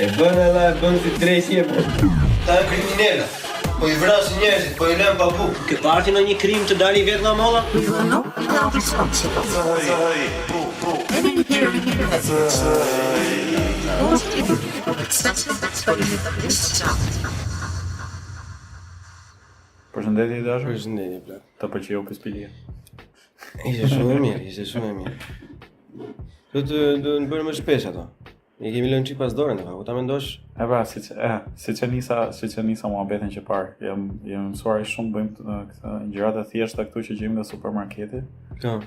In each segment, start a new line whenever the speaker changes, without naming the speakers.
E bën edhe e bën si dreqi e bën. Ta e kriminela, po i vrasin njerëzit, po i lënë pa bukë. Ke parë ti ndonjë krim të dali vetë nga molla?
Përshëndetje i dashur.
Përshëndetje plak.
Të pëlqeu pispilia.
Ishte shumë e mirë, ishte shumë e mirë. Do të do të bëjmë më shpesh ato. Ne kemi lënë çik pas dore në fakt, po ta mendosh.
E pra, siç e, siç e nisa, siç e nisa muhabetin që parë, jam jam mësuar shumë bëjmë këtë, këtë gjërat e thjeshta këtu që gjejmë nga supermarketi.
Po.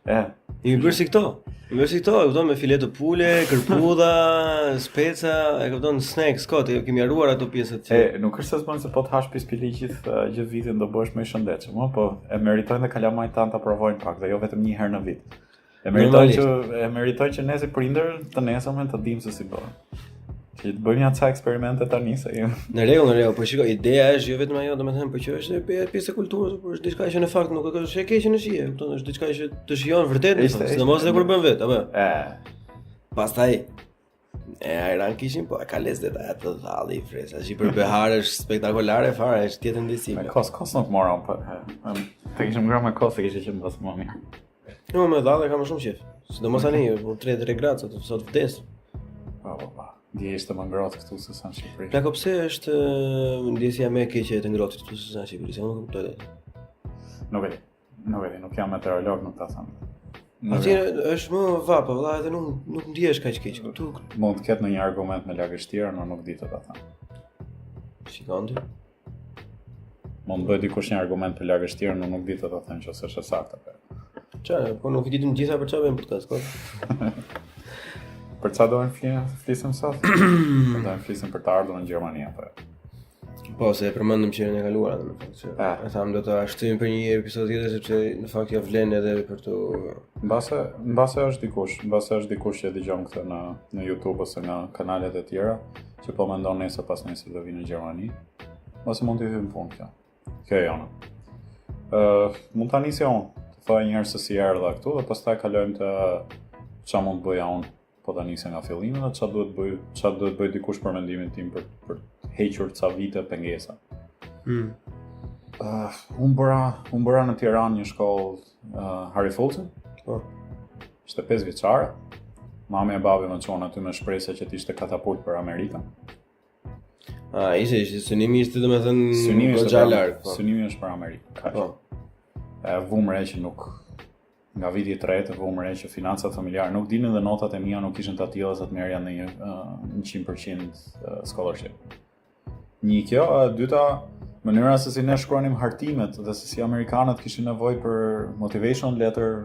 E.
Jemi bërë si këto. Jemi bërë si këto, e kupton me fileto pule, kërpudha, speca, e kupton snacks, kot, e kemi harruar ato pjesët
që. E, nuk është se s'bën se po të hash pispili gjithë gjithë vitin do bëhesh më i shëndetshëm, ëh, po e meritojnë dhe kalamajt tanë ta provojnë pak dhe jo vetëm një herë në vit. E meritojnë që e meritojnë që ne si prindër të nesërmen të dimë se si bëhet. Që të bëjmë ja ca eksperimente tani se
jo. Në rregull, në rregull, po shiko, ideja është jo vetëm ajo, domethënë, po që është e pjesë e kulturës, por është diçka që në fakt nuk është e keqe në shije, kupton, është diçka që të shijon vërtet, në fakt, sidomos edhe kur bën vetë, apo jo?
E.
Pastaj e ajran kishin, po e ka lezet atë dhalli i freskët, tash për behar është spektakolare fare, është tjetër ndjesi.
Me kos, kos nuk mora, po. Të kishim ngrënë me kos, e kishte qenë pas më mirë.
Jo, me dhallë kam më shumë qejf. Sidomos tani, por 33 gradë sot, sot vdes.
Po, po, po. Dje ishte më ngrohtë këtu se sa në
Shqipëri. Plako pse është ndjesia më e keqe e të ngrohtit këtu se sa në Shqipëri, se unë nuk e kuptoj
dot. Nuk e di. Nuk e di, nuk jam meteorolog, nuk ta them.
Atje është më vapë, vëlla, edhe nuk nuk ndihesh kaq keq.
Këtu mund të ketë ndonjë argument me lagështirën, unë nuk di të ta them.
Shikon ti?
Mund të bëjë dikush një argument për lagështirën, unë nuk di të ta them që është e saktë
apo. Çfarë, po nuk i ditëm gjitha për çfarë bëjmë podcast, po?
për çfarë do të flisim sot? Do të flisim për të ardhur në Gjermani apo
jo? Po, se e përmendëm që herën e kaluar, në fakt, që ah. e thamë do ta shtyjmë për një episod tjetër sepse në fakt ja vlen edhe për të
mbase mbase është dikush, mbase është dikush që e dëgjon këtë në në YouTube ose në kanalet e tjera që po mendon nesër pas nesër do vi në Gjermani. Ose mund t'i hyjë në punë kjo. Kjo e jona. Ë, uh, mund ta nisja unë, të thoja një herë se si erdha këtu dhe pastaj kalojmë te çfarë mund të bëja unë, po ta nisja nga fillimi dhe çfarë duhet bëj, çfarë duhet bëj dikush për mendimin tim për për të hequr ca vite pengesa.
Mm.
Uh, unë bëra, unë bëra në Tiranë një shkollë uh, Harry Fultz.
Po.
Ishte 5 vjeçare. Mami e babi më çuan aty me shpresa që të ishte katapult për Amerikën.
A, ishte, ishte, synimi ishte domethënë
synimi ishte
goxha larg,
po. Synimi është për Amerikë.
Kaq. Po.
E vumë re që nuk nga viti i tretë vumë re që financat familjare nuk dinin dhe notat e mia nuk ishin të atilla sa të merrja në një uh, 100% scholarship. Një kjo, e dyta, mënyra se si ne shkruanim hartimet dhe se si amerikanët kishin nevojë për motivation letter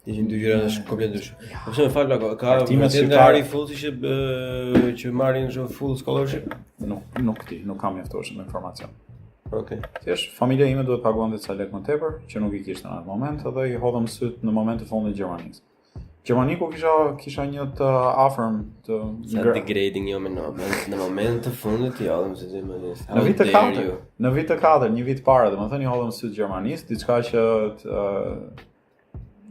Ishin dy gjëra është komplet ndryshe. Po pse më fal plako, ka
Hartimet
vërtet nga
shqiptare.
Harry Fultz që ë, që marrin kështu full scholarship?
Nuk nuk di, nuk kam mjaftueshëm informacion.
Okej.
Thjesht familja ime duhet paguante ca lekë më tepër, që nuk i kishte në atë moment dhe i hodhëm syt në moment të fundit Gjermanisë. Gjermani ku kisha kisha një të afërm të
Sa degrading jo me në moment, në moment të fundit i hodhëm sytë Gjermanisë.
Në vit të katër, në vit të katër, një vit para, domethënë i hodhëm syt Gjermanisë, diçka që të,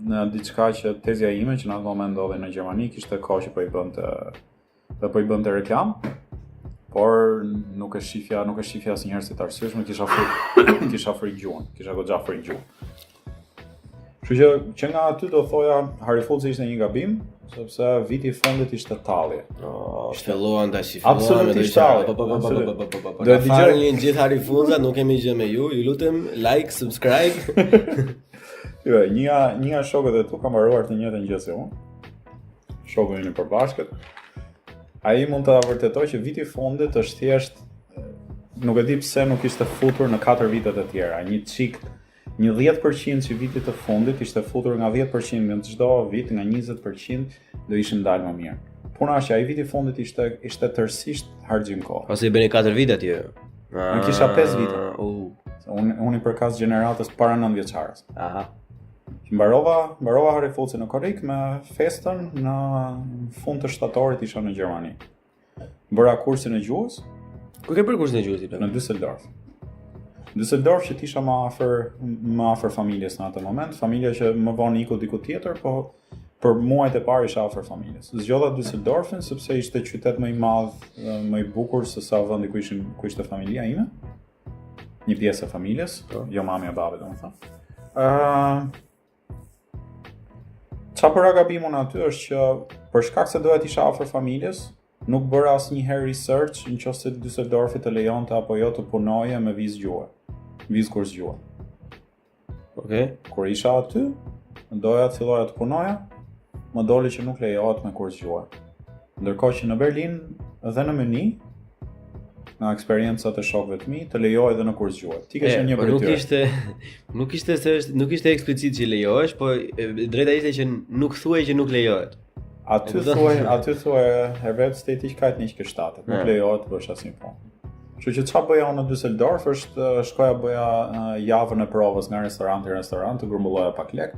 në diçka që tezja ime që në atë moment ndodhej në Gjermani kishte kohë që po i bënte dhe po i bënte reklamë, por nuk e shifja, nuk e shifja asnjëherë si të arsyeshme, kisha frikë, kisha frikë gjuhën, kisha goxha frikë gjuhën. Kështu që që nga aty do thoja Harry Fultz ishte një gabim, sepse viti i fundit ishte
tallje. Oh, filluan tash, filluan
Absolutisht tallje.
Po po po po po po po po. Do të dëgjoj gjithë Harry Fultz, nuk kemi gjë me ju. Ju lutem like, subscribe.
Jo, një nga një nga shokët e tu ka mbaruar të njëjtën gjë si unë. Shoku ynë i përbashkët. Ai mund ta vërtetojë që viti i fundit është thjesht nuk e di pse nuk ishte futur në 4 vitet e tjera. Një çik një 10% që vitit të fundit ishte futur nga 10% në çdo vit, nga 20% do ishim dalë më mirë. Puna është që ai viti i fundit ishte ishte tërësisht harxhim
kohë. Pasi i bëni 4 vite atje.
Unë kisha 5 vite.
U.
Se unë unë i përkas gjeneratës para 9 vjeçarës.
Aha.
Që mbarova, mbarova Harry Fultzin në korrik me festën në fund të shtatorit isha në Gjermani. Bëra kursin e gjuhës
Ku ke bërë kursin e gjuhës ti?
në Düsseldorf. Düsseldorf që të isha më afër më afër familjes në atë moment, familja që më vonë iku diku tjetër, po për muajt e parë isha afër familjes. Zgjodha Düsseldorfin sepse ishte qytet më i madh, më i bukur se sa vendi ku ishim ku ishte familja ime. Një pjesë e familjes, po. jo mami e babi, domethënë. Ë uh, Ça bëra gabim unë aty është që për shkak se doja të isha afër familjes, nuk bëra asnjëherë research në qoftë se Düsseldorfi të lejonte apo jo të punoje me vizë gjuhe. Vizë kurs gjuhe.
Okej. Okay.
Kur isha aty, doja të filloja të punoja, më doli që nuk lejohet me kurs gjuhe. Ndërkohë që në Berlin dhe në Mynih, nga eksperiencat e shokëve të mi, të lejohej edhe në kurs gjuhe. Ti ke qenë një
po
prej
nuk
tyre.
ishte nuk ishte se është nuk ishte eksplicit që lejohesh, po e drejta ishte që nuk thuhej që nuk lejohet.
Aty thuaj, aty thuaj Erwerbstätigkeit nicht gestattet. Nuk lejohet të bësh asnjë punë. Kështu që çfarë bëja unë në Düsseldorf është shkoja bëja javën e provës nga restoranti në restorant të grumbulloja pak lek,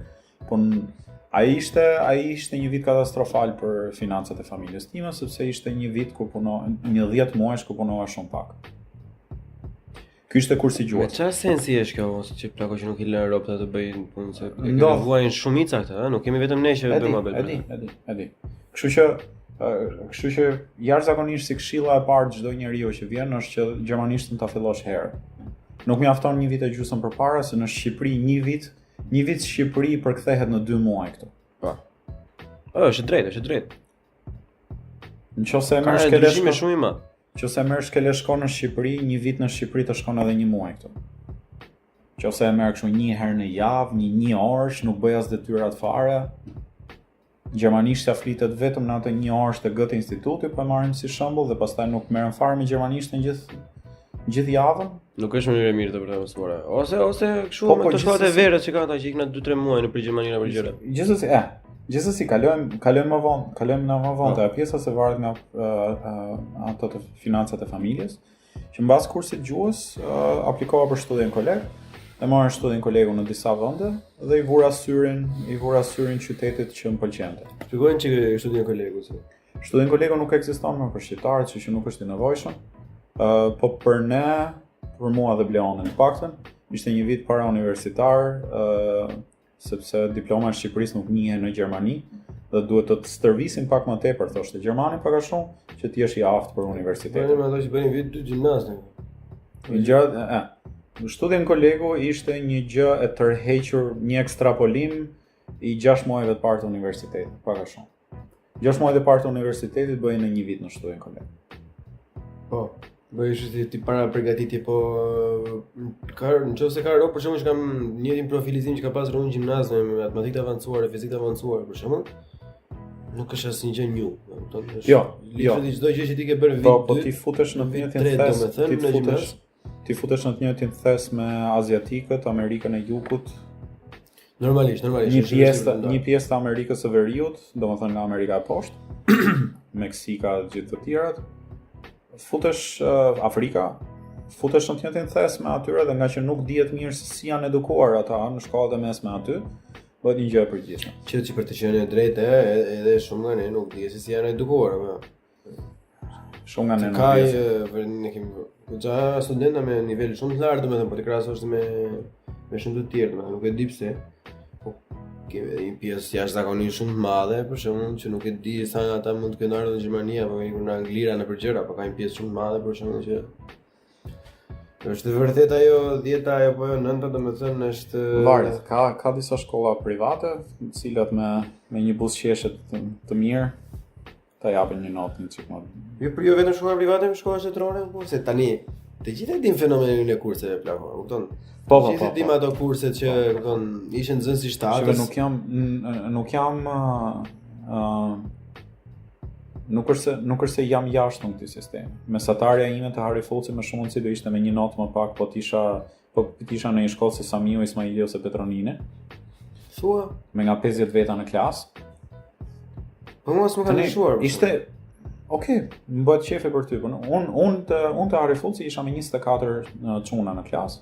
po ai ishte ai ishte një vit katastrofal për financat e familjes time sepse ishte një vit ku puno një 10 muajsh ku punova shumë pak. Ky ishte kursi i
Me
gjuhës.
çfarë sensi është kjo mos që plako që nuk i lënë robët të bëjnë punë se e
Ndodh.
vuajnë shumica këtë, ë, nuk kemi vetëm ne që
E di,
bëjmë muhabet.
e di, e di, e di. Kështu që ë, kështu që jashtëzakonisht si këshilla e parë çdo njeriu që vjen është që gjermanishtën ta fillosh herët. Nuk mjafton një vit e gjysmë përpara se në Shqipëri një vit, një vit Shqipëri përkthehet në 2 muaj këtu.
Po. Ë, është e drejtë, është e drejtë.
Në qoftë se e
Ka
merr shkele
ndryshime
shko,
shumë i madh.
në qoftë se e merr shkele shko në Shqipëri, një vit në Shqipëri të shkon edhe një muaj këtu. Në qoftë se e merr kështu një herë në javë, një një orësh, nuk bëj as detyrat fare. Gjermanishtja flitet vetëm në atë një orësh të Goethe Instituti, po e marrim si shembull dhe pastaj nuk merren fare me gjermanishtën gjithë gjithë javën.
Nuk është mënyrë e mirë të për të mësuar. Ose ose kështu
Po,
me
po,
të shkollat e
gjithsesi-
verës që kanë ata që ikin 2-3 muaj në për Gjermani apo gjëra.
Gjithsesi, e, gjithsesi kalojmë kalojmë më vonë, kalojmë në më vonë
Po.
te ajo pjesa se varet nga uh, uh, ato të financat e familjes, që mbas kursit gjuhës uh, aplikova për Studienkolleg, e morën Studienkollegun në disa vende dhe i vura syrin, i vura syrin qytetit që më pëlqente.
Shpjegojnë që Studienkollegu se.
Studienkollegu nuk ekziston më për shqiptarët, kështu që nuk është i nevojshëm. Ë, po për ne, për mua dhe Bleonin të paktën, ishte një vit para universitar, ë sepse diploma e Shqipërisë nuk njihet në Gjermani dhe duhet të të stërvisim pak më tepër, thoshte gjermani pak a shumë, që ti jesh i aftë për universitetin.
Bënim ato që bënin vit dy gjimnaz ne.
Gjërat, e, e. Studienkollegu ishte një gjë e tërhequr, një ekstrapolim i 6 muajve të parë të universitetit, pak a shumë. 6 muajt e parë të universitetit bëjnë në një vit në Studienkolleg.
Po. Bëj ti ti para përgatitje, po ka nëse ka rob për shembull që kam njëjtin profilizim që ka pasur unë në gjimnaz me matematikë të avancuar, fizikë të avancuar për shembull, nuk është asnjë gjë new, e kupton? Është
Jo, jo.
literally çdo gjë që ti ke bërë vit
Po, po
dy,
ti futesh në të
vit
njëjtin
tre,
thes,
domethënë,
ti
në
futesh,
gjimnaz.
ti futesh në të njëjtin thes me aziatikët, Amerikën e Jugut,
Normalisht, normalisht.
një
është
pjesë
vështirë të
një pjesë të Amerikës së Veriut, domethënë nga Amerika e poshtë, Meksika dhe gjithë të tjerat. Futesh uh, Afrika, futesh në të njëjtin thes me atyre dhe nga që nuk dihet mirë se si janë edukuar ata në shkollat e mesme aty, bëhet një gjë e përgjithshme.
Që që për të qenë e drejtë, e, edhe shumë nga ne nuk dihet se si janë edukuar, apo jo.
Shumë nga ne nuk
Ka
dihet.
e, vër- ne kemi goxha studenta me nivel shumë të lartë, domethënë, po të krahasosh me me shumë të tjerë, domethënë, nuk e di pse. Po kemi edhe një pjesë jashtëzakonisht shumë të madhe, për shembull, që nuk e di sa nga ata mund të kenë ardhur në Gjermani apo kanë ikur në Angli në për gjëra, po ka një pjesë shumë të madhe për shembull që është e vërtet ajo 10-ta ajo po jo 9-ta, domethënë është
Varet, ka ka disa shkolla private, të cilat me me një buzëqeshje të, të mirë ta japin një notë një çik më.
Jo, për jo vetëm shkolla private, por shkolla shtetërore, po se tani të gjithë e dim fenomenin e kurseve plako, e kupton?
Po, po,
Të gjithë
po,
e dim
po.
ato kurset që, kupton, ishin nxënës i
Shqipe
shtatës.
nuk jam n- nuk jam ë ë, nuk është se nuk është se jam jashtë në këtë sistem. Mesatarja ime të Harry Fulci me shumë mundësi do ishte me një notë më pak, po t'isha po t'isha në një shkollë se Samiu, Ismaili ose Petronine,
Thua,
me nga 50 veta në klasë.
po mos më kanë
Tani,
ndryshuar. për
Ishte Okej, më bëhet qefi për ty, po unë unë të unë të Harry Fulci isha me 24 në çuna në klasë.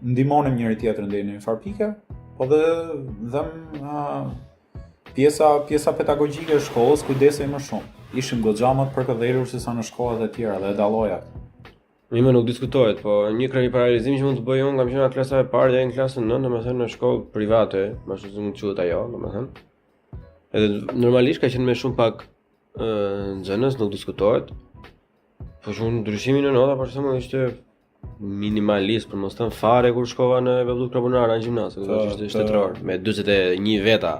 Ndihmonim njëri tjetrin deri në një farë pike, po dhe dhem uh, pjesa pjesa pedagogjike e shkollës kujdesej më shumë. Ishim goxha më të përkëdhelur se sa në shkollat e tjera dhe e dalloja këtë.
Mirë, nuk diskutohet, po një krah paralelizim që mund të bëj unë, kam qenë nga klasa e parë deri në klasën 9, domethënë në shkollë private, më ashtu si mund të quhet ajo, domethënë. Edhe normalisht ka qenë me shumë pak ë nxënës, nuk diskutohet. Po shumë ndryshimi në nota për shembull ishte minimalist, për mos thënë fare kur shkova në Babdut Karbunara në gjimnaz, që ishte shtetëror me 41 veta.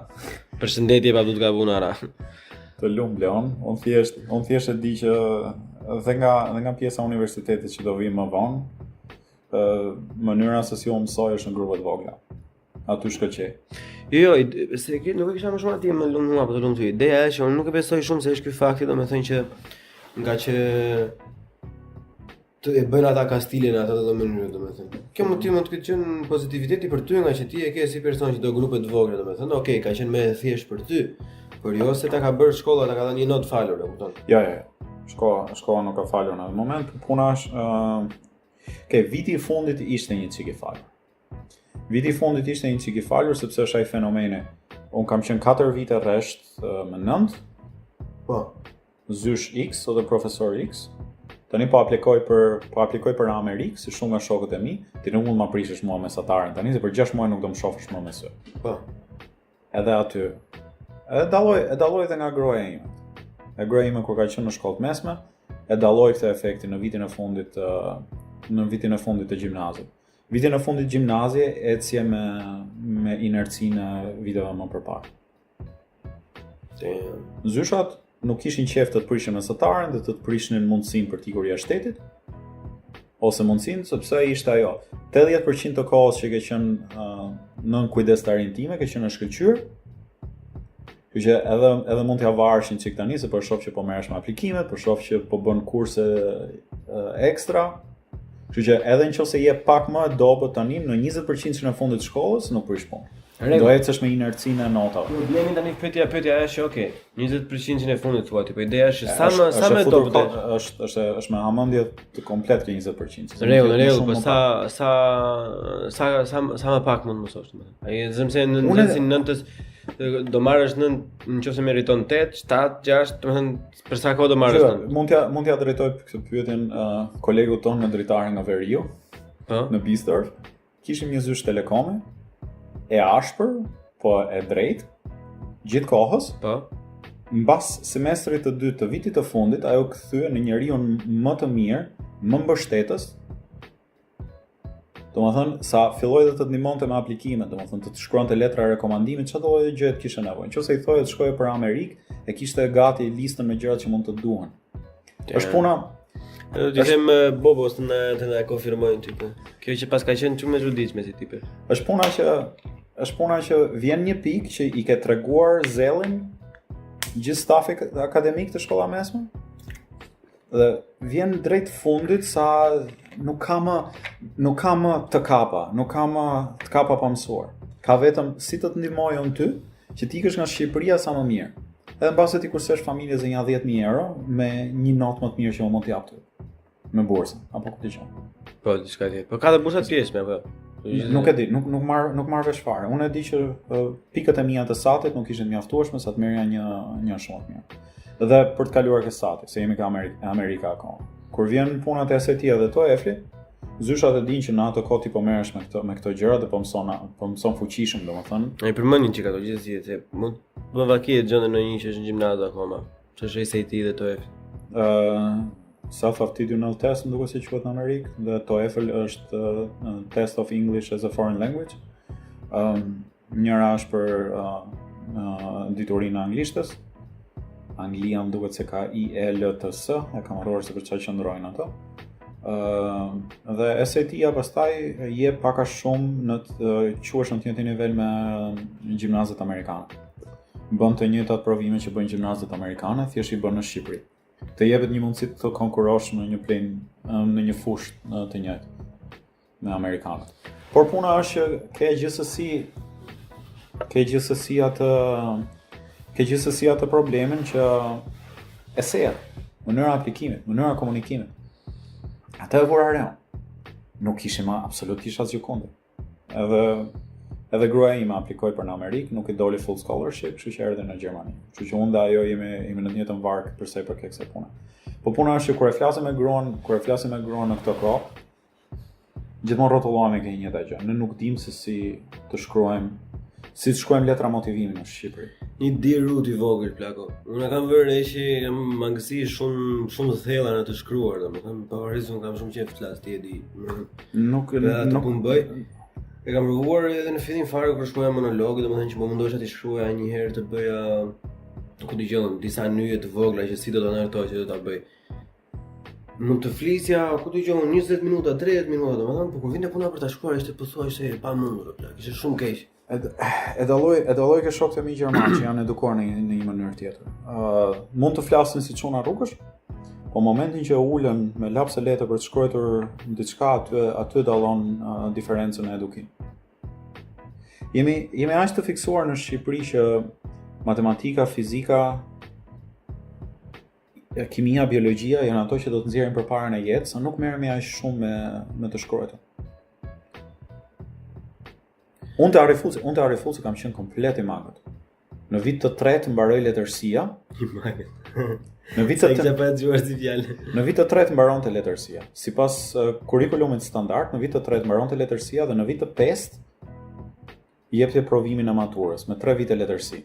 Përshëndetje Babdut Karbunara.
Të lum Leon, unë thjesht, unë thjesht e di që dhe nga dhe nga pjesa e universitetit që do vi më vonë, ë mënyra se si unë mësoj është në grupe të vogla. Aty shkëlqej.
Jo, jo, ide- se ke nuk e kisha më shumë atje më lum mua, po të lum ty. Ideja është që unë nuk e besoj shumë se është ky fakti, domethënë që nga që të e bëjnë ata kastilin atë të mënyrë, domethënë. Kjo mund të mund të ketë qenë pozitiviteti për ty nga që ti e ke si person që do grupe të vogla, domethënë, okej, ka qenë më e thjeshtë për ty, por jo se ta ka bërë shkolla, ta ka dhënë një notë falur, e kupton?
Jo, jo, jo. Shkolla, shkolla nuk ka falur në atë moment. Puna është ë Ke viti i fundit ishte një çik i falur. Viti i fundit ishte një çik i falur sepse është ai fenomeni. Unë kam qenë 4 vite rresht ë, me 9,
Po.
zysh X ose profesor X. Tani po aplikoj për po aplikoj për në Amerikë, si shumë nga shokët e mi, ti nuk mund ma prishësh mua mesataren tani, se për 6 muaj nuk do më shohësh më me sy.
Po.
Edhe aty. Edhe dalloj, e dalloj edhe nga gruaja ime. E gruaja ime kur ka qenë në shkollë të mesme, e dalloi këtë efektin në vitin e fundit ë, në vitin e fundit të gjimnazit. Vitin e fundit gjimnazi ecje me me inercinë e viteve më përpara.
Damn.
Zyshat nuk kishin qejf të të prishin mesataren dhe të të prishnin mundësinë për të ikur jashtë shtetit, ose mundësinë sepse ishte ajo 80% të kohës që ke qenë uh, nën kujdestarinë time, ke qenë në shkëlqyer. Kështu që edhe edhe mund t'ja varësh një çik tani se po shoh që po merresh me aplikimet, po shoh që po bën kurse uh, ekstra. Kështu që edhe nëse je pak më e dobët tani në 20% e fundit të shkollës nuk prish punë.
Rregull.
Do ecësh me inercinë e notave.
Problemi tani pyetja pyetja është që okay, 20% e fundit thua ti, po ideja është që sa më
Është-
sa
është
më
e futur
dobët
ko-
është.
është është është me hamendje të komplet kjo 20%. se
Rregull,
mund të jetë më
rregull,
shumë
po
më
sa
pak.
sa sa sa sa më pak mund të mësosh domethënë. Ai zëm se në
Unë-
nxënësin nëntës do marrësh nën nëse meriton 8, 7, 6, domethënë për sa kohë do marrësh
Shiko,
nën?
mund t'ja mund t'ja drejtoj këtë pyetjen uh, kolegut ton në dritare nga veriu,
Po.
në Biesdorf. Kishim një zysh telekomi, e ashpër, po e drejtë, gjithë kohës.
Po.
Mbas semestrit të dytë të vitit të fundit, ajo kthye në njeriun më të mirë, më mbështetës. Domethënë, sa filloi dhe të të ndihmonte me aplikime, domethënë të të shkruante letra rekomandimi, çfarë do lloj gjëje të kishe nevojë. Nëse i thoje të shkoje për Amerikë, e kishte gati listën me gjërat që mund të duhen. Është puna,
Do të them eh, Bobos të na të na konfirmojnë ty po. Kjo që pas ka qenë shumë e çuditshme si tipe.
është puna që është puna që vjen një pikë që i ke treguar zellin gjithë stafi akademik të shkolla mesme dhe vjen drejt fundit sa nuk ka më nuk ka më të kapa, nuk ka më të kapa pa mësuar. Ka vetëm si të të ndihmoj unë ty që ti ikësh nga Shqipëria sa më mirë. Edhe mbase ti kursesh familjes e një 10000 euro me një notë më të mirë që unë mund t'i jap ty me bursën apo ku ti qenë.
Po, diçka tjetër. Po ka dhe bursa të pjesshme apo?
Nuk e di, nuk nuk marr nuk marr vesh fare. Unë e di që uh, pikët e mia të SAT-it nuk ishin mjaftueshme sa të merrja një një shumë të mirë. Dhe për të kaluar ke SAT-i, se jemi ka Amerika, Amerika akoma. Kur vjen puna te SAT dhe TOEFL-i, zyshat e dinë që në atë kohë ti po merresh me këto me këto gjëra dhe po mëson po mëson fuqishëm, domethënë.
Ai përmendin që ka ato gjithë se mund të bën vaki e gjendën në një që është në gjimnaz akoma. Që është SAT dhe TOEFL.
ë Self Aptitudinal Test, më duket se quhet në Amerikë, dhe TOEFL është uh, Test of English as a Foreign Language. Ëm njëra është për uh, uh, diturinë e anglishtës. Anglia më duket se ka IELTS, e kam harruar se për çfarë qëndrojnë ato. Ë dhe SAT-ja pastaj jep pak a shumë në të quhesh në të njëjtin nivel me gjimnazet amerikane. Bën të njëjtat provime që bëjnë gjimnazet amerikane, thjesht i bën në Shqipëri. Të jepet një mundësi të konkurrosh në një plen në një fushë në të njëjtë me amerikanët. Por puna është që ke gjithsesi ke gjithsesi atë ke gjithsesi atë problemin që eseja, mënyra e aplikimit, mënyra e komunikimit. Atë e vura re unë. Nuk kishim absolutisht asgjë kundër. Edhe edhe gruaja ime aplikoi për në Amerikë, nuk i doli full scholarship, kështu që erdhi në Gjermani. Kështu që unë dhe ajo jemi jemi në të njëjtën varkë për sa i përket kësaj pune. Po puna është që kur e flasim me gruan, kur e flasim me gruan në këtë kohë, gjithmonë rrotullohemi ke e njëjta gjë. Ne nuk dimë se si të shkruajmë, si të shkruajmë letra motivimi në Shqipëri.
Një dirut i vogël plako. Unë e kam vënë re që kam mangësi shumë shumë të thella në të shkruar, domethënë pavarësisht unë kam shumë qejf të flas, ti e di.
Nuk
Dhe atë nuk punë bëj. E kam provuar edhe në fillim fare kur shkruaja monolog, domethënë që po mundohesha të shkruaja një herë të bëja ku dëgjon disa nyje të vogla që si do ta ndërtoj, si do ta bëj. Mund të flisja, ku dëgjon 20 minuta, 30 minuta, domethënë, po kur vinte puna për ta shkruar ishte pothuajse e pamundur, plak, ishte shumë keq.
E, e dalloj e dalloj ke shokët e mi gjermanë që janë edukuar në një, në një mënyrë tjetër. Ë uh, mund të flasin si çuna rrugësh, po momentin që ulen me laps e letër për të shkruar diçka aty aty dallon uh, diferencën e edukim. Jemi jemi aq të fiksuar në Shqipëri që matematika, fizika, kimia, biologjia janë ato që do të nxjerrin përpara në jetë, sa nuk merremi aq shumë me me të shkruajtur. Unë te Harry Fultz, unë te Harry Fultz kam qenë komplet i mangët. Në vit të tretë mbaroi letërsia.
I mangët.
Në vit të
tretë pa dëgjuar si fjalë.
Në vit të tretë mbaronte letërsia. Sipas uh, kurrikulumit standard, në vit të tretë mbaronte letërsia dhe në vit të pestë jepte provimin e maturës me 3 vite letërsi.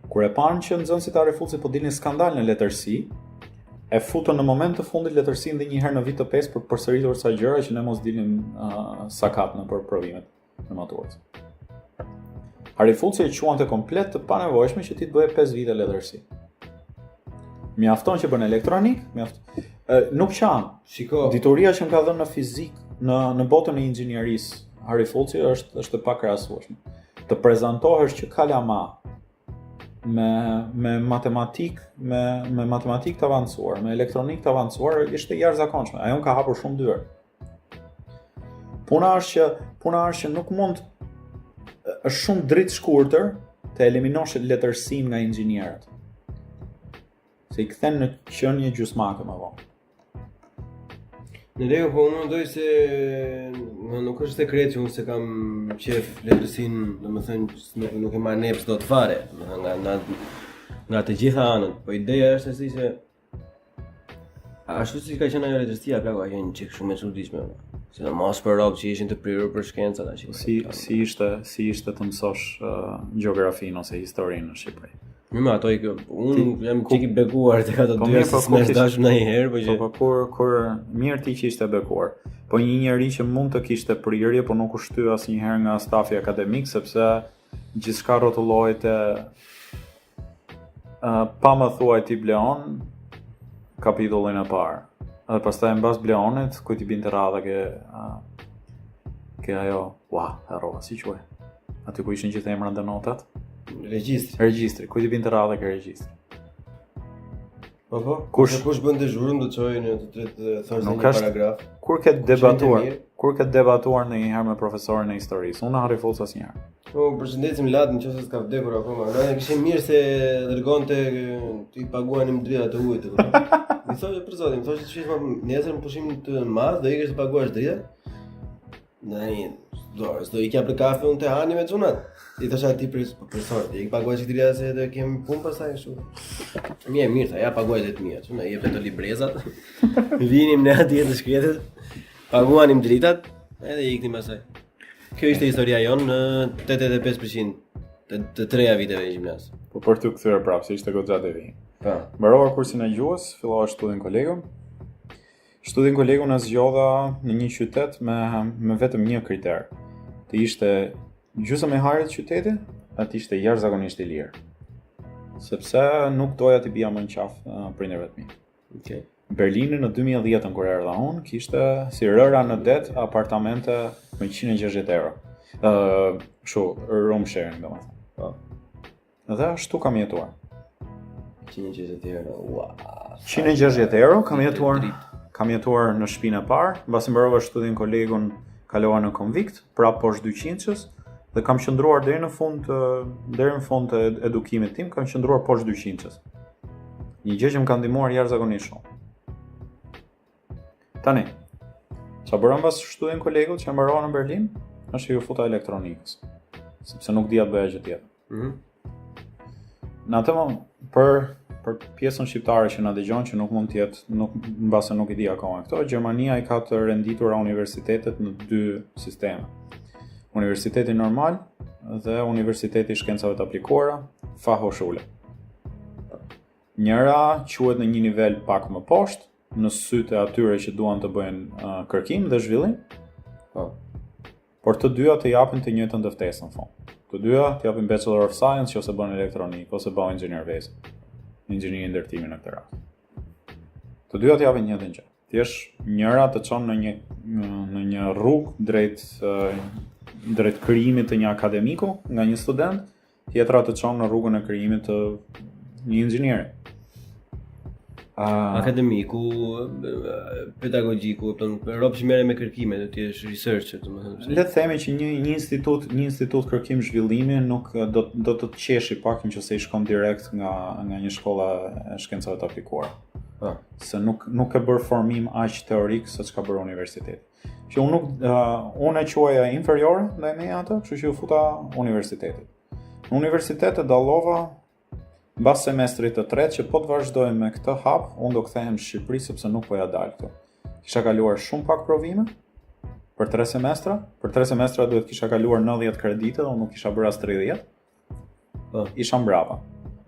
Kur e panë që nxënësit e Harry Fultzit po dilnin skandal në letërsi, e futën në moment të fundit letërsinë dhe një herë në vit të pestë për të përsëritur ca gjëra që ne mos dilnim uh, sakat nëpër provimet e maturës. Harry Fultzi e quante komplet të panevojshme që ti të bëje 5 vite letërsi. Mjafton që bën elektronik, mjaft. E, nuk qan.
Shiko.
Dituria që më ka dhënë në fizik, në në botën e inxhinierisë, Harry Fultzi është është e pakrahasueshme. Të prezantohesh që kalama me me matematik, me me matematik të avancuar, me elektronik të avancuar ishte jashtëzakonshme. Ajo më ka hapur shumë dyer. Puna është që puna është që nuk mund është shumë dritë shkurtër të eliminosh letërsinë nga inxhinierët. Se i kthen në qenie gjysmake më
vonë. Në rregull, po unë mendoj se në, nuk është sekret që unë s'e kam qef letërsinë, domethënë nuk nuk e marr neps dot fare, domethënë nga nga nga të gjitha anët. Po ideja është se si se Ashtu si ka qenë ajo letërsia, plako, ka qenë çik shumë e çuditshme. Sidomos për rob që ishin të prirur për shkenca
tash. Si si ishte, si ishte të mësosh uh, gjeografinë ose historinë në
Shqipëri? Mirë, më ato i kë, unë jam çik i bekuar tek ato po dy, po s'më është dashur ndonjëherë,
po që po, po kur kur mirë ti që ishte bekuar. Po një njeri që mund të kishte prirje, po nuk u shty asnjëherë nga stafi akademik sepse gjithçka rrotullohej te Uh, pa më thuaj ti Bleon kapitullin e parë. Edhe pastaj mbas Bleonit, kujt i binte radha ke uh, ke ajo, ua, harrova si quhej. Aty ku ishin gjithë emrat dhe notat.
Regjistri.
Regjistri, kujt i binte radha ke regjistri.
Po po. Kush kush bënte zhurmë do të çojë në të tretë thoshte një paragraf.
Kur ke debatuar, kur ke debatuar ndonjëherë me profesorin e historisë? Unë në Harry Fultz asnjëherë.
Po përshëndesim Ladin nëse s'ka vdekur akoma. Ne kishim mirë se dërgonte t'i paguanim dritat e ujit. Mi thoshte për zotin, thoshte që më nesër në pushim të madh do ikësh të paguash dritat. Tani, do, s'do ikja për kafe unë te hani me çunat. I thosha ti për po profesor, ti i paguaj që dritat se do kemi punë pastaj kështu. Mirë, mirë, tha, ja paguaj dhe të mia, çuna i jepte ato librezat. Vinim ne atje të shkretët, paguanim dritat, edhe iknim pastaj. Kjo ishte historia jonë në 85% të, të treja viteve në
gjimnaz. Po për t'u kthyer prapë, se ishte goxha devijim.
Po.
Mbarova kursin e gjuhës, fillova studimin kolegun. Studimin kolegun e zgjodha në një qytet me me vetëm një kriter. Të ishte gjysmë e hajrit qyteti, dhe të ishte jashtëzakonisht i lirë. Sepse nuk doja t'i bija më në qafë prindërve të
mi. Okej. Okay.
Berlini në 2010-ën kur erdha unë, kishte si rëra në det apartamente me 160 euro. Ë, uh, kështu room sharing domethënë.
Po.
Dhe ashtu kam jetuar.
160 euro, ua.
160 euro kam jetuar. Kam jetuar në shtëpinë e parë, mbasi mbarova studimin kolegun, kalova në konvikt, prapë poshtë 200-shës dhe kam qëndruar deri në fund të deri në fund të edukimit tim, kam qëndruar poshtë 200-shës. Një gjë që më ka ndihmuar jashtëzakonisht shumë. Tani, ça bëra mbas studimin kolegut që e mbarova në Berlin, është që iu futa elektronikës, sepse nuk dija të bëja gjë tjetër.
Mm -hmm.
Në atë moment, për, për pjesën shqiptare që na dëgjon që nuk mund të jetë, nuk mbase nuk i di akoma këto, Gjermania i ka të renditura universitetet në dy sisteme. Universiteti normal dhe Universiteti i Shkencave të Aplikuara, Fachhochschule. Njëra quhet në një nivel pak më poshtë, në sytë e atyre që duan të bëjnë uh, kërkim dhe zhvillim. Po. Por të dyja të japin të njëjtën dëftesë në fund. Të dyja të japin Bachelor of Science që ose bën elektronik ose bën inxhinierwesen. Inxhinieri ndërtimi në këtë rast. Të dyja të japin njëjtën gjë. Thjesht njëra të çon në një në një rrugë drejt drejt krijimit të një akademiku nga një student, tjetra të çon në rrugën e krijimit të një inxhinieri.
Uh, Akademiku, pedagogjiku, do të rob që merren me kërkime, do të jesh researcher,
domethënë. Le të themi që një një institut, një institut kërkim zhvillimi nuk do do të të qeshi pak nëse i shkon direkt nga nga një shkolla e shkencave të aplikuara. Po. Se nuk nuk ke bërë formim aq teorik sa ç'ka bërë universiteti. Që unë nuk uh, unë e quaja inferiore ndaj meje atë, kështu që iu futa universitetit. Në universitet e dallova mbas semestrit të tretë që po të vazhdoj me këtë hap, unë do kthehem në Shqipëri sepse nuk po ja dal këtu. Kisha kaluar shumë pak provime për tre semestra, për tre semestra duhet kisha kaluar 90 kredite dhe unë nuk kisha bërë as 30. Po. Isha mbrapa.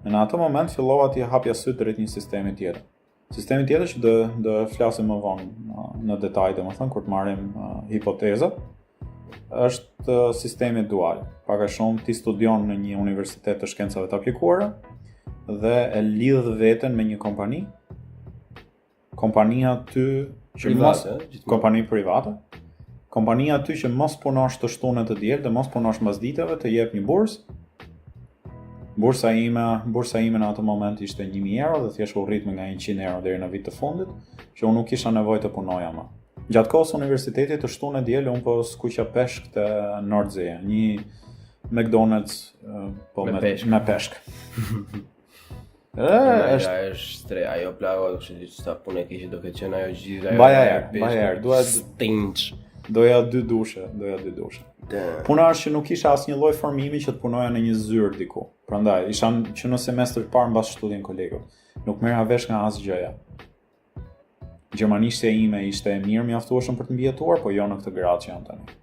Në atë moment fillova t'i hapja sytë drejt një sistemi tjetër. Sistemi tjetër që do do flasim më vonë në, në detaj, domethënë kur të marrim uh, hipotezat, është uh, sistemi dual. Pak a shumë ti studion në një universitet të shkencave të aplikuara dhe e lidh veten me një kompani. Kompania ty
që private,
mos kompani private. Kompania ty që mos punosh të shtunë të diel dhe mos punosh mbas ditëve të jep një bursë Bursa ime, bursa ime në atë moment ishte 1000 euro dhe thjesht u rrit me nga 100 euro deri në vit të fundit, që unë nuk kisha nevojë të punoja më. Gjatë kohës së universitetit të shtunë e diel unë po skuqja peshk te Nordsee, një McDonald's po
me,
me
peshk.
Me peshk.
E, është është stre, ajo plako, do të thotë sa punë keqe do ketë qenë ajo gjithë ajo.
Mbaj erë, mbaj erë,
dua stinch.
Doja dy dushe, doja dy dushe. Puna është që nuk kisha asnjë lloj formimi që të punoja në një zyrë diku. Prandaj isha që në semestër të parë mbas Studienkollegut. Nuk merrja vesh nga asgjëja. Gjermanishtja ime ishte e mirë mjaftueshëm për të mbijetuar, po jo në këtë gradë që jam tani.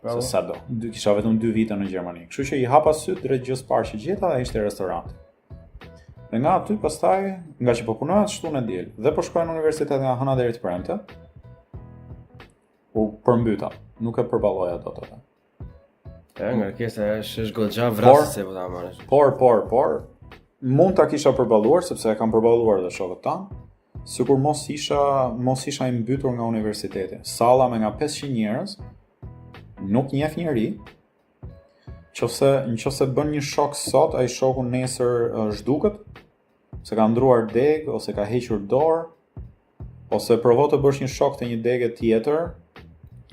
Bravo. Se sa do. Dy, kisha vetëm dy vite në Gjermani. Kështu që i hapa sytë drejt gjësë parë që gjeta dhe ishte restoranti. Dhe nga aty pastaj, nga që po punoja të shtunë e diel dhe po shkoja në universitet nga hëna deri të premte, u përmbyta. Nuk e përballoja dot
atë. E, ngarkesa është është goxha vrasëse po ta
marrësh. Por, por, por, mund ta kisha përballuar sepse e kam përballuar dhe shokët tanë, Sikur mos isha, mos isha i mbytur nga universiteti. Salla me nga 500 njerëz, nuk njeh njeri. Qofse, në qofse bën një shok sot, ai shoku nesër zhduket, se ka ndruar degë ose ka hequr dorë, ose provo të bësh një shok te një degë tjetër,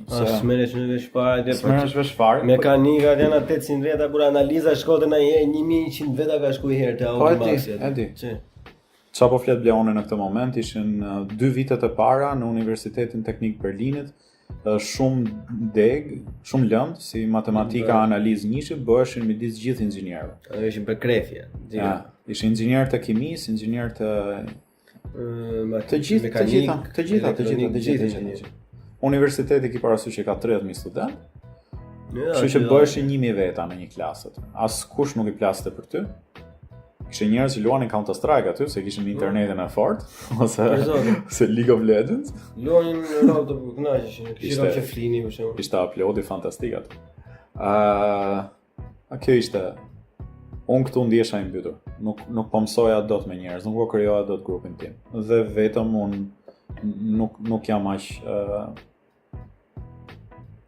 Se s'merresh në vesh fare
atje. S'merresh vesh fare.
Mekanika janë 800 veta kur analiza shkote në 1100 veta ka shkuar herë te
po, Audimax. Po e di, e di. Ça po flet Bleoni në këtë moment ishin dy vitet e para në Universitetin Teknik të Berlinit, shumë degë, shumë lëndë si matematika, mm, analizë njëshi bëheshin midis gjithë
inxhinierëve. Ato ishin për krefje.
Ja, ishin inxhinierë të kimisë, inxhinierë të të gjithë, të gjitha, të gjitha, të gjitha, të gjitha, të gjitha. Universiteti ki parasysh që ka 30000 studentë. Ja, Kështu që bëheshin 1000 veta në një klasë aty. Askush nuk i plaste për ty. Kishte njerëz që luanin Counter Strike aty, se kishin internetin e fortë, ose ose League of Legends.
Luanin në rrugë të kënaqeshin, kishin që flinin
për shembull. Ishte uploadi fantastik aty. Ë, uh, kjo ishte unë këtu ndihesha i mbytur. Nuk nuk po mësoja dot me njerëz, nuk po krijoja dot grupin tim. Dhe vetëm unë nuk nuk jam aq uh,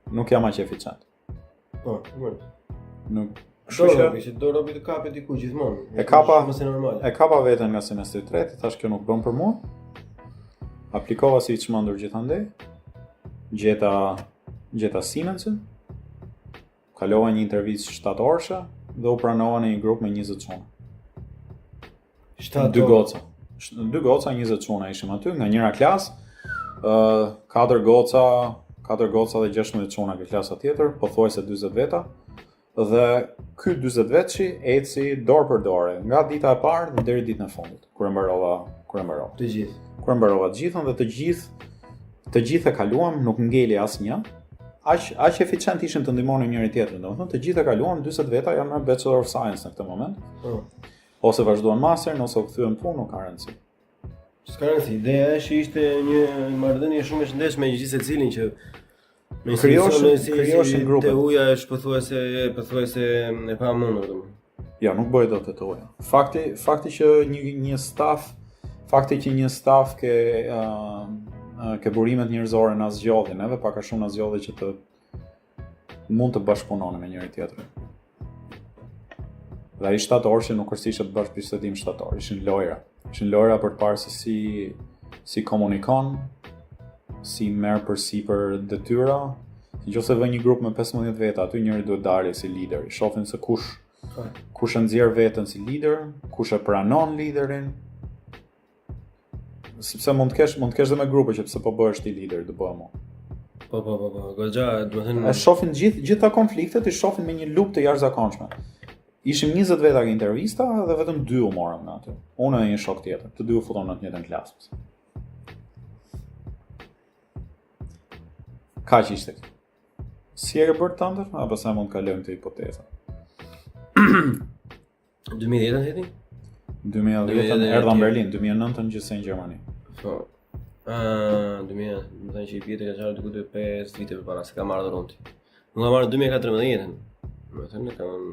nuk jam aq eficient.
Po, po. Nuk Kështu që kishte do robi të kapet diku gjithmonë.
E kapa më se normal. E kapa veten nga semestri i tretë, thash kjo nuk bën për mua. Aplikova si i çmendur gjithandej. Gjeta gjeta Siemensin. Kalova një intervistë 7 orëshe dhe u pranova në një grup me 20
çuna.
7 dy goca. Dy goca 20 çuna ishim aty nga njëra klasë. Ë uh, katër goca, katër goca dhe 16 çuna ke klasa tjetër, pothuajse 40 veta. Dhe ky 40 vetëshi eci dorë për dore, nga dita e parë dhe deri ditën e fundit, kur e mbarova, kur e mbarova.
Të gjithë.
Kur e mbarova të gjithën dhe të gjithë të gjithë e kaluam, nuk ngeli asnjë. Aq aq eficient ishim të ndihmonim njëri tjetrin, domethënë të gjithë e kaluam, 40 veta janë me Bachelor of Science në këtë moment.
Po.
Ose vazhduan masterin ose u kthyen në punë, nuk ka rëndësi.
S'ka rëndësi, ideja është që ishte një marrëdhënie shumë e shëndetshme me gjithë secilin që
me Krijoshin- si, krijoshin
grupet. TU-ja është pothuajse pothuajse e pamundur
domethënë. Jo, nuk bëj dot të huaja. Fakti fakti që një një staf, fakti që një staf ke uh, ke burimet njerëzore na zgjodhi, neve pak a shumë na zgjodhi që të mund të bashkëpunonim me njëri tjetrin. Dhe ai 7 orëshi nuk është se ishte bashkëbisedim 7 orë, ishin lojra. Ishin lojra për të parë se si si komunikon, si merr përsipër detyra. Në qoftë se vë një grup me 15 veta, aty njëri duhet dalë si lider. Shohin se kush po. kush e nxjerr veten si lider, kush e pranon liderin. Sepse mund të kesh, mund të kesh dhe me grupe që pse po bëhesh ti lider, do bëhem
unë. Po po po po, goxha,
domethënë E shohin gjithë gjitha konfliktet i shohin me një lupë të jashtëzakonshme. Ishim 20 veta ke intervista dhe vetëm dy u morëm në aty. Unë dhe një shok tjetër, të dy u futëm në të njëjtën klasë. Kaq ishte kjo. Si e ke bërë tëndër? Apo sa mund të kalojmë te hipoteza?
2010-ën theti?
2010-ën erdha në Berlin, 2009-ën gjithsej në
Gjermani. Po. Ëh, 2000, do të thënë që i bie të ka çarë diku te 5 vite përpara se kam ardhur unë. Unë kam ardhur 2014-ën. Do të thënë kam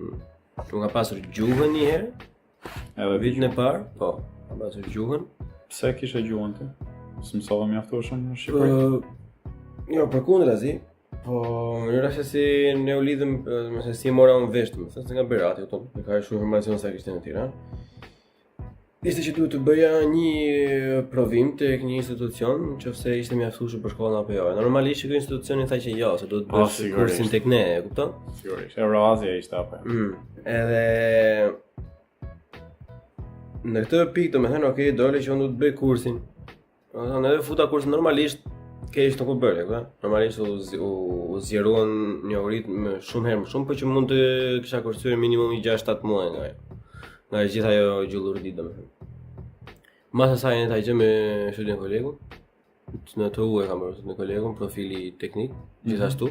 nuk kam pasur gjuhën një herë. Edhe vitin e parë, po, kam pasur
gjuhën. Pse kishe gjuhën ti? S'mësove mjaftueshëm në Shqipëri?
Po, jo, përkundrazi, Po, mënyra se si ne u lidhëm, më se si e mora unë vesh, më thënë se nga Berati, kupton, nuk ka shumë informacion sa kishte në Tiranë. Ishte që duhet të bëja një provim tek një institucion, nëse ishte mjaftueshëm për shkollën apo jo. Normalisht ky institucioni tha që jo, se duhet të po, bësh kursin tek ne, e
kupton? Sigurisht. Euroazia ishte apo.
Mm. Edhe në këtë pikë, domethënë, okay, doli që unë duhet të bëj kursin. Domethënë edhe futa kursin normalisht keq nuk u bëre, kupton? Normalisht u u, u zgjeruan njohuritë më shumë herë më shumë, por që mund të kisha kursyer minimumi 6-7 muaj nga ajo. Nga e gjitha ajo gjullurdi domethënë. Mas asaj e njëjta gjë me Studienkolleg-un. Në TU e kam bërë Studienkolleg-un, profili teknik, mm -hmm. gjithashtu.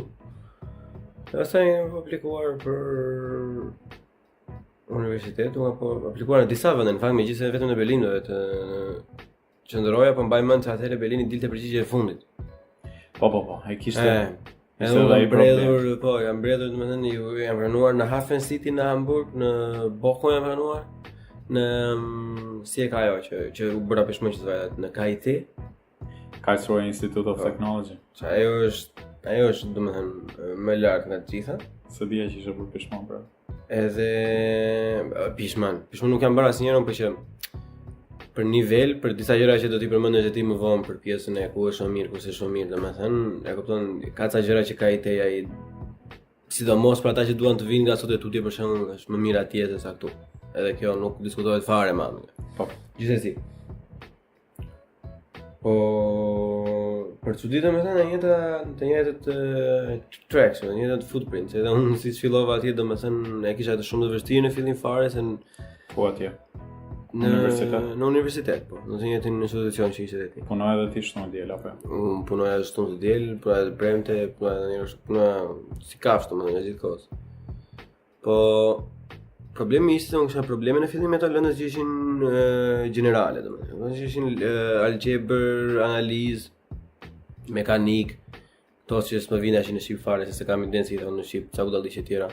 Pastaj kam aplikuar për universitet, unë kam aplikuar në disa vende, në fakt megjithëse vetëm në Berlin do të Qëndroja, po mbaj mend se atëherë Berlini dilte përgjigje e
fundit. Po, po, po, e kishte.
E, edhe unë jam bredhur, po, jam bredhur, domethënë, jam pranuar në Hafen City në Hamburg, në Bochum jam pranuar, në mm, si e ka ajo që që u bëra pishman që s'vajta në KIT.
Karlsruhe Institute of po. Technology.
Që ajo është, ajo është, domethënë, më lart nga të gjitha.
S'e dija që ishe bërë pishman
pra. Edhe pishman, pishman nuk jam bërë asnjëherë, por që për nivel, për disa gjëra që do t'i përmendësh ti më vonë për pjesën e ku është më mirë, ku s'është më mirë, domethënë, e kupton, ka ca gjëra që KIT-ja i sidomos për ata që duan të vinë nga sot e tutje për shembull, është më mirë atje se sa këtu. Edhe kjo nuk diskutohet fare më.
Po.
Gjithsesi. Po për çudi domethënë e njëjta të njëjtët tracks, të njëjtët footprints, edhe unë si fillova atje domethënë e kisha të shumë të vështirë në fillim fare se
në Po atje.
Në universitet. Në universitet, po, në të njëjtin institucion që ishe
edhe ti. Punoja edhe ti shtunë diel apo?
Jo? Unë punoja edhe shtunë diel, punoja edhe premte, punoja edhe një punoja si kafshë domethënë gjithë kohës. Po problemi ishte se unë kisha probleme në fillim me ato lëndët që ishin e, gjenerale, domethënë, do të ishin algjebër, analizë, mekanik, këto që s'më vijnë as në shqip fare, se s'e kam idenë si i thonë në shqip, ca budalliqe tjera.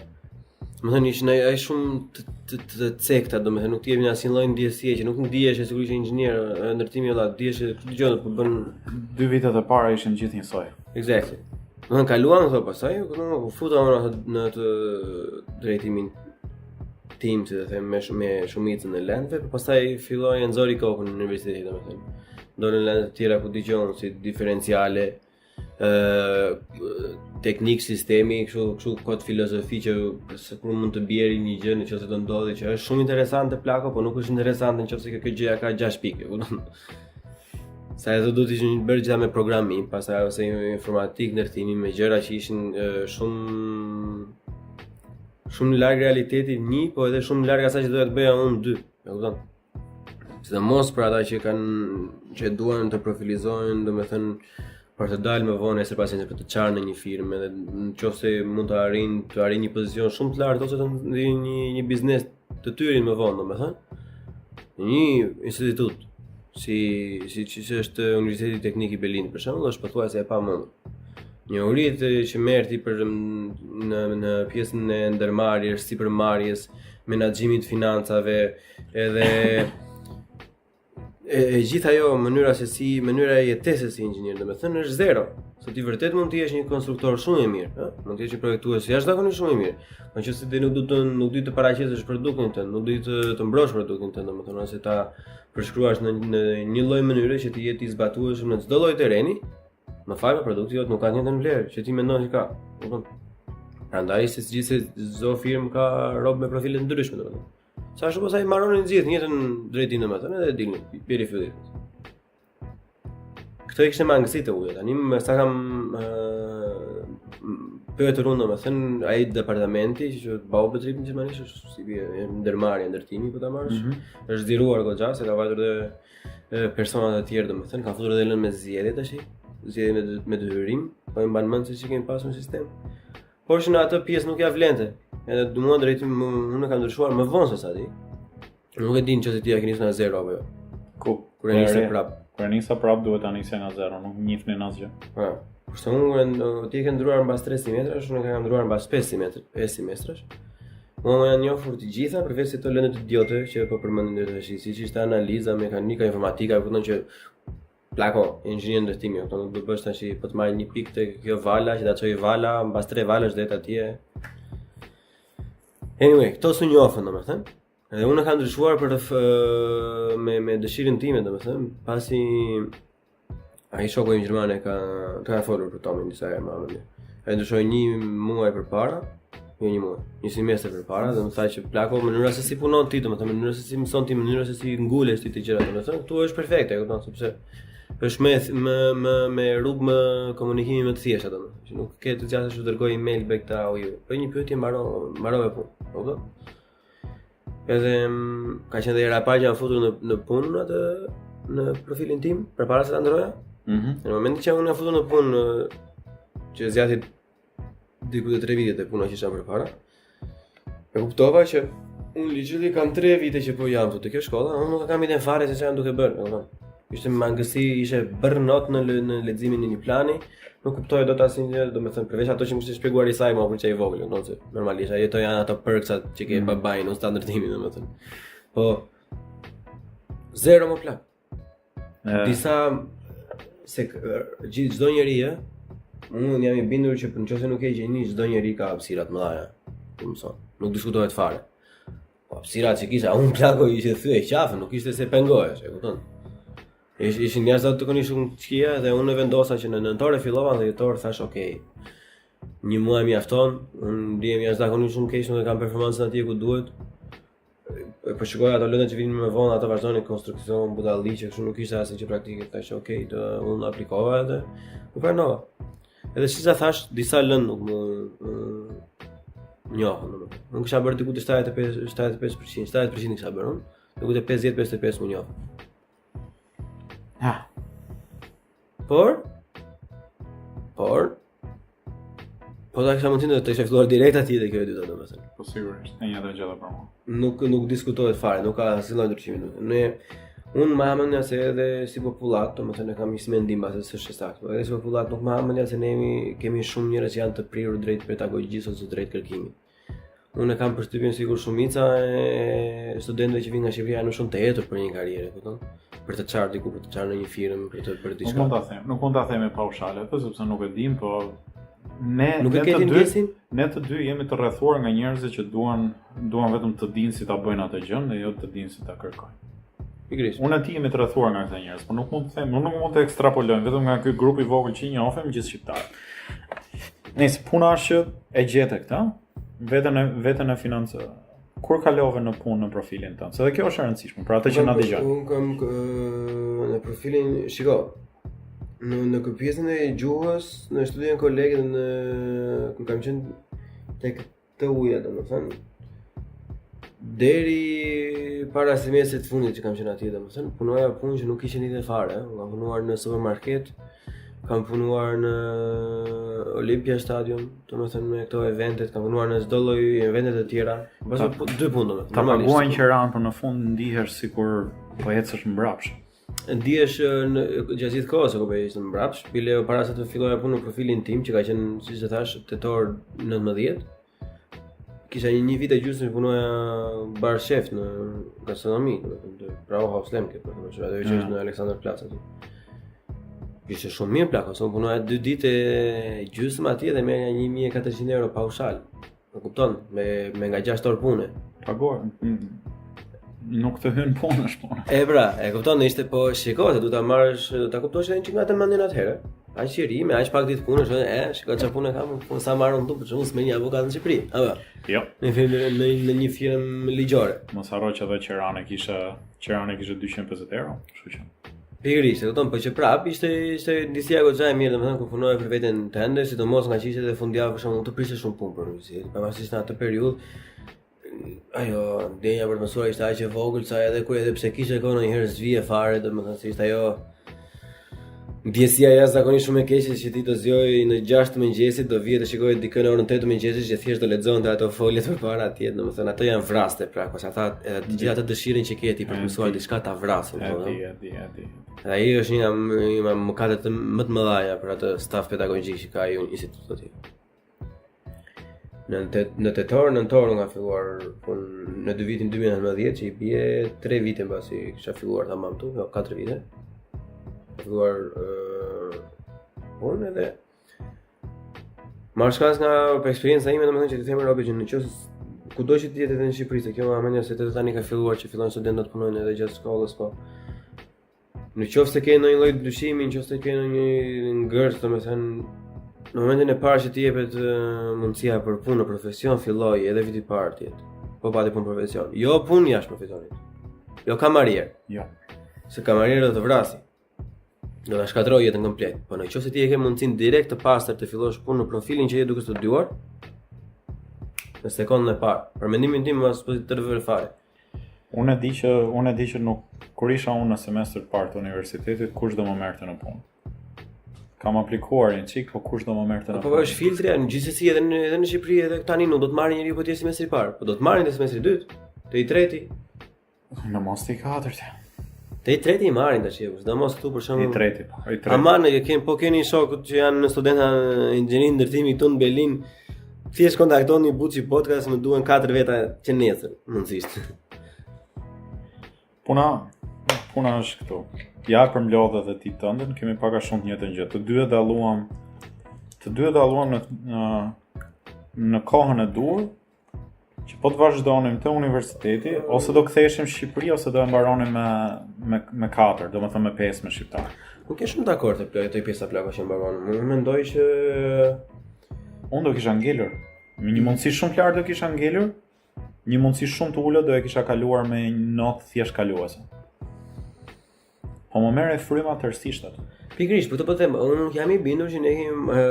Domethënë ishin ai ai shumë të të, të, të cekta, domethënë nuk të jepnin asnjë lloj ndjesie që nuk ndihesh sikur ishe inxhinier ndërtimi valla, ndihesh këtë gjë po
bën dy vitet e para ishin gjithë njësoj.
Exactly. Domethënë kaluan këto pastaj, domethënë u futa unë në atë drejtimin tim, si të them, me shumë me shumicën e lëndëve, por pastaj filloi e nxori kokën në universitet, domethënë. Dolën lëndë të tjera ku dëgjon si diferenciale, ë teknik sistemi, kështu kështu kot filozofi që se kur mund të bjeri një gjë në qoftë se do ndodhi që është shumë interesante plako, po nuk është interesante në qoftë se kjo, kjo gjëja ka 6 pikë, kupton? Sa edhe do të ishin bërë gjitha me programim, pastaj ose informatik ndërtimi me gjëra që ishin e, shumë Shumë larg realitetit një, po edhe shumë larg asaj që doja të bëja unë dy. E kupton? Sidomos për ata që kanë që duan të profilizohen, domethënë për të dalë më vonë nesër pasnesër për të çarë në një firmë edhe në qoftë se mund të arrijnë të arrijnë një pozicion shumë të lartë ose të ndërtojnë një një biznes të tyrin më vonë, domethënë. Në një institut si si që që është Universiteti Teknik i Berlinit për shembull, është pothuajse e pamundur. Njohuritë që merr ti për në në pjesën e ndërmarrjes, sipërmarrjes, menaxhimit të financave, edhe e, e gjithë ajo mënyra se si mënyra e jetesës si inxhinier, domethënë është zero. Se ti vërtet mund të jesh një konstruktor shumë i mirë, ë? Mund të jesh një projektues jashtëzakonisht shumë i mirë. Po nëse ti nuk do të nuk di të paraqesësh produktin tënd, nuk di të të mbrosh produktin tënd, domethënë ose ta përshkruash në në një lloj mënyre që të jetë i zbatueshëm në çdo lloj terreni, më fal, po produkti jot nuk ka të njëjtën vlerë që ti mendon që ka. Kupton? Prandaj se gjithë se çdo firmë ka rob me profile të ndryshme, domethënë. Sa shumë sa i mbaronin gjithë njëjtën drejtim domethënë edhe dilnin biri fillit. Këto i kishte mangësi të ujë. Tani me sa kam ë pyetur unë domethënë ai departamenti që Baubetrieb në gjermanisht është si bie ndërmarrje ndërtimi po ta marrësh. Mm -hmm. Është zgjeruar goxha se ka vajtur edhe persona të tjerë domethënë ka futur edhe lëndë me zgjedhje tash, zgjedhje me me detyrim, po e mban mend se si kemi pasur në sistem. Por që në atë pjesë nuk ja vlente. Edhe du mua drejtim më, unë kam ndryshuar më vonë se sa ti. Nuk e di nëse ti ja ke nisur nga zero apo jo.
Ku?
Kur e nise prap.
Kur e nisa prap duhet ta nisja nga zero, nuk njihnin asgjë.
Po. Kurse unë kur ti e ke ndruar mbas 3 semestrash, unë e kam ndruar mbas 5 semestr, 5 semestrash. Mua më janë njohur të gjitha përveç se ato lëndët idiote që po përmendim deri tash, siç ishte analiza, mekanika, informatika, kupton që Plako, inxhinier ndërtimi, kupton, nuk do bësh tash po të marrë një pikë te kjo vala që ta çojë vala mbas tre valësh deri atje. Anyway, këto s'u njohën, domethënë. Edhe unë kam ndryshuar për të f... me me dëshirën time, domethënë, pasi ai shoku im gjerman e ka të ka folur për Tomin disa herë më vonë. Ai ndryshoi një muaj përpara, jo një muaj, një semestër përpara dhe më tha që plako mënyra se si punon ti, domethënë mënyra se si mëson ti, mënyra se si ngulesh ti te gjërat, domethënë këtu është perfekte, e kupton, sepse është më më më me rrugë më komunikimi më të thjeshta domethënë, që nuk ke të zgjasësh të dërgoj email back to how you. Bëj një pyetje mbaro mbarove punë, e kupton? Edhe mm, ka qenë dhe hera e parë që jam futur në në punë në atë në profilin tim përpara se ta ndroja.
Mhm. Mm
në momentin që unë jam futur në punë që zgjati diku te 3 vite te puna që isha përpara. E kuptova që unë literally kam 3 vite që po jam te kjo shkolla, unë nuk e kam idenë fare se çfarë jam duke bërë, domethënë. Ishte mangësi, ishte burnout në në leximin e një plani, nuk kuptoja dot asnjë gjë, domethënë përveç ato që më kishte shpjeguar Isai më kur qe i vogël, domethënë normalisht ato janë ato perksat që ke mm. babain usta ndërtimi domethënë. Po zero më plak. Disa se gjithë çdo njeri ë, unë jam i bindur që në qoftë se nuk je gjeni, çdo njeri ka hapësira të mëdha. Po mëson, nuk diskutohet fare. Po hapësirat që kisha, unë plako i ishe thyej qafën, nuk ishte se pengohesh, e kupton? Ish, ishin jashtëzakonisht shumë të këqija dhe unë e vendosa që në nëntor e fillova në dhjetor thash ok. Një muaj mjafton, unë ndihem jashtëzakonisht shumë keq, nuk e kam performancën atje ku duhet. Po shikoja ato lëndët që vinin më vonë, ato vazhdonin konstruksion, budalliqe, kështu nuk ishte asnjë gjë praktike. Thash ok, do unë aplikova edhe u pranova. Edhe siç ta thash, disa lëndë nuk më njohën, domethënë. Unë kisha bërë diku te 75 75%, 70% kisha bërë unë, diku te 50 55 më njohën.
Ha.
Por por Po ta kisha mundësinë do të kisha filluar direkt atje te kjo e dyta domethënë.
Po sigurisht, e njëjta gjë edhe për
mua. Nuk nuk diskutohet fare, nuk ka asnjë lloj ndryshimi domethënë. Ne unë më ha mendja se edhe si popullat, domethënë e kam një mendim mbase s'është e saktë, po edhe si popullat nuk më ha mendja se ne jemi kemi shumë njerëz që janë të prirur drejt pedagogjisë ose drejt kërkimit. Unë e kam përshtypjen sikur shumica e studentëve që vijnë nga Shqipëria janë shumë të etur për një karrierë, kupton? Për të çarë diku, për të çarë në një firmë, për të për
diçka. Nuk mund ta them, nuk mund ta themi paushale atë sepse nuk e dim, po ne
nuk
e
ke
të dy, ne të dy jemi të rrethuar nga njerëz që duan duan vetëm të dinë si ta bëjnë atë gjë dhe jo të dinë si ta kërkojnë.
Pikërisht.
Unë e ti jemi të rrethuar nga këta njerëz, por nuk mund të them, nuk mund të ekstrapolojmë vetëm nga ky grup i vogël që njohim gjithë shqiptarët. Nëse puna është që e gjete këtë, veten e veten e financove. Kur kalove në punë në profilin tënd? Se dhe kjo është e rëndësishme për atë që na
dëgjojnë. Unë kam në profilin, shiko, në në këtë pjesën e gjuhës, në Studienkolleg në kur kam qenë tek të uja, domethënë, deri para semestrit të fundit që kam qenë atje, domethënë, punoja punë që nuk ishin lidhje fare, unë kam punuar në supermarket, kam punuar në Olympia Stadium, domethënë me këto eventet, kam punuar në çdo lloj evente të tjera. Pas po, dy punë domethënë.
Ta paguajnë qeranë, por në fund ndihesh sikur po ecësh mbrapsht.
Ndihesh në gjatë gjithë kohës se po ecësh mbrapsht, bile para se të filloja punë në profilin tim që ka qenë, siç e thash, tetor 19, kisha një, një vit e gjysmë që punoja bar chef në gastronomi, domethënë te Brauhaus Lemke, për të thënë, ajo që është mm. në Alexanderplatz aty. Ishte shumë mirë plako, se unë punoja dy ditë e gjysmë atje dhe merrja 1400 euro paushal. Më kupton, me me nga 6 orë
pune. Paguar. Nuk të hyn punë është
puna. E pra, e kupton, ishte po shiko se do ta marrësh, do ta kuptosh edhe që nga të mendin atëherë. Aq i ri, me aq pak ditë punë, është, e, shiko çfarë punë kam, punë sa marr unë këtu, për shembull, s'merr një avokat në Shqipëri. Apo.
Jo.
Në firmë në në një firmë ligjore.
Mos harro që edhe qeranë kishe, qeranë kishe 250 euro, kështu
që. Pikërisht, e kupton, po që prap ishte ishte ndjesia goxha e mirë, domethënë kur punoje për veten tënde, sidomos nga që ishte edhe fundjavë për shembull, nuk të prishte shumë punë për universitet. Pavarësisht në atë periudhë, ajo ndjenja për të mësuar ishte aq e vogël sa edhe kur edhe pse kishe kohë ndonjëherë s'vije fare, domethënë se ishte ajo ndjesia jashtëzakonisht shumë e keqe që ti do zgjohej në 6 të mëngjesit, do vije të shikoje dikë në orën 8 të mëngjesit që thjesht do lexonte ato foljet përpara atje, domethënë ato janë vrasëse pra, kurse ata edhe të gjithë atë dëshirën që ke ti për të mësuar diçka ta vrasin,
E di, e di, e di.
Dhe ai është një nga një nga mëkatet më të mëdha për atë staf pedagogjik që ka ai institut atje. Në te, në tetor, nëntor unë kam filluar punë në dy vitin 2019 që i bie 3 vite mbasi kisha filluar tamam këtu, jo 4 vite. Kam filluar uh, punë edhe Marr shkas nga eksperienca ime, domethënë që të them robit që në qoftë kudo që të jetë edhe në Shqipëri, se kjo ma mendja se edhe tani ka filluar që fillojnë studentët të punojnë edhe gjatë shkollës, po Në qoftë se ke ndonjë lloj dyshimi, në qoftë se ke ndonjë ngërç, domethënë në momentin e parë që të jepet mundësia për punë në profesion, filloj edhe viti i parë të jetë. Po pati punë profesion. Jo punë jashtë profesionit. Jo kamarier.
Jo.
Se kamarier do të vrasi. Do ta shkatërrojë jetën komplet. Po në qoftë se ti e ke mundësinë direkt të pastër të fillosh punë në profilin që je duke studiuar, në sekondën e parë. Për mendimin tim, mos po të rrëfej fare.
Unë e di që unë e di që nuk kur isha unë në semestër të parë të universitetit, kush do më merrte në punë? Kam aplikuar një çik, po kush do më merrte në
po, punë? Po është filtri, në gjithsesi edhe në edhe në Shqipëri edhe tani nuk do të marrin njeri po ti semestri i parë, po do të marrin te semestri i dytë, te i treti.
Në mos te i katërti.
Te i treti i marrin tash, po sidomos këtu për
shembull. I treti, po, i
treti. Aman, e kemi po keni shokët që janë në studenta inxhinieri ndërtimi këtu në Berlin. Thjesht kontaktoni Buçi Podcast, më duhen 4 veta që nesër, mundësisht.
Puna, puna është këtu. Ja përmblodhe edhe ti tëndën, kemi pak a shumë të njëjtën gjë. Të dy e dalluam, të dy e dalluam në në në kohën e duhur, që po të vazhdonim te universiteti, ose do ktheheshim në Shqipëri ose do e mbaronim me me me 4, domethënë me 5 me
shqiptar. Nuk jam shumë dakord te plot te pjesa plako që mbaron. Unë mendoj që
unë do kisha ngelur. Me një mundësi shumë të lartë do kisha ngelur, një mundësi shumë të ulët do e kisha kaluar me një notë thjesht kaluese. Po më merrej fryma tërësisht
aty. Pikërisht, po të po them, unë nuk jam i bindur që ne kemi ë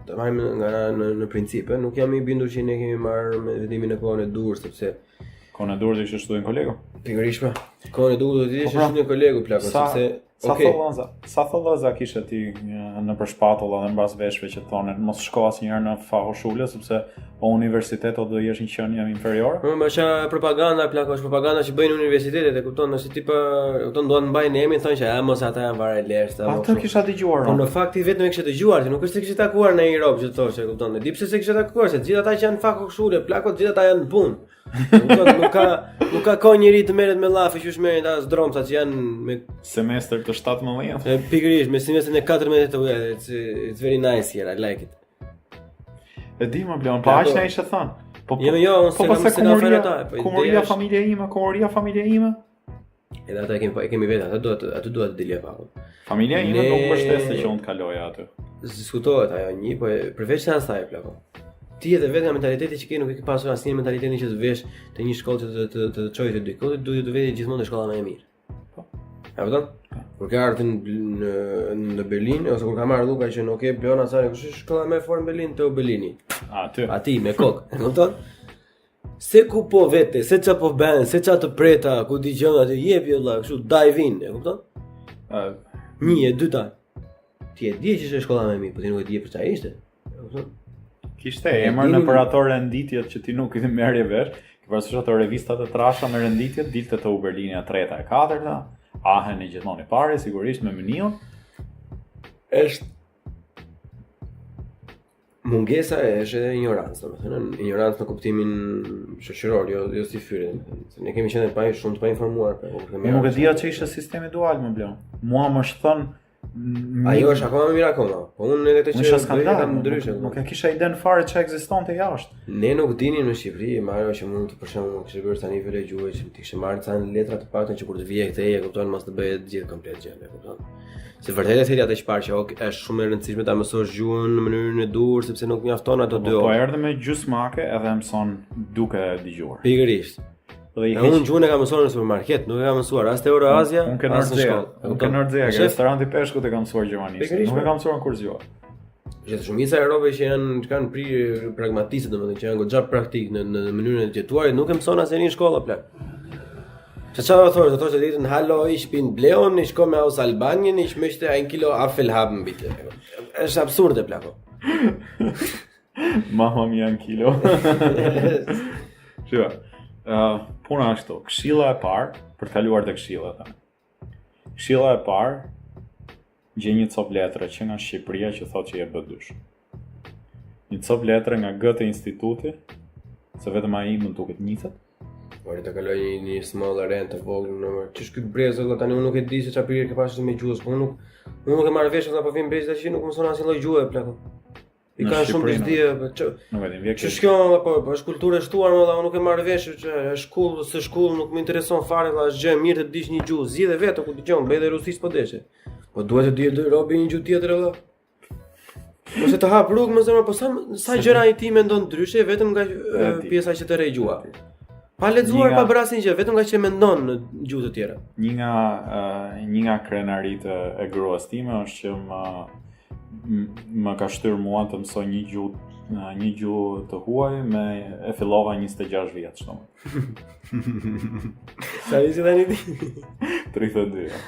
të marrim nga në në princip, nuk jam i bindur që ne kemi marrë me vendimin në kohën e duhur sepse
kohën e duhur do ishte student
kolegu. Pikërisht pra. Kohën e duhur do të ishte po pra, student kolegu plako,
sa, sepse sa okay. thollëza, sa thollëza kishe ti nëpër shpatulla dhe mbas veshëve që thonin mos shko asnjëherë në Fachhochschule sepse o universitet o do jesh një qenie
inferiore. Po më është propaganda plako, është propaganda që bëjnë universitetet, e kupton, është tip, e kupton, duan të mbajnë emrin, thonë që a mos ata janë vare leshta.
Atë kisha
dëgjuar. Po në fakt ti vetëm e kishe dëgjuar, ti nuk është se kishe takuar ndonjë rob që thoshte, e kupton. E di pse s'e kishe takuar, se gjithë ata që janë Fachhochschule, plako, gjithë ata janë në punë. Kupton, nuk ka nuk ka kohë njeri të merret me llafe që merren ata zdromsa që janë
me semestër të
17. E pikërisht me semestrin e 14 të it's, it's very nice here, I like it.
E di më Bleon, po aq na ishte thënë.
Po po, jo, jo, unë
po, po se ku muria, ata, po ku muria familja ime, ku muria familja ime.
Edhe ata e kemi po e kemi vetë, atë do të aty dua të dilja
pak. Familja ime ne... nuk mbështeste që unë të kaloja
aty. Diskutohet ajo një, po përveç se asaj plako. Ti edhe vetë nga mentaliteti që ke nuk e ke pasur asnjë mentalitetin që të vesh te një shkollë që të të të, të çojë te diku, duhet të vesh gjithmonë te shkolla më e mirë. Po. E kupton? Kur ke ardhur në në, në Berlin ose kur kam ardhur ka qenë okay, Bleona sa kush është shkolla më e fortë në Berlin, TU Berlini.
Aty.
Ati me kokë, e kupton? Se ku po vete, se ça po bën, se ça të preta, ku di gjën aty, jepi vëlla, kështu dive in, e kupton?
Ë,
Një e dyta. Ti e di që ishte shkolla më e mirë, po ti nuk e di për çfarë ishte. E kupton?
Kishte emër
dini-
në për ato renditjet që ti nuk i merrje vesh. Ke parasysh ato revistat e trasha me renditjet, dilte TU Berlini e treta e katërta, Aacheni gjithmonë i pari, sigurisht me Mynihun.
Është mungesa e është edhe ignorancë, domethënë, ignorancë në kuptimin shoqëror, jo jo si fyre, domethënë, se ne kemi qenë pa shumë të painformuar, po kur kemi
Unë nuk e
ardhur.
dija që ishte sistemi dual më blen. Mua më është thënë m-
Ajo është akoma më mirë akoma. Po unë edhe këtë
Unë
që
isha
bëj e
skandal,
kam
nuk,
ndryshe.
nuk e kisha iden fare që ekzistonte jashtë.
Ne nuk dinim në Shqipëri, Mario, që mund të për shembull kishte bërë sa nivele gjuhë që të kishte marrë ca letra të paktën që kur të vije këtej e kupton mos të bëje të gjithë komplet gjë, e kupton. Se vërtet e thënë atë që parë që ok, është shumë e rëndësishme ta mësosh gjuhën në mënyrën e duhur sepse nuk mjafton ato dy
Po
orë.
erdhe me gjysmake edhe e mëson duke e dëgjuar.
Pikërisht.
Dhe i
E
heq
unë gjuhën e kam mësuar në supermarket, nuk e kam mësuar as te Euroazia,
Unë ke
as në
Nordea,
shkollë. E
unë ke
kupton?
Nordea, ke
Shef,
restoranti peshkut e kam mësuar gjermanisht.
Pikërisht,
Nuk e
po.
kam mësuar në kurs gjuhë.
Që shumica e robëve që janë që kanë prirë pragmatiste, domethënë që janë goxha praktik në në mënyrën e gjetuarit, nuk e mëson asnjëri në shkollë plak. Se çfarë do thosh? Do thosh të ditën hallo, ich bin Bleon, ich komme aus Albanien, ich möchte ein Kilo Apfel haben bitte. Është absurde plako.
Mama mia në kilo. Shiko. Ë, puna është këtu. Këshilla e parë për të kaluar te këshilla tani. Këshilla e parë gjej një copë letre që nga Shqipëria që thotë që je B2. Një copë letre nga Goethe Instituti, se vetëm ai më duket njihet.
Ore të kaloj një, një small rent të vogël në ç'është ky brez vëlla tani unë nuk e di se çfarë prirje ke pasur me gjuhës, po unë nuk unë nuk e marr vesh apo vjen brez tash nuk mëson asnjë lloj gjuhe plako. I
Në
kanë shumë
Shqipëri,
bezdi, po ç'u
Nuk e di, vje
Që kjo, po, po është kulturë e shtuar, më valla, unë nuk e marr vesh që është cool, s'është cool, nuk më intereson fare, valla, është gjë e mirë të dish një gjuhë, zgjidhe vetë ku dëgjon, bëj edhe rusisht po deshe. Po duhet të dijë robi një gjuhë tjetër valla. Ose të hap rrugë më zemër, po sa sa gjëra i ti mendon ndryshe vetëm nga e,
di.
pjesa që të rrej gjuha. Pa lexuar,
Një nga-
pa bërë asnjë gjë, vetëm nga që mendon në gjuhë të tjera.
Një nga uh, një nga krenaritë e gruas time është që më m- më ka shtyrë mua të mësoj një gjuhë një gjuhë të huaj me e fillova 26 vjeç, domethënë.
Sa vjeç tani ti?
32. jo.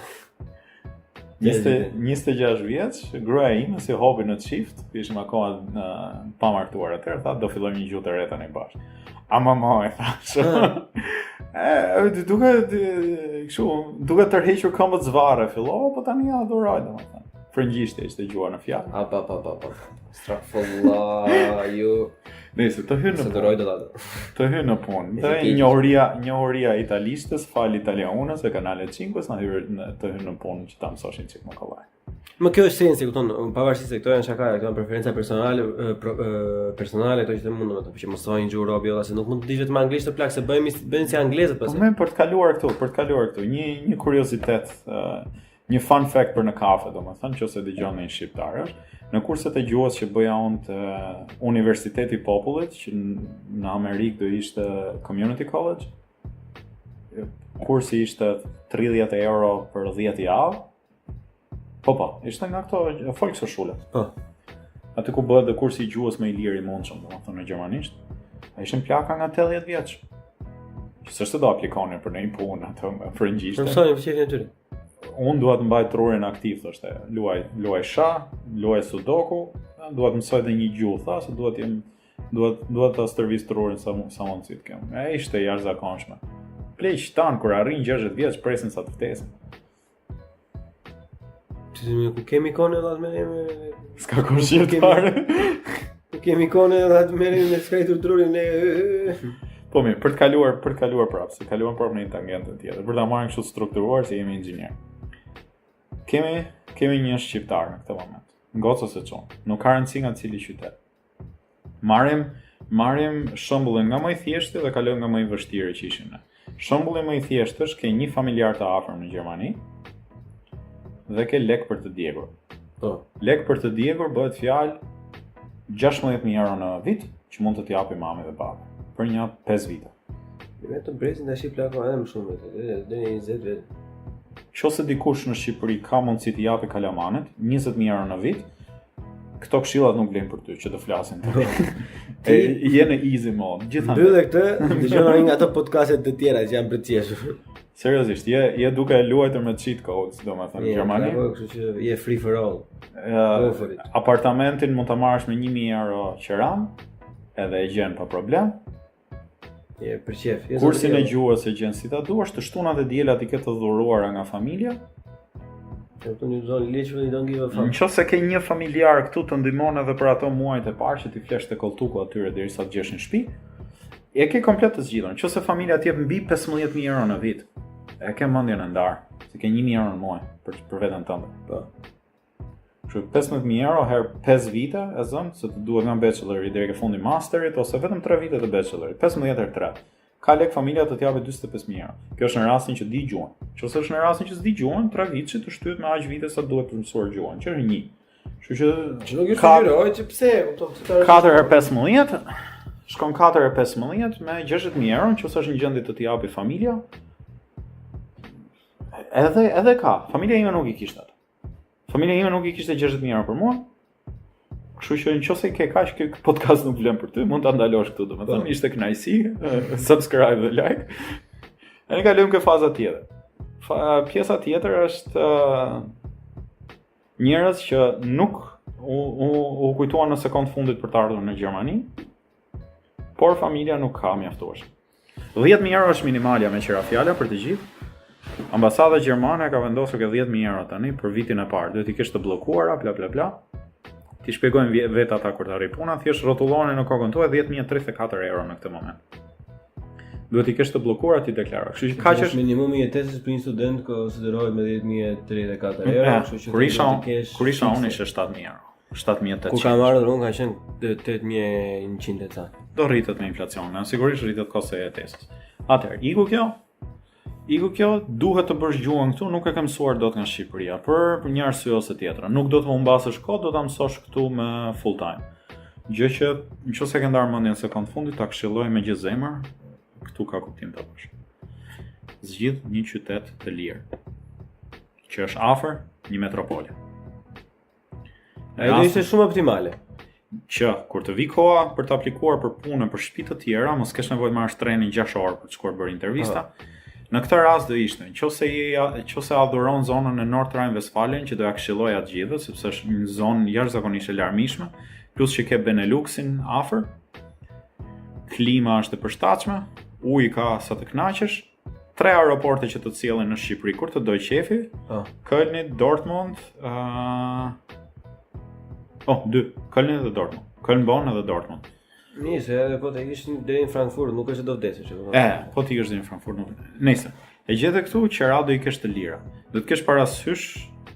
20 26 vjeç, gruaja ime si hobi në çift, ishim akoma në pa martuar atëherë, tha do fillojmë një gjuhë të re tani bashkë. Ama mo, e thash. e, duke kështu, duke tërhequr këmbët zvarre, fillova, po tani ja adhuroj domethënë. Frëngjishte ishte gjuha në fjalë.
A pa pa pa pa. Strafullah, ju
Nëse të hyn në
se
punë,
duroj dot atë.
të hyn në punë.
E
Dhe
keq.
njohuria, njohuria e italishtes, fal italianës e Kanale 5 na hyrë në, të hyn në punë që ta mësoshin çik më kollaj.
Më kjo është sensi, kupton, pavarësisht se këto janë shaka, këto janë preferenca personale, e, pro, e, personale këto që të mund domethënë, po që mësojnë gjuhë robi ose nuk mund të dish vetëm anglisht të plak se bëhemi bëjnë si anglezët
Po
pastaj.
më për të kaluar këtu, për të kaluar këtu, një një kuriozitet, ë, një fun fact për në kafe, domethënë, nëse dëgjon një shqiptar është, në kurset e gjuhës që bëja unë të Universiteti i Popullit, që në në Amerikë do ishte Community College, kursi ishte 30 euro për 10 javë. Po po, ishte nga këto Volkshochschule.
Po.
Aty ku bëhet dhe kursi i gjuhës më i lirë i mundshëm, domethënë në gjermanisht. A ishin plaka nga 80 vjeç. Që s'është se do aplikonin për ndonjë punë ato me frëngjishte.
Mësojnë për qefin e tyre.
Unë dua të mbaj trurin aktiv, thoshte. Luaj, luaj shah, luaj sudoku, dua të mësoj edhe një gjuhë, tha, se dua të jem dua dua ta stërvis trurin sa sa mundësi të kem. E ishte jashtëzakonshme. Pleq tan kur arrin 60 vjeç presin sa të vdesin.
Që të ku kemi kone edhe atë merremi me
S'ka kur shqiptar.
ku kemi kone edhe atë merremi me skrejtur trurin ne.
Po mirë, për të kaluar, për të kaluar prapë, se kaluam prapë në një tangentën tjetër, për ta marrë kështu të strukturuar se jemi inxhinier. Kemi kemi një shqiptar në këtë moment. Ngocë ose çun. Nuk ka rëndësi nga cili qytet. Marrim marrim shembullin nga më i thjeshti dhe kalojmë nga më i vështiri që ishin ne. Shembulli më i thjeshtë është ke një familjar të afërm në Gjermani dhe ke lek për të djegur.
Po.
Lek për të djegur bëhet fjalë 16.000 euro në vit që mund të t'japi mami dhe babi për një 5 vite.
Me të brezin tash i plako edhe më shumë vetë, deri në 20 vjet.
Qofse dikush në Shqipëri ka mundësi të japi kalamanet 20.000 euro në vit, këto këshillat nuk vlen për ty që të flasin. e je në easy mode, gjithandej.
Mbyllë këtë, dëgjon një nga ato podcastet të tjera që janë për të qeshur.
Seriozisht, je je duke luajtur me cheat codes, domethënë në Gjermani.
Po, kështu që je free for all.
Go for it. Apartamentin mund ta marrësh me 1000 euro qeran, edhe e gjen pa problem.
Je për qef.
Je Kursin e gjuhës e gjen si ta duash, të shtunat e dielat i ke të dhuruara nga familja.
E kupton një zonë literally don't give a fuck.
Në qoftë se ke një familjar këtu të ndihmon edhe për ato muajt e parë që ti flesh te kolltuku atyre derisa të gjesh një shtëpi, e ke komplet të zgjidhur. Në qoftë se familja të jep mbi 15000 euro në vit, e ke mendjen e ndarë, se ke 1000 euro në muaj për për veten tënde.
Po.
Kështu 15000 euro her 5 vite e zëm, se të duhet nga bachelori deri ke fundi masterit ose vetëm 3 vite të bachelorit, 15 herë 3. Ka lek familja të t'japë 45000 euro. Kjo është në rastin që di gjuhën. Nëse është në rastin që s'di gjuhën, 3 vite të shtyhet me aq vite sa duhet për të mësuar gjuhën, që është një. Kështu që
Që nuk e sugjeroj që pse, kupton, pse
ta 4 herë 15 shkon 4 herë 15 me 60000 euro, nëse është në gjendje të t'i japi familja. Edhe edhe ka, familja ime nuk i kishte ato. Familja ime nuk i kishte 60000 euro për mua. Kështu që nëse ke kaq ky podcast nuk vlen për ty, mund ta ndalosh këtu, domethënë po. ishte kënaqësi, subscribe dhe like. E ne kalojmë ke faza tjetër. Fa, pjesa tjetër është uh, njerëz që nuk u, u, u kujtuan në sekondë fundit për të ardhur në Gjermani, por familja nuk ka mjaftueshëm. 10.000 euro është minimalja me qira fjala për të gjithë. Ambasada gjermane ka vendosur ke 10.000 euro tani për vitin e parë. Duhet i kesh të bllokuara, bla bla bla. T'i shpjegojnë vetë ata kur të arrijë puna, thjesht rrotulloni në kokën tuaj 10.034 euro në këtë moment. Duhet i kesh të bllokuara t'i deklarosh.
Kështu që kaq është minimumi i jetesës për një student konsiderohet me 10.034 euro, kështu
që kur isha kur isha unë ishte 7.000 euro. 7800.
Kur kam ardhur unë ka qenë 8100 e
ca. Do rritet me inflacionin, sigurisht rritet kostoja e jetesës. Atëherë, iku kjo? Iku kjo, duhet të bësh gjuhën këtu, nuk e ke mësuar dot nga Shqipëria, për, për një arsye ose tjetrën. Nuk do të humbasësh kohë, do ta mësosh këtu me full time. Gjë që nëse ke ndarë mendjen sekondë fundit, ta këshilloj me gjithë zemër, këtu ka kuptim ta bësh. Zgjidh një qytet të lirë, që është afër një metropole.
Ajo do ishte shumë optimale.
Që kur të vi koha për të aplikuar për punë për shtëpi të tjera, mos kesh nevojë të marrësh trenin 6 orë për të shkuar bërë intervista. Po. Në këtë rast do ishte, nëse je nëse adhuron zonën e Nordrhein-Westfalen, që do ja këshilloja të gjithëve, sepse është një zonë jashtëzakonisht e larmishme, plus që ke Beneluxin afër, klima është e përshtatshme, uji ka sa të kënaqesh, tre aeroporte që të sjellin në Shqipëri kur të dojë qefi. Po. Kölni, Dortmund, ë uh... Oh, dy, Kölni dhe Dortmund. Köln Bonn edhe Dortmund.
Mirë, se edhe po të ikësh deri në Frankfurt, nuk është se do vdesësh,
apo. E, po të ikësh deri në Frankfurt, nuk. Nëse e gjete këtu, qera do i kesh të lira. Do të kesh parasysh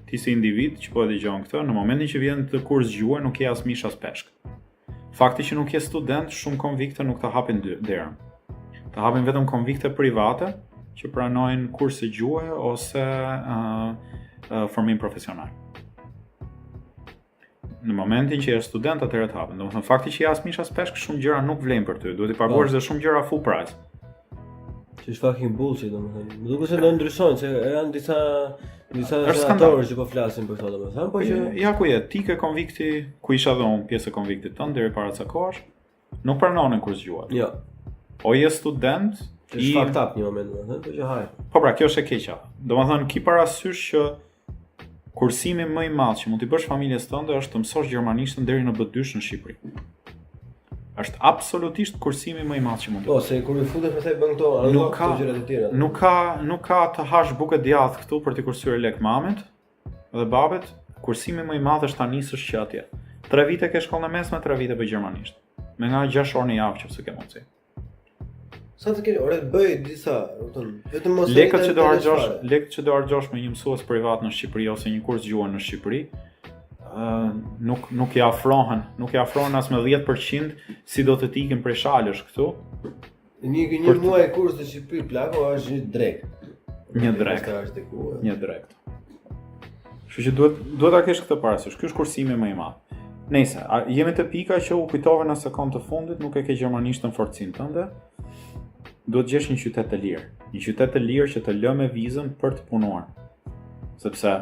ti si individ që po e dëgjon këtë, në momentin që vjen te kurs gjuhe nuk je as mish as peshk. Fakti që nuk je student, shumë konvikte nuk të hapin derën. Të hapin vetëm konvikte private që pranojnë kurse gjuhe ose uh, uh, formim profesional. Në momentin që je student atëherë të hapin. Domethënë fakti që je as mish as peshk, shumë gjëra nuk vlejnë për ty. Duhet i paguash po. dhe shumë gjëra full price.
Që është fucking bullshit, domethënë. Më duket se do ndryshojnë, se janë disa disa senatorë që po flasin për këto, domethënë, po
që ja ku je, ti ke konvikti ku isha dhe unë pjesë e konviktit tënd deri para ca kohësh, nuk pranonin kurs
gjuhe. Jo.
O je student,
i është fucked up një moment, domethënë, po që
haj. Po pra, kjo është e keqja. Domethënë ki parasysh që kursimi më i madh që mund t'i bësh familjes tënde është të mësosh gjermanishtën deri në B2 në Shqipëri. Është absolutisht kursimi më i madh që
mund të. Po, se kur i futesh pastaj bën këto,
nuk ka gjëra të tjera. Nuk ka nuk ka të hash bukë djath këtu për t'i kursyer lek mamit dhe babit. Kursimi më i madh është ta nisësh që atje. 3 vite ke shkollën e mesme, 3 vite bëj gjermanisht. Me nga 6 orë në javë nëse ke mundësi.
Sa të keni, ore bëj disa, kupton,
vetëm mos lekët që do harxhosh, lekët që do harxhosh me një mësues privat në Shqipëri ose një kurs gjuhe në Shqipëri, ë uh, nuk nuk i afrohen, nuk i afrohen as me 10% si do të të ikin prej Shalës këtu.
Një një muaj kurs në Shqipëri plako është një
drek. Një drek. Një drek. Kështu që duhet duhet ta kesh këtë parasysh. Ky është kursimi më i madh. Nëse a, jemi te pika që u kujtove në sekondë të fundit, nuk e ke gjermanishtën forcinë tënde, duhet të gjesh një qytet të lirë. Një qytet të lirë që të lë me vizën për të punuar. Sepse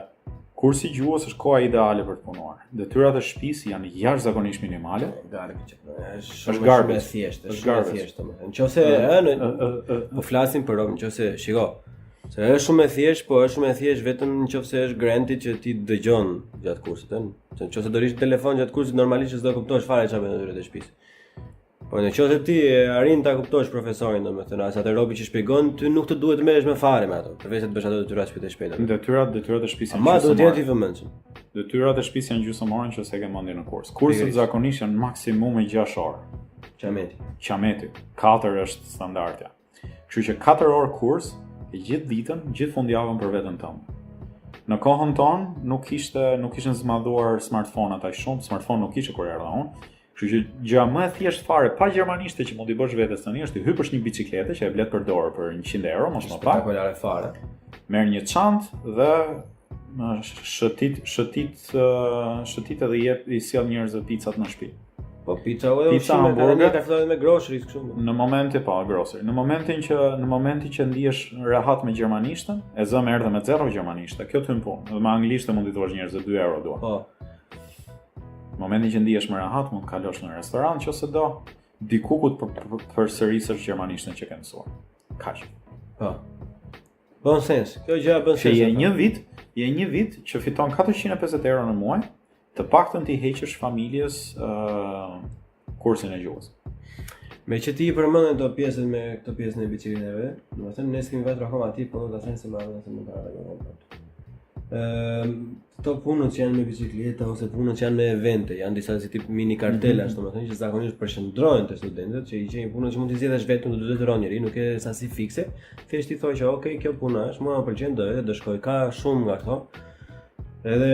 kursi i gjuhës është koha ideale për të punuar. Detyrat e shtëpisë janë jashtëzakonisht minimale.
Garbage. Është shumë garbage. e thjeshtë, është shumë e thjeshtë domethënë. Nëse ë në po flasim për rob, nëse shiko, se është shumë e thjeshtë, po është shumë e thjeshtë vetëm nëse është granted që ti dëgjon gjatë kursit, ëh. Se nëse do rish në telefon gjatë kursit normalisht s'do kuptosh fare çfarë bën detyrat e shtëpisë. Po në qoftë se ti arrin ta kuptosh profesorin, domethënë, as atë robi që shpjegon, ty nuk të duhet të merresh me fare me ato, përveç se të bësh ato detyrat shpejt e shpejt.
Detyrat, detyrat e shtëpisë
janë. Ma do të jetë i vëmendshëm.
Detyrat e shtëpisë janë gjysmë ore nëse ke mendjen në kurs. Kurset zakonisht janë maksimumi 6 orë.
Qameti.
Qameti. 4 është standardja. Kështu që 4 orë kurs e gjithë ditën, gjithë fundjavën për veten tënde. Në kohën tonë nuk ishte nuk ishin zmadhuar smartphone-at aq shumë, smartphone nuk ishte kur erdha unë. Kështu që gjëja më e thjeshtë fare pa gjermanishte që mund t'i bësh vetes tani është të hypësh një biçiklete që e blet për dorë për 100 euro, mos më pak.
Spektakolare fare.
Merr një çantë dhe shëtit shëtit shëtit edhe jep i sjell njerëzve picat në
shtëpi. Po pica o pizza hamburger ka filluar me groceries kështu.
Në momentin po grocery. Në momentin që në momentin që ndihesh rehat me gjermanishtën, e zëm erdhe me zero gjermanishte. Kjo të hyn punë. Dhe me anglisht mund t'i thuash njerëzve 2 euro
dua. Po.
Në momentin që ndihesh më rehat, mund të kalosh në restorant nëse do, diku ku të për, për, përsërisësh gjermanishtën që ke mësuar. Kaq.
Po. Bën sens. Kjo gjë bën
sens. Je një vit, je një vit që fiton 450 euro në muaj, të paktën t'i heqësh familjes ë uh, kursin e
gjuhës. Me që ti i përmendë këto pjesën me këto pjesën e biçikletave, domethënë ne s'kemi vajtur akoma aty, po do ta them se më ardhën se më para do Ëm këto punët që janë me biçikleta ose punët që janë me evente, janë disa si tip mini kartelash, mm -hmm. domethënë që zakonisht përqendrohen te studentët që i gjejnë punët që mund t'i zgjedhësh vetë, nuk të detyron njeri, nuk e sasi fikse. Thjesht i thonë që ok, kjo puna është, mua më pëlqen do edhe do shkoj. Ka shumë nga këto. Edhe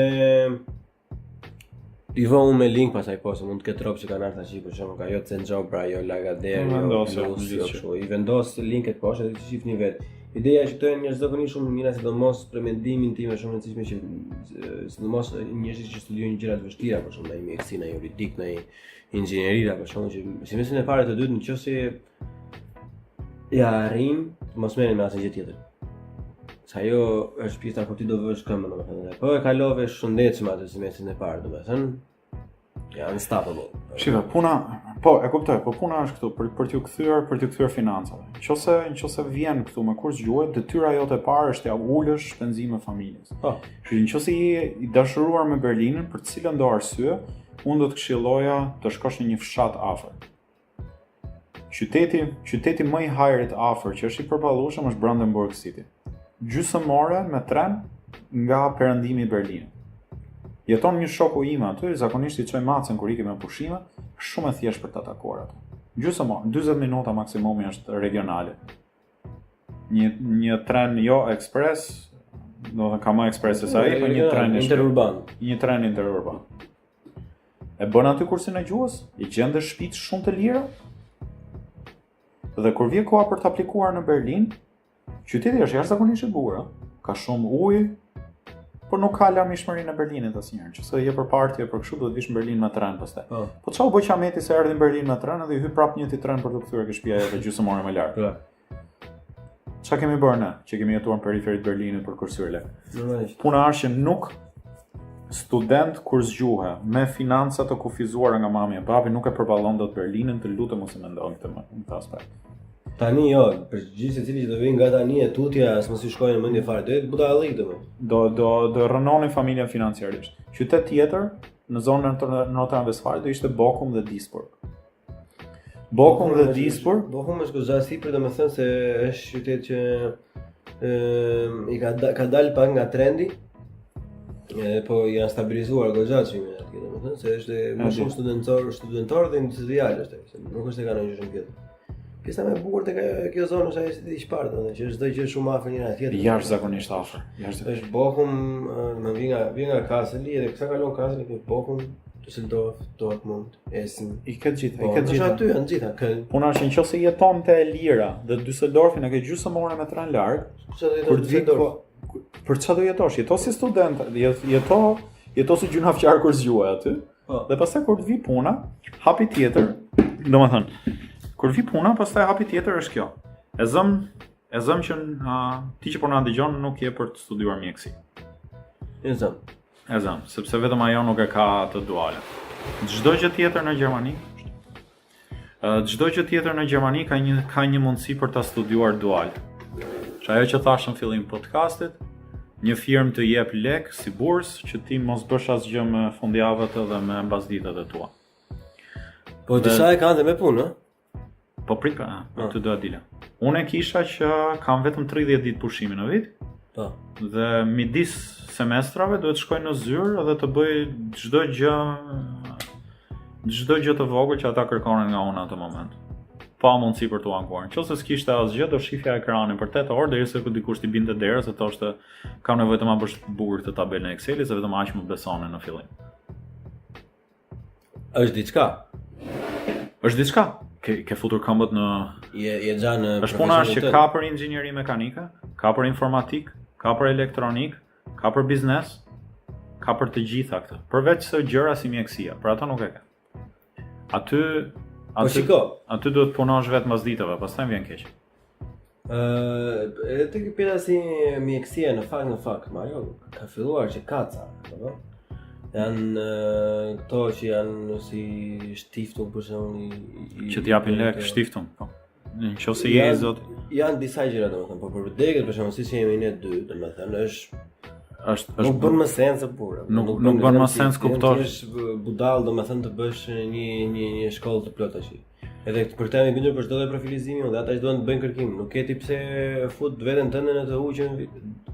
I vë unë me link pasaj po, se mund të ketë rob që kanë ardhur tash, për shembull, ka jo Zenjob, pra jo Lagardère, jo
vendos, Plus,
jo kështu. I vendos linket poshtë edhe ti shihni vetë. Ideja është që këto janë jashtëzakonisht shumë të mira, sidomos për mendimin tim është shumë e rëndësishme që sidomos njerëzit që studiojnë gjëra të vështira, për shembull, në mjekësi, në juridik, në inxhinieri, për shembull, që semestrin e parë të dytë nëse ja arrin, mos merrem me asnjë gjë tjetër. Se ajo është pjesa ku ti do vësh këmbën, domethënë. Po e kalove shëndetshëm atë semestrin e parë, domethënë, ja unstoppable.
Shive, puna, po e kuptoj, po puna është këtu për për t'ju kthyer, për t'ju kthyer financave. Nëse nëse vjen këtu me kurs gjuhe, detyra jote e parë është t'ia ulësh shpenzimet familjes.
Po.
Kështu që nëse je i dashuruar me Berlinin për cilën do arsye, unë do të këshilloja të shkosh në një fshat afër. Qyteti, qyteti më i hajrit afër që është i përballueshëm është Brandenburg City. Gjysmë ore me tren nga perëndimi i Berlinit. Jeton një shoku im aty, zakonisht i çoj macen kur ikim me pushime, shumë e thjeshtë për ta takuar aty. Gjysmë ore, 40 minuta maksimumi është regionale. Një një tren jo ekspres, do të thënë ka më ekspres se sa ai, po një tren
interurban.
Një tren interurban. E bën aty kursin e gjuhës, i gjen dhe shtëpitë shumë të lira. Dhe kur vjen koha për të aplikuar në Berlin, qyteti është jashtëzakonisht i bukur, ë? Ka shumë ujë, por nuk ka larmishmërinë e Berlinit asnjëherë. Nëse je për party për kështu duhet vish në Berlin me tren pastaj. Po, po çfarë u bë qameti se erdhi në Berlin me tren edhe i hy prap njëjti tren për të kthyer ke shtëpia jote gjysmë ore më larg. Po. Çka kemi bërë ne, që kemi jetuar në periferi të Berlinit për kursyer
lek? Normalisht.
Puna është që nuk student kurs gjuhe me financa të kufizuara nga mami e babi nuk e përballon dot Berlinin, të lutem mos e mendon këtë më në këtë
aspekt. Tani jo, për gjithë secili që do vinë nga tani e tutje, as mos i shkojnë në mendje fare, do jetë budallik
domethënë. Do do do rrënoni familjen financiarisht. Qytet tjetër në zonën e Nordrhein-Westfalen do ishte Bochum dhe Duisburg. Bochum dhe Duisburg.
Bochum është goxha sipër, domethënë se është qytet që ë i ka da, ka dalë pak nga trendi. Edhe po janë stabilizuar goxha çmimet atje, domethënë se është më shumë studentor, studentor dhe industrial është, se nuk është se ka ndonjë gjë shumë tjetër. Pjesa më e bukur tek ajo kjo zonë është ajo si i parë, domethënë që është çdo gjë shumë afër njëra
tjetrës. Jashtëzakonisht afër.
Jashtëzakonisht. Është Bochum, më vjen nga vjen nga Kasseli, edhe kësa kalon Kasseli, ke Bochum, Düsseldorf, Dortmund,
Essen. I ke të gjitha, i po, ke të gjitha.
Aty janë gjitha,
Köln. Puna është nëse jeton te e lira dhe Düsseldorfin e ke gjysmë ore me tren larg.
Pse do jetosh në Düsseldorf?
Për çfarë do jetosh? Jeto si student, jeto jeto si gjynafqar kurs gjuhe aty. Po. Dhe pastaj kur të vi puna, hapi tjetër, domethënë, kur vi puna, pastaj hapi tjetër është kjo. E zëm, e zëm që uh, ti që po na dëgjon nuk je për të studiuar mjekësi.
E zëm.
E zëm, sepse vetëm ajo nuk e ka atë duale. Çdo gjë tjetër në Gjermani, çdo gjë tjetër në Gjermani ka një ka një mundësi për ta studiuar dual. Që ajo që thashë në fillim podcastit, një firmë të jep lek si bursë që ti mos bësh asgjë me fundjavët edhe me mbasditet e tua.
Po disa e kanë dhe me punë, ë?
Po prit, pa, ah. aty do dilja. Unë e kisha që kam vetëm 30 ditë pushimi në vit.
Po.
Dhe midis semestrave duhet të shkoj në zyrë dhe të bëj çdo gjë çdo gjë të vogël që ata kërkonin nga unë në atë moment. Pa mundësi për t'u ankuar. Nëse s'kishte asgjë, do shifja ekranin për 8 orë derisa ku dikush t'i binte derës e thoshte kam nevojë të ma bësh bukur këtë tabelën e Excelit, se vetëm aq më besonin në fillim.
Është diçka.
Është diçka. Ke ke futur këmbët në
je je xhan në
Është puna është që ka për inxhinieri mekanike, ka për informatikë, ka për elektronikë, ka për biznes, ka për të gjitha këtë. Përveç se gjëra si mjekësia, për ato nuk e ka. Aty
po aty, po shiko.
Aty duhet të punosh vetë mbas ditëve, pastaj vjen keq.
Ë, edhe te kjo pjesa si mjekësia në fakt në fakt, Mario ka filluar që ka ca, apo? Janë këto që janë si Stiftung për shembull i,
i që të japin lek Stiftung, po. Në qoftë se je i
zot. Janë disa gjëra domethënë, po për degët për shembull siç jemi ne dy, domethënë është
është
është nuk bën më sens apo
burrë. Nuk nuk, nuk bën më sens kuptosh.
Ti je budall domethënë të bësh një një një shkollë të plotë tash. Edhe për këtë jam i bindur për çdo lloj profilizimi, dhe ata që duan të bëjnë kërkim, nuk ke ti pse fut veten tënde në të huqën,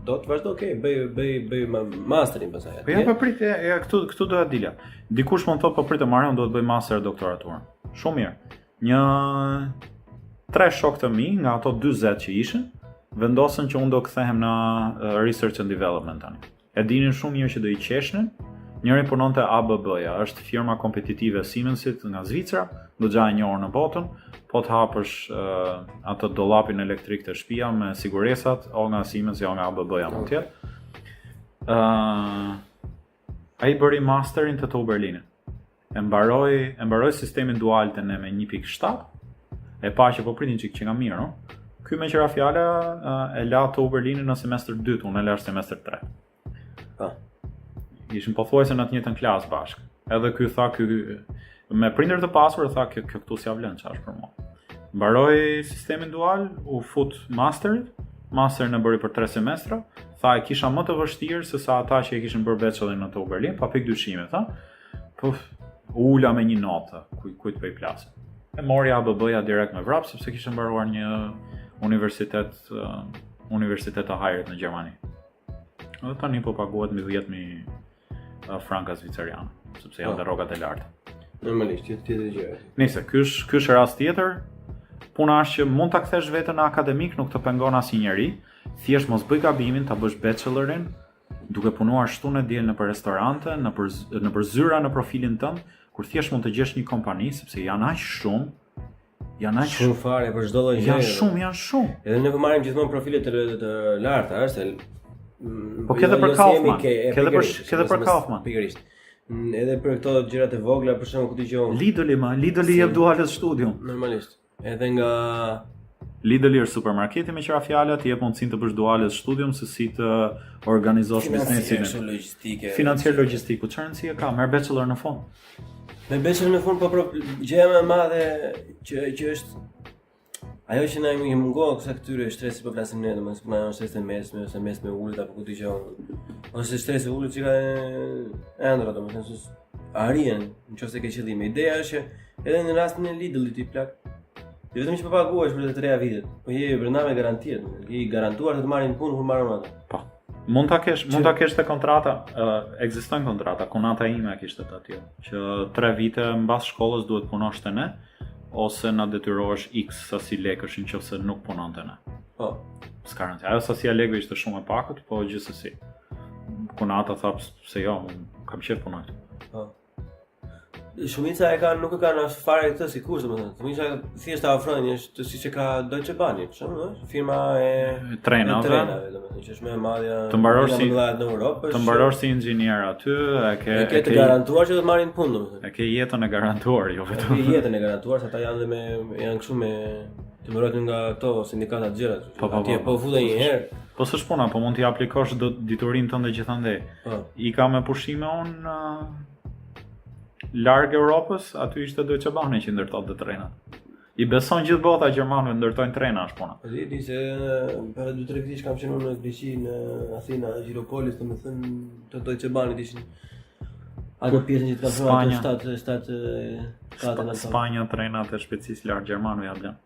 do të vazhdo, okay, bëj bëj bëj masterin pastaj.
Po ja, po prit, ja, ja këtu këtu doja dilja. Dikush mund të thotë po prit Mario, do të bëj master doktoraturën. Shumë mirë. Një tre shokë të mi nga ato 40 që ishin, vendosën që unë do kthehem në eh, research and development tani. E dinin shumë mirë që do i qeshnin. Njëri punonte ABB-ja, është firma kompetitive e Siemensit nga Zvicra, goxha e njohur në botën, po të hapësh uh, atë dollapin elektrik te shtëpia me siguresat, o nga Siemens, o nga ABB-ja mund të jetë. Ë uh, ai bëri masterin te TU Berlinit. E mbaroi, e mbaroi sistemin dual te ne me 1.7. E pa që po pritin çik që nga mirë, no? Ky meqë ra fjala e la TU Berlinin në semestër 2, unë e lash semestër 3.
Po.
Ishim pothuajse në të njëjtën klasë bashkë. Edhe ky tha ky me prindër të pasur tha kjo kjo këtu s'ja vlen çfarë është për mua. Mbaroi sistemin dual, u fut masterit, masterin e bëri për 3 semestra, tha e kisha më të vështirë se sa ata që e kishin bërë bachelorin në TU Berlin, pa pikë dyshimi, tha. Po u ula me një notë, kuj, kujt po i flasim. E mori ABB-ja direkt me vrap sepse kishte mbaruar një universitet uh, universitet të hajrit në Gjermani. Dhe tani po paguhet mbi 10000 franka zvicerianë, sepse janë po. dhe rrogat e
larta. Normalisht, tjetër tjetër
gjë. Nëse ky është ky është rast tjetër, puna është që mund ta kthesh veten në akademik, nuk të pengon asnjë njeri. Thjesht mos bëj gabimin ta bësh bachelorin duke punuar shtunë e diel nëpër restorante, nëpër nëpër zyra në profilin tënd, kur thjesht mund të gjesh një kompani sepse janë aq shumë, janë aq
shumë fare për çdo lloj
gjëje. Janë shumë, janë shumë.
Edhe ne po marrim gjithmonë profile të të larta, është se
mm, Po ke edhe për jo Kaufman, ke edhe për ke edhe për Kaufman.
Pikërisht. Mm, edhe për këto gjërat e vogla, për shembull, ku
dëgjon. Lidl-i më, Lidl-i jep duales studium.
Normalisht. Edhe nga
Lidl-i është supermarketi meqë ra fjala, të jep mundësinë të bësh duales studium se si të organizosh
biznesin. Financier logjistike.
Financier logjistik, po çfarë rëndësie ka? Merr bachelor në
fund. Me bachelor në fund, po pro gjëja më e madhe që që është ajo që na i mungon kësaj këtyre shtresë po flasim ne, domethënë puna jonë shtresë e mesme ose mesme ulët apo ku dëgjon. Ose shtresë e ulët që ka ëndrra, domethënë se arrin, nëse ke qëllime. Ideja është që edhe në rastin e Lidl-it ti plak, jo vetëm që po paguhesh për të treja vitet, po je brenda me garanti, je i garantuar të të marrin punë kur mbaron
atë. Po. Mund ta kesh, mund ta kesh te kontrata, uh, ekzistojnë kontrata, kunata ime e kishte të atillë, që 3 vite mbas shkollës duhet punosh te ne ose na detyrohesh X sasi lekësh nëse nuk punon te ne.
Po.
S'ka rëndësi. Ajo sasia lekëve ishte shumë e pakët, po gjithsesi. Kunata tha pse jo, unë kam qejf punoj.
Po. Shumica e kanë nuk e kanë as fare këtë si kusht, domethënë. Shumica thjesht ta ofrojnë, është siç e ka Deutsche Bahn, për shembull, ëh, firma e
trenave,
e trenave, domethënë, që është më e madhja.
Të mbarosh si
në Europë,
është të mbarosh si inxhinier aty, e
ke e ke të garantuar që do të marrin punë, domethënë.
E ke jetën e garantuar, jo
vetëm. E ke jetën e garantuar se ata janë dhe me janë kështu me. Të mbrojtur nga ato sindikatat gjërat.
Po, po,
Atje
po.
po fute një herë.
Po s'është puna, po mund t'i aplikosh do diturinë tënde gjithandej.
Po.
I ka me pushime unë në larg Europës, aty ishte Deutsche Bahn që ndërtonte trenat. I beson gjithë bota gjermanëve ndërtojnë trena është puna.
Po di di se para 2-3 vitesh kam qenë unë në Greqi në Athina, Gjiropolis, domethënë të Deutsche Bahnit ishin ato pjesën që të kam thënë ato
Spanja.
7 7 katën ato.
Spanja trenat e shpejtësisë lartë gjermanëve ja blen.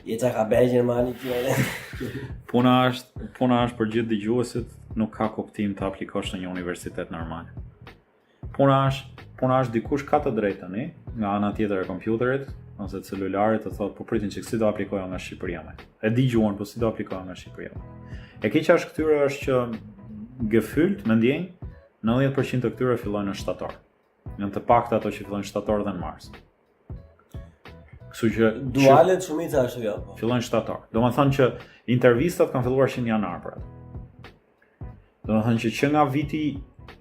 Je ça ka bërë Gjermani kjo.
Puna është, puna është për gjithë dëgjuesit, nuk ka kuptim të aplikosh në një universitet normal. Puna është, puna është dikush ka të drejtë tani, nga ana tjetër e kompjuterit ose celularit të thotë po pritin që si do aplikoja nga Shqipëria më. E di gjuhën, po si do aplikoja nga Shqipëria. E keqja është këtyre është që gefühlt me ndjenjë 90% të këtyre fillojnë në shtator. Janë të pakta ato që fillojnë në shtator dhe në mars. Kështu që
Dualet shumica ashtu jo, po.
fillojnë shtator. Do më thënë që intervistat kanë filluar që në janar për atë. Do më thënë që që nga viti,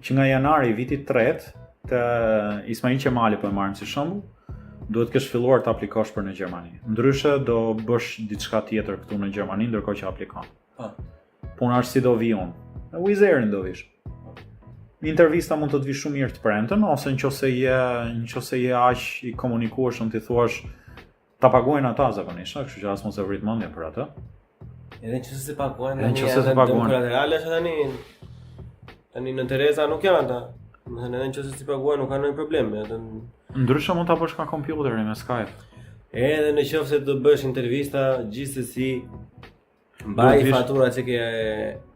që nga janari i vitit tretë, të Ismail Qemali po e marrim si shembull, duhet kesh filluar të aplikosh për në Gjermani. Ndryshe do bësh diçka tjetër këtu në Gjermani ndërkohë që aplikon.
Po.
Puna është si do vi unë. Me Wizz Airin do vish. Intervista mund të të vi shumë mirë të premten ose nëse je nëse je aq i komunikueshëm ti thuash ta paguajnë ata zakonisht, a, kështu që as mos e vrit mendjen për atë.
Edhe nëse se paguajnë,
Edhe nëse se paguajnë.
Kolaterale është tani. Tani në Tereza nuk janë ata. Do të thënë edhe nëse si paguajnë nuk ka ndonjë problem, edhe
Ndryshe mund ta bësh nga kompjuteri me Skype.
Edhe në qoftë se do bësh intervista, gjithsesi mbaj
Duhet vish-
faturat që ke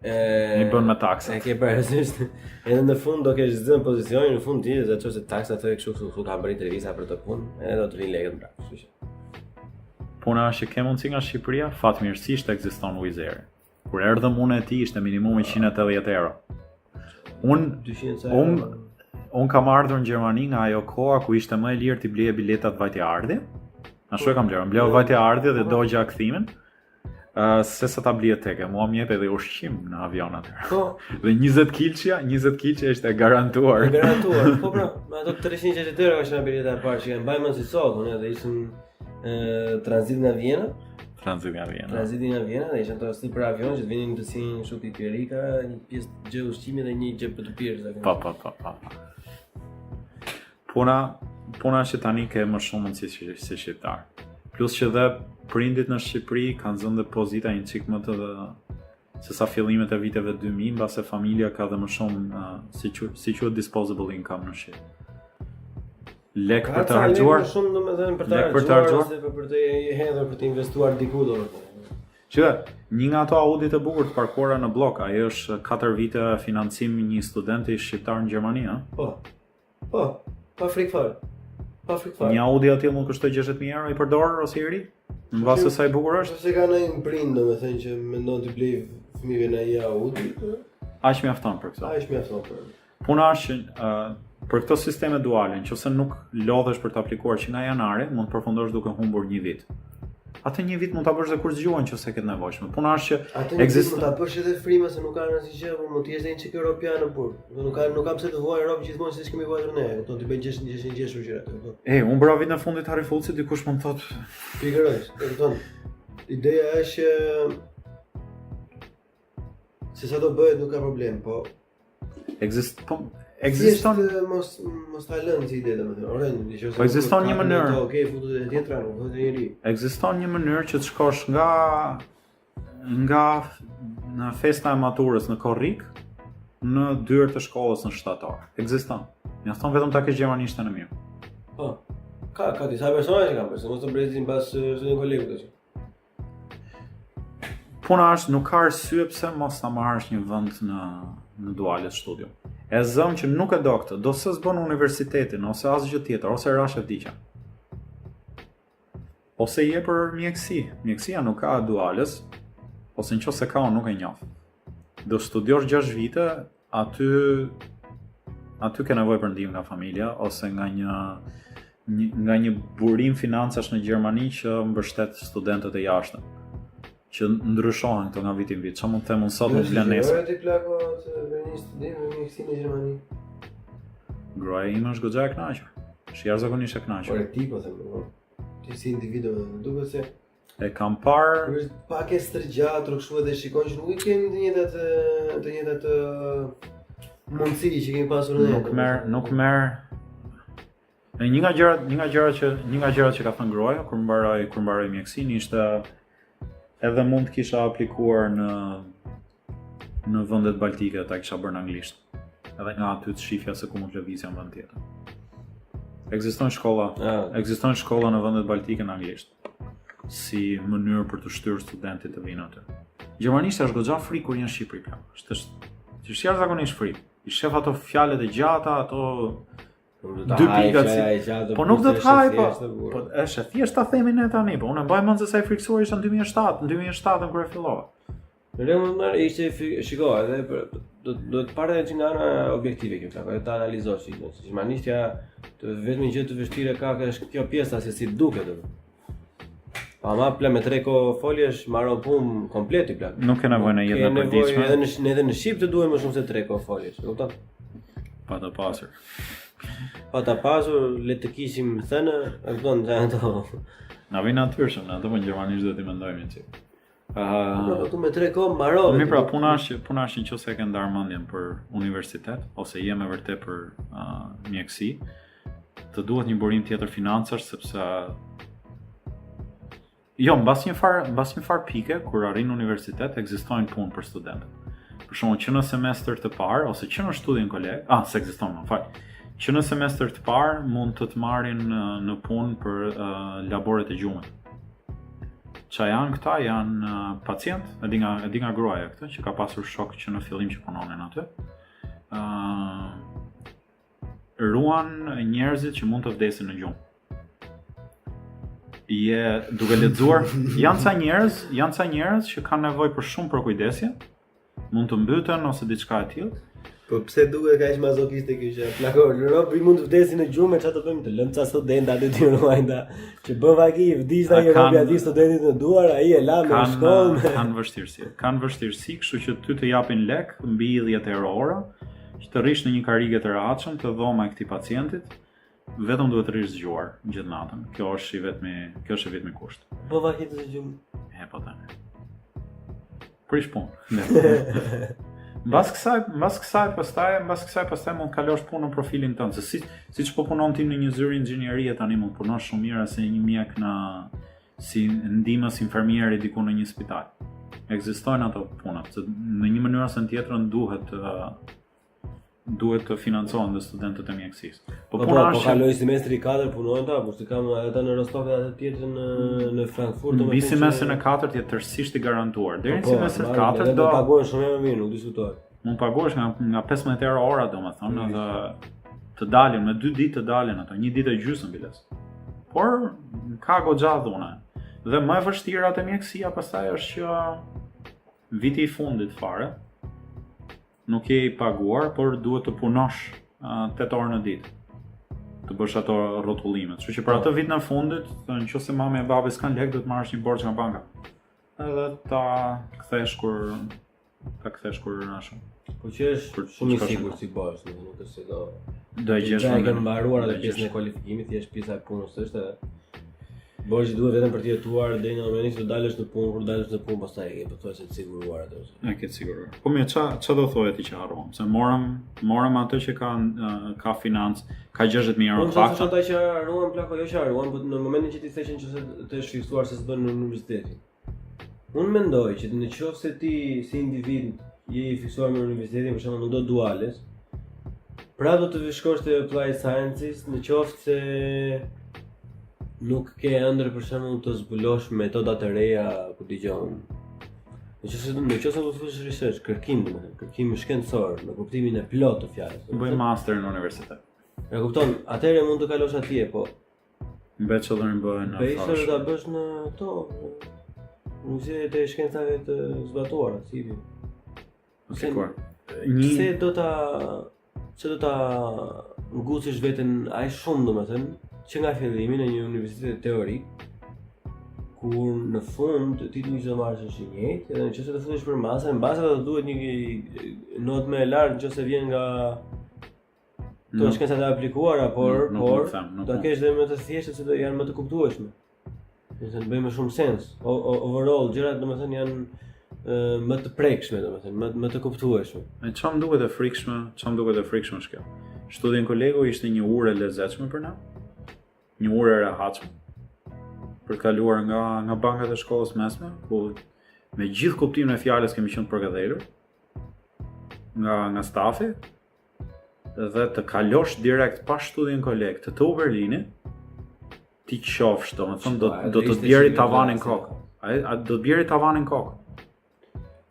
e
I bën me taksat.
E ke parasysh. Edhe në fund do kesh zënë pozicionin, në fund ditës ato se taksat thonë kështu kështu kështu kam bërë intervista për të punë, edhe do të vinë lekët mbrapa, kështu që.
Puna është që ke mundësi nga Shqipëria, fatmirësisht ekziston Wizz Air. Kur erdhëm unë e ti ishte minimumi 180 euro. Unë
200 sa.
Unë un kam ardhur në Gjermani nga ajo koha ku ishte më e lirë ti blije biletat vajtje ardhje. Ashtu e kam blerë, më bleu vajtje ardhje dhe dogja kthimin. Uh, se sa ta blije teke, mua më jep edhe ushqim në avion atëherë.
Po,
Dhe 20 kilçja, 20 kilçja ishte e garantuar.
e garantuar. Po pra, me ato 360 euro ka qenë bileta e parë që e mbaj mend si sot, unë edhe ishin e, tranzit nga Vjena,
Tranzit nga Vjena.
tranziti nga Vjena dhe ishin ato si për avion që të vinin të si një kështu piperika, një pjesë gjë ushqimi dhe një gjë për të pirë zakonisht.
Po, po, po, po. Puna, puna është që tani ke më shumë mundësi si, si shqiptar. Plus që dhe prindit në Shqipëri kanë zënë dhe pozita një çik më të se sa fillimet e viteve 2000, mbase familja ka dhe më shumë uh, si quhet si quhet disposable income në Shqip. Lek
Ka
për të
ca lekë
harxuar.
më shumë domethënë për të
Lek për të
harxuar
harxuar.
ose për, për të hedhur për të investuar diku domethënë.
Që një nga ato Audi të bukur të parkuara në blok, ajo është 4 vite financim një studenti shqiptar në Gjermani, ë?
Po. Po, pa frikë fare. Pa frikë fare.
Një Audi atje mund kushtoj 60000 euro i përdorur ose i ri? Në bazë se sa i bukur është,
Nëse ka ndonjë prind domethënë që mendon të blej fëmijëve në një Audi,
aq mjafton për këtë.
aq mjafton për.
Puna është që ë, për këto sisteme duale, nëse nuk lodhesh për të aplikuar që nga janari, mund të përfundosh duke humbur një vit. Atë një vit mund ta bësh dhe kur zgjuan nëse ke të nevojshme. Puna është që
Atë një vit
Ekziston.
mund ta bësh edhe frima se nuk ka rëndësi gjë, por mund të jesh edhe një çik europian në burg. Do nuk ka nuk ka pse të vuaj Europë gjithmonë siç kemi vuajtur ne. Kupton, ti bëj gjesh gjesh ngjeshur gjërat, kupton.
e, unë bëra vitin e fundit Harry Fulci, dikush mund të thotë,
Pikërisht, e kupton. Ideja është që se sa do bëhet nuk ka problem, po
ekzist, po, ekziston
Thjesht, eh, mos mos ta lënë si ide domethënë. Ore, nëse
Po ekziston një mënyrë.
Okej, futet edhe tjetra, nuk thotë njeri.
ekziston një mënyrë që të shkosh nga nga në festa e maturës në Korrik në dyer të shkollës në shtator. Ekziston. Mjafton vetëm ta kesh gjermanishtën e mirë.
Po. Ka ka disa persona që kanë, por se mos të brezin pas eh, student kolegut tash.
Puna është nuk ka arsye pse mos ta marrësh një vend në në dualet studio. E zëm që nuk e do këtë, do se s'bën universitetin ose asgjë tjetër, ose rash e vdiqa. Ose je për mjekësi. Mjekësia nuk ka duales, ose në qoftë se ka unë nuk e njoh. Do studiosh 6 vite, aty aty ke nevojë për ndihmë nga familja ose nga një, një nga një burim financash në Gjermani që mbështet studentët e jashtëm që ndryshohen këto nga viti në vit. Çfarë mund të them unë sot nuk vlen nesër.
Ore ti plako të vjen një studim me mjekësi në Gjermani.
Gruaja ime është goxha e kënaqur. Është jashtëzakonisht e kënaqur.
Ore ti po them, po. Ti si individ domethënë, duket se
E kam parë
Kur është pak e stërgjatur kështu edhe shikon që nuk i kemi të njëjtat të njëjtat mundësi që kemi pasur ne.
Nuk merr, nuk merr Në një nga gjërat, një nga gjërat që një nga gjërat që ka thënë gruaja kur mbaroi kur mbaroi mjekësinë ishte edhe mund të kisha aplikuar në në vendet baltike, ta kisha bërë në anglisht. Edhe nga aty të shifja se ku mund të lëvizja në vend tjetër. Ekzistojnë shkolla, ah. ekzistojnë shkolla në vendet baltike në anglisht si mënyrë për të shtyrë studentit të vinë aty. Gjermanisht është goxha frikë kur je në Shqipëri, plak. Është është është jashtëzakonisht frikë. I shef ato fjalët e gjata, ato
dy pika si.
Po nuk do të haj, po. Po është e thjeshtë ta themi ne tani, po unë mbaj mend se sa i frikësuar isha në 2007, në 2007 kur e
fillova. Në rregull, më ishte shiko, edhe për do do të parë që nga ana objektive kjo plak, edhe ta analizosh si gjë. Gjermanishtja të vetmin gjë të vështirë ka është kjo pjesa se si duket atë. Po ama plak me tre kohë foljesh mbaron punë komplet i
plak. Nuk ke nevojë në jetën e
përditshme. Edhe në edhe në shqip të duhen më shumë se tre kohë foljesh, e kupton?
Pa të pasur.
Pa ta pasur, le të kishim thënë, e kupton, janë
ato. Na vjen natyrshëm, na do në gjermanisht do t'i mendojmë një
çik. Uh, po tu me tre kohë mbarove.
Mirë pra puna është puna është nëse e ke ndarë mendjen për universitet ose je me vërtet për uh, mjekësi, të duhet një burim tjetër financash sepse Jo, mbas një far, mbas një far pike kur arrin në universitet ekzistojnë punë për studentët. Për shembull, që në semestër të parë ose që në studin koleg, ah, s'ekziston, më fal. Që në semestër të parë mund të të marrin në, në punë për uh, laboret e gjumit. Ça janë këta? Janë uh, pacient, e di nga e di nga gruaja këtë që ka pasur shok që në fillim që punonin aty. Ë uh, ruan njerëzit që mund të vdesin në gjumë. Je duke lexuar, janë ca njerëz, janë ca njerëz që kanë nevojë për shumë përkujdesje, mund të mbyten ose diçka e
tillë. Po pse duket kaq mazokiste kjo gjë? Plako, robi mund të vdesin në gjumë, çfarë të bëjmë? Të lëmë ca studenta aty t'i ruajnë ta. Që bën vaki, vdiq ai robi aty studentit në duar, ai e la në
shkollë. Kanë vështirësi. Kanë vështirësi, kështu që ty të japin lek mbi 10 euro ora, që të rrish në një karige të rehatshëm te dhoma e këtij pacientit, vetëm duhet të rrish zgjuar gjithë natën. Kjo është i vetmi, kjo është i vetmi
kusht. Po vaki të gjumë.
E po tani. Prish punë. Mbas kësaj, mbas kësaj pastaj, mbas kësaj pastaj mund të kalosh punën në profilin tënd, se si siç po punon ti në një zyrë inxhinierie tani mund të punosh shumë mirë se një mjek në si ndihmës infermieri diku në një spital. Ekzistojnë ato punët, se në një mënyrë ose në tjetrën duhet të duhet të financohen dhe studentët e
mjekësisë. Po, po puna po, po kaloi semestri i katërt punojnë ta, por si kam ata në Rostock edhe atë tjetrën në në Frankfurt,
domethënë. Mbi semestrin e katërt je tërësisht i garantuar. Deri në po, po, semestrin e katërt
do paguhen shumë më mirë, nuk diskutohet.
Mund paguhesh nga nga 15 euro ora domethënë, edhe të dalin me dy ditë të dalin ato, një ditë e gjysmë biles. Por ka goxha dhune. Dhe më e vështira te mjekësia pastaj është që viti i fundit fare nuk je i paguar, por duhet të punosh uh, 8 orë në ditë të bësh ato rrotullimet. Kështu që për atë vitin e fundit, në qoftë se mami e babi s'kan lekë, duhet të marrësh një borxh nga banka. Edhe ta kthesh kur ta kthesh kur
ashtu. Po që është shumë i sigurt si bësh, nuk është se
do do e gjesh.
E ke mbaruar atë pjesën e kualifikimit, thjesht pjesa e punës është edhe Borxhi duhet vetëm për të jetuar deri në momentin që do dalësh në punë, kur dalësh në punë pastaj e ke pothuajse të siguruar
atë. E ke të siguruar. Po mirë, ça ça do thoje ti që harruam? Se morëm morëm atë që ka ka financë, ka 60000 euro
të paktën. Po ata që harruam plako, jo që harruam, por në momentin që ti the që nëse të është fiksuar se s'bën në universitetin. Unë mendoj që në qoftë se ti si individ je i fiksuar me universitetin, për shembull nuk do duales, pra do të shkosh te Applied Sciences në qoftë se nuk ke ëndërr për shembull të zbulosh metoda të reja, ku dëgjon. Në qoftë se në qoftë se do të futesh research, kërkim, domethënë, kërkim shkencor në kuptimin e plotë të
fjalës. Bëj master në universitet.
E kupton, atëherë mund të kalosh atje, po
Bachelorin bëhen
në Bachelor do ta bësh në këto Universitetet e shkencave të zbatuara, si i
bie. Pse
Një pse do ta pse do ta ngucësh veten aq shumë domethënë që nga fillimi në një universitet teorik kur në fund titulli që do marrësh është i njëjtë, edhe në qoftë se do futesh për master, mbase do të duhet një notë më e lartë nëse vjen nga Këto shkencat e aplikuara, por nuk, por them, nuk do kesh dhe më të thjeshtë se do janë më të kuptueshme. Do të bëjë më shumë sens. O, o, overall gjërat domethënë janë ë, më të prekshme domethënë, më më të kuptueshme.
E ça më duket e frikshme, ça më duket e frikshme është kjo. Studienkolleg-u ishte një urë e lezetshme për ne. Një urë e rehatshme për të kaluar nga nga bankat e shkollës mesme, ku me gjithë kuptimin e fjalës kemi qenë përkëdhelur nga nga stafi dhe të kalosh direkt pa Studienkolleg te TU Berlini, ti qofsh, domethënë do do të të bjeri tavanin kokë. A, a do të bjeri tavanin kokë.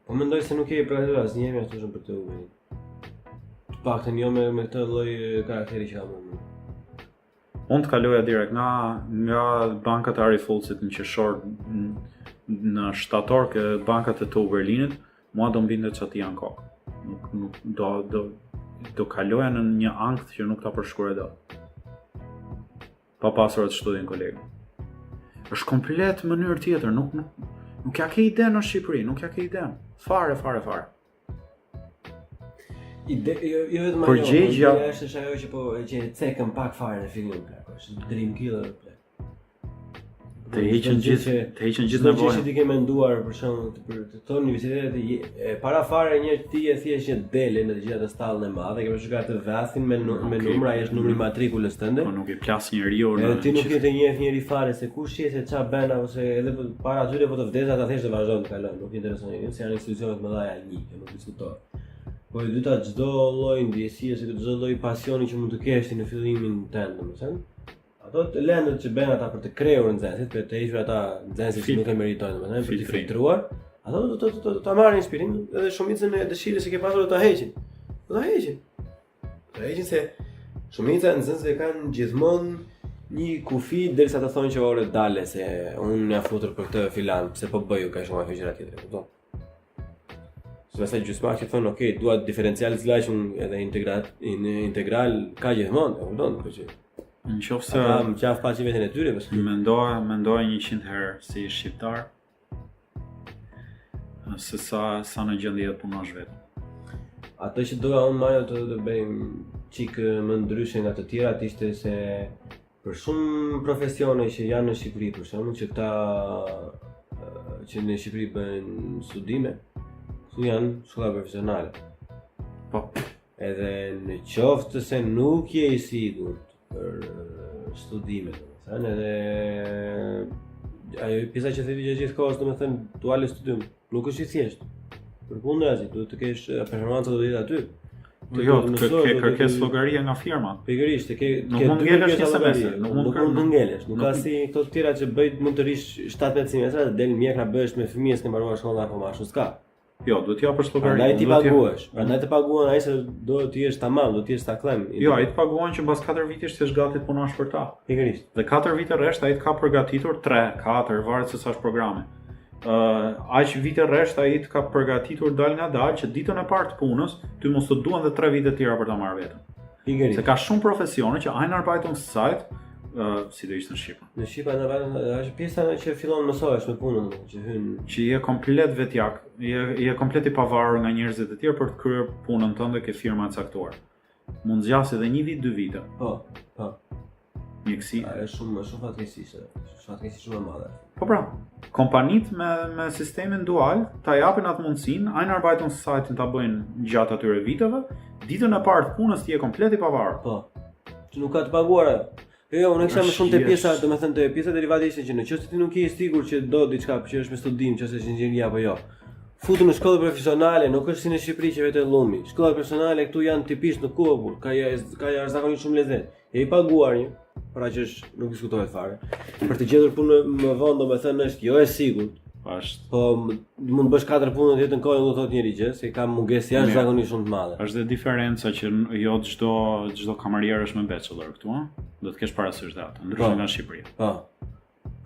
Po mendoj se nuk je i përgatitur asnjëherë mjaftueshëm për TU Berlin. Të paktën jo me me këtë lloj karakteri që kam unë.
Unë të kaloja direkt nga nga bankat e Ari Fulcit në qershor në shtator ke bankat e TU Berlinit, mua do mbinte çatia në kokë. Nuk nuk do do do kaloja në një ankth që nuk ta përshkruaj dot. Pa pasur atë Studienkolleg. Është komplet mënyrë tjetër, nuk nuk nuk ja ke ide në Shqipëri, nuk ja ke ide. Fare, fare, fare.
Ide, jo, jo vetëm ajo, Përgjegjja po është është ajo që po e që e cekëm pak fare në fillim plak, është dream killer plak.
Të heqën gjithë, të heqën gjithë
nevojën. Çdo gjë që ti ke menduar për shembull të për të thonë universitetet e para fare një ti je thjesht një dele në të gjithë atë stallën e madhe, ke parasysh atë vathin me me numra, ai është numri i matrikulës
tënde. Po nuk i plas njeriu
në. Edhe ti nuk je të njeh njeri fare se kush je se ça bën ose edhe po para atyre po të vdes ata thjesht të vazhdojnë të kalojnë, nuk i intereson njeriu se janë institucione të mëdha një, kjo nuk diskutohet. Po e dyta çdo lloj ndjesie ose çdo lloj pasioni që mund të kesh ti në fillimin tënd, domethënë, Ato të lëndët që bëjnë ata për të krehur nxënësit, për të hequr ata nxënësit që nuk e meritojnë, domethënë për të filtruar, ato do të të ta marrin inspirimin edhe shumicën e dëshirës që ke pasur do ta heqin. Do ta heqin. Do ta heqin se shumica e nxënësve kanë gjithmonë një kufi derisa të thonë që ore dale se unë jam futur për këtë filan, pse po bëj kaq shumë gjëra tjetër, kupton? Se pastaj gjysma që thonë, ok, dua Differentialgleichung edhe integral, in, integral ka gjithmonë, e kupton, po që.
Në qoftë se
ata më qafë paçin veten e tyre,
pas. Mendoja, mendoja 100 herë si shqiptar se sa sa në gjendje të punosh
vetë. Ato që doja unë Mario të të bëjmë çik më ndryshe nga të tjerat ishte se Për shumë profesione që janë në Shqipëri, për shembull, që këta që në Shqipëri bëjnë studime, këtu janë shkolla profesionale.
Po.
Edhe në qoftë se nuk je i sigurt për studime, domethënë, edhe ajo pjesa që the ti gjatë gjithë kohës, domethënë, duale studium, Nuk është i thjeshtë. Përkundrazi, duhet të kesh performanca do të jetë
aty. Të jo, të ke kërkesë llogarie nga firma.
Pikërisht, të
ke nuk mund të ngelesh një semestër,
nuk mund nuk mund të ngelesh. Nuk ka si këto të tjera që bëj mund të rish 17 semestra dhe del mjekra bëhesh me fëmijë s'ke mbaruar shkollën akoma, ashtu s'ka.
Jo, duhet të japësh
llogari. Prandaj ti paguhesh. Prandaj të paguan ai se do të jesh tamam, do të jesh saklem.
Jo, ai të paguan që mbas 4 vitesh të jesh gati të punosh për ta.
Pikërisht.
Dhe 4 vite rresht ai të ka përgatitur 3, 4, varet se sa është programi. Uh, aq vite rresht ai të ka përgatitur dal nga dal që ditën e parë të punës ty mos të duan dhe 3 vite të tjera për ta marrë
veten. Pikërisht.
Se ka shumë profesione që Einarbeitungszeit, uh, si do ishte në
shqip. Në shqip Einarbeitung është pjesa që fillon mësohesh me punën, që hyn
që je komplet vetjak, je je komplet i pavarur nga njerëzit e tjerë për të kryer punën tënde ke firma e caktuar. Mund zgjasë edhe një vit, dy
vite. Po, po.
Mjekësi.
A, është shumë shumë fatkeqësisht, është fatkeqësi shumë e madhe.
Po pra, kompanitë me me sistemin dual ta japin atë mundësinë, Einarbeitungszeitin ta bëjnë gjatë atyre viteve, ditën e parë të punës ti je komplet i
pavarur. Po. Që nuk ka të paguar ajo. Jo, jo, unë kisha më shumë te pjesa, domethënë te pjesa derivati ishte që në qoftë se ti nuk je i sigurt që do diçka që është me studim, që është inxhinieria apo jo. Futu në shkollë profesionale, nuk është si në Shqipëri që vete llumi. Shkollat profesionale këtu janë tipisht në kohë, ka ka jashtëzakonisht shumë lezet. Je i paguar një, pra që është nuk diskutohet fare. Për të gjetur punë më vonë, domethënë është jo e sigurt.
Është.
Po mund të bësh katër punë në jetën kohë, nuk thotë njeri gjë, se ka mungesë jashtëzakonisht shumë të
madhe. Është dhe diferenca që jo çdo çdo kamarier është me bachelor këtu, ëh. Do të kesh parasysh dhe atë, ndryshe po. nga Shqipëria.
Po.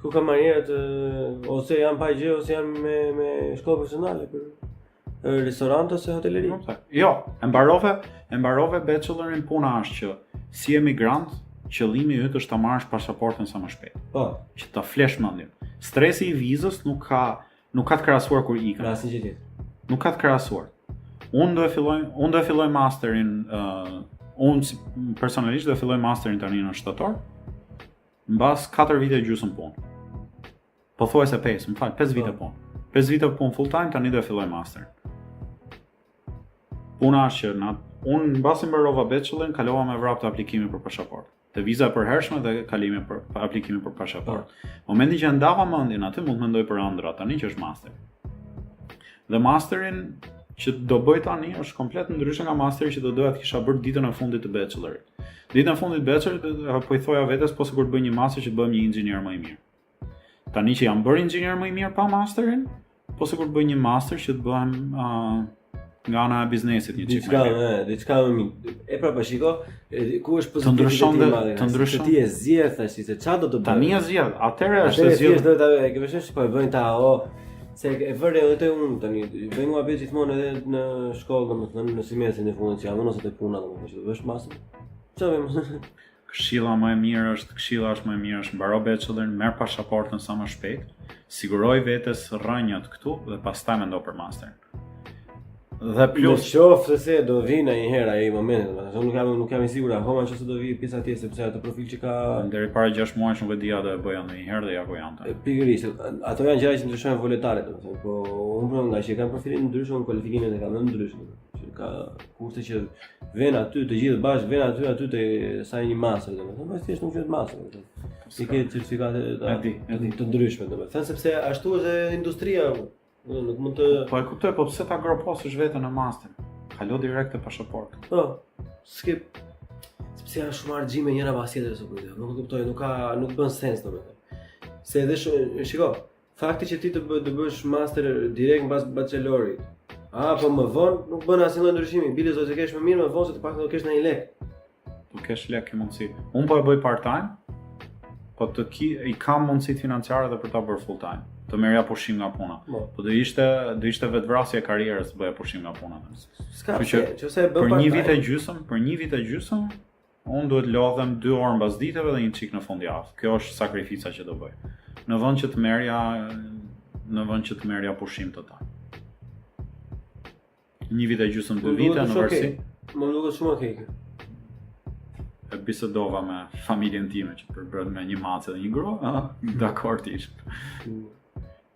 Ku kamarierët ose janë pa gjë ose janë me me shkollë profesionale për restorant ose hoteleri.
Po, jo, e mbarove, e mbarove bachelorin, puna është që si emigrant, qëllimi yt është ta marrësh pasaportën sa më shpejt.
Po,
që ta flesh mendjen. Stresi i vizës nuk ka nuk ka të krahasuar kur
ikën. Në asnjë gjë tjetër.
Nuk ka të krahasuar. Unë do e filloj, unë do e filloj masterin, uh, unë si, personalisht do e filloj masterin tani në shtator. Mbas 4 vite e gjysmë punë. Pothuajse 5, më fal, 5 vite po. punë. 5 vite punë full time, tani do e filloj master. Puna është që na unë mbasi mbarova bachelorin, kalova me vrap të aplikimi për pasaportë. Te viza e përhershme dhe kalimi për, për aplikimi për pasaportë. Po. Momentin që ndava mendjen aty mund të mendoj për ëndrra tani që është master. Dhe masterin që do bëj tani është komplet ndryshe nga masteri që do doja të kisha bërë ditën e fundit të bachelorit. Ditën e fundit të bachelorit po i thoja vetes po sikur të bëj një master që të bëhem një inxhinier më i mirë. Tani që jam bërë inxhinier më i mirë pa masterin, po sikur të bëj një master që të bëhem uh, nga ana e biznesit një
çik më mirë. Diçka më mirë. E pra po shiko, ku është pozitiviteti i madh?
Të ndryshon.
Ti e zgjedh tash se çfarë do të
bësh. Tani e zgjedh, atëherë është e
zgjedh. Thjesht do ta e ke vështirë po e bëjnë ta o se e vëre edhe te unë tani, bëj muhabet gjithmonë edhe në shkollë, domethënë në semestrin e fundit që jam unë ose te puna domethënë që do bësh master. Çfarë
më? Këshilla më e mirë është, këshilla është më e mirë është mbaro bachelorin, merr pasaportën sa më shpejt, siguroj vetes rrënjët këtu dhe pastaj mendo për masterin.
Dhe plus në qoftë se do vi ndonjëherë ai moment, domethënë unë nuk jam nuk jam i sigurt akoma nëse do vi pjesa tjetër sepse atë profil që ka
deri para 6 muajsh nuk e dija do e bëja ndonjëherë dhe ja ku jam
tani. Pikërisht, ato janë gjëra që ndryshojnë voletale domethënë, po unë po nga që kam profilin ndryshe, unë kualifikimet e kam më ndryshe, domethënë, që ka kushte që vjen aty të gjithë bashkë vjen aty aty te sa një master domethënë, po thjesht nuk quhet master domethënë. Si ke certifikate
të, di,
e di. të ndryshme domethënë, sepse ashtu është industria Unë nuk mund të
Po e kuptoj, po pse ta groposësh veten në master? Kalo direkt te pasaporta.
Po. S'ke sepse janë shumë harxhime njëra pas tjetrës apo jo. Nuk e kuptoj, nuk ka nuk bën sens domethënë. Se edhe shumë, shiko, fakti që ti të bë, të bësh master direkt mbas bachelorit, apo më vonë, nuk bën asnjë lloj ndryshimi. Bile do të kesh më mirë më vonë se të paktën do kesh ndonjë lek.
Do kesh lek ke mundësi. Unë po e bëj part time, po të ki, i kam mundësitë financiare dhe për ta bërë full time. Të merrja pushim nga puna. Po, po do ishte do ishte vetvrasje e karrierës të bëja pushim nga puna.
S'ka pse, nëse e bën
për një vit e gjysmë, për një vit e gjysmë, unë duhet lodhem 2 orë mbas ditëve dhe një çik në fundjavë. Kjo është sakrifica që do bëj. Në vend që të merrja në vend që të merrja pushim total. Një vit e gjysmë dy vite në
varësi. Më duket shumë okay.
E bisedova me familjen time që përbëhet me një mace dhe një grua, ëh, dakord ishin. Mm.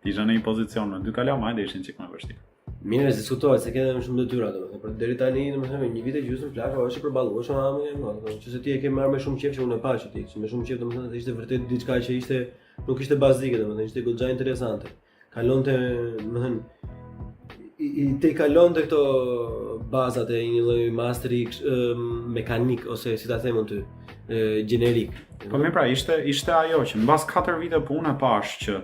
Isha në një pozicion me dy kalamaj dhe ishin çik më
vështirë. Mirë, diskutohet se ke edhe më shumë detyra domethënë, por deri tani domethënë një vit e gjysmë plako është e përballueshme ama më domethënë, nëse ti e ke marrë me shumë qejf që unë e pashë që ti, që me shumë qejf domethënë ishte vërtet diçka që ishte nuk ishte bazike domethënë, ishte goxha interesante. kalonte, domethënë, i, i te kalonte këto bazat e një lloj masteri mekanik ose si ta them unë ty, gjenerik.
Po mirë pra, ishte ishte ajo që mbas 4 vite pune pashë që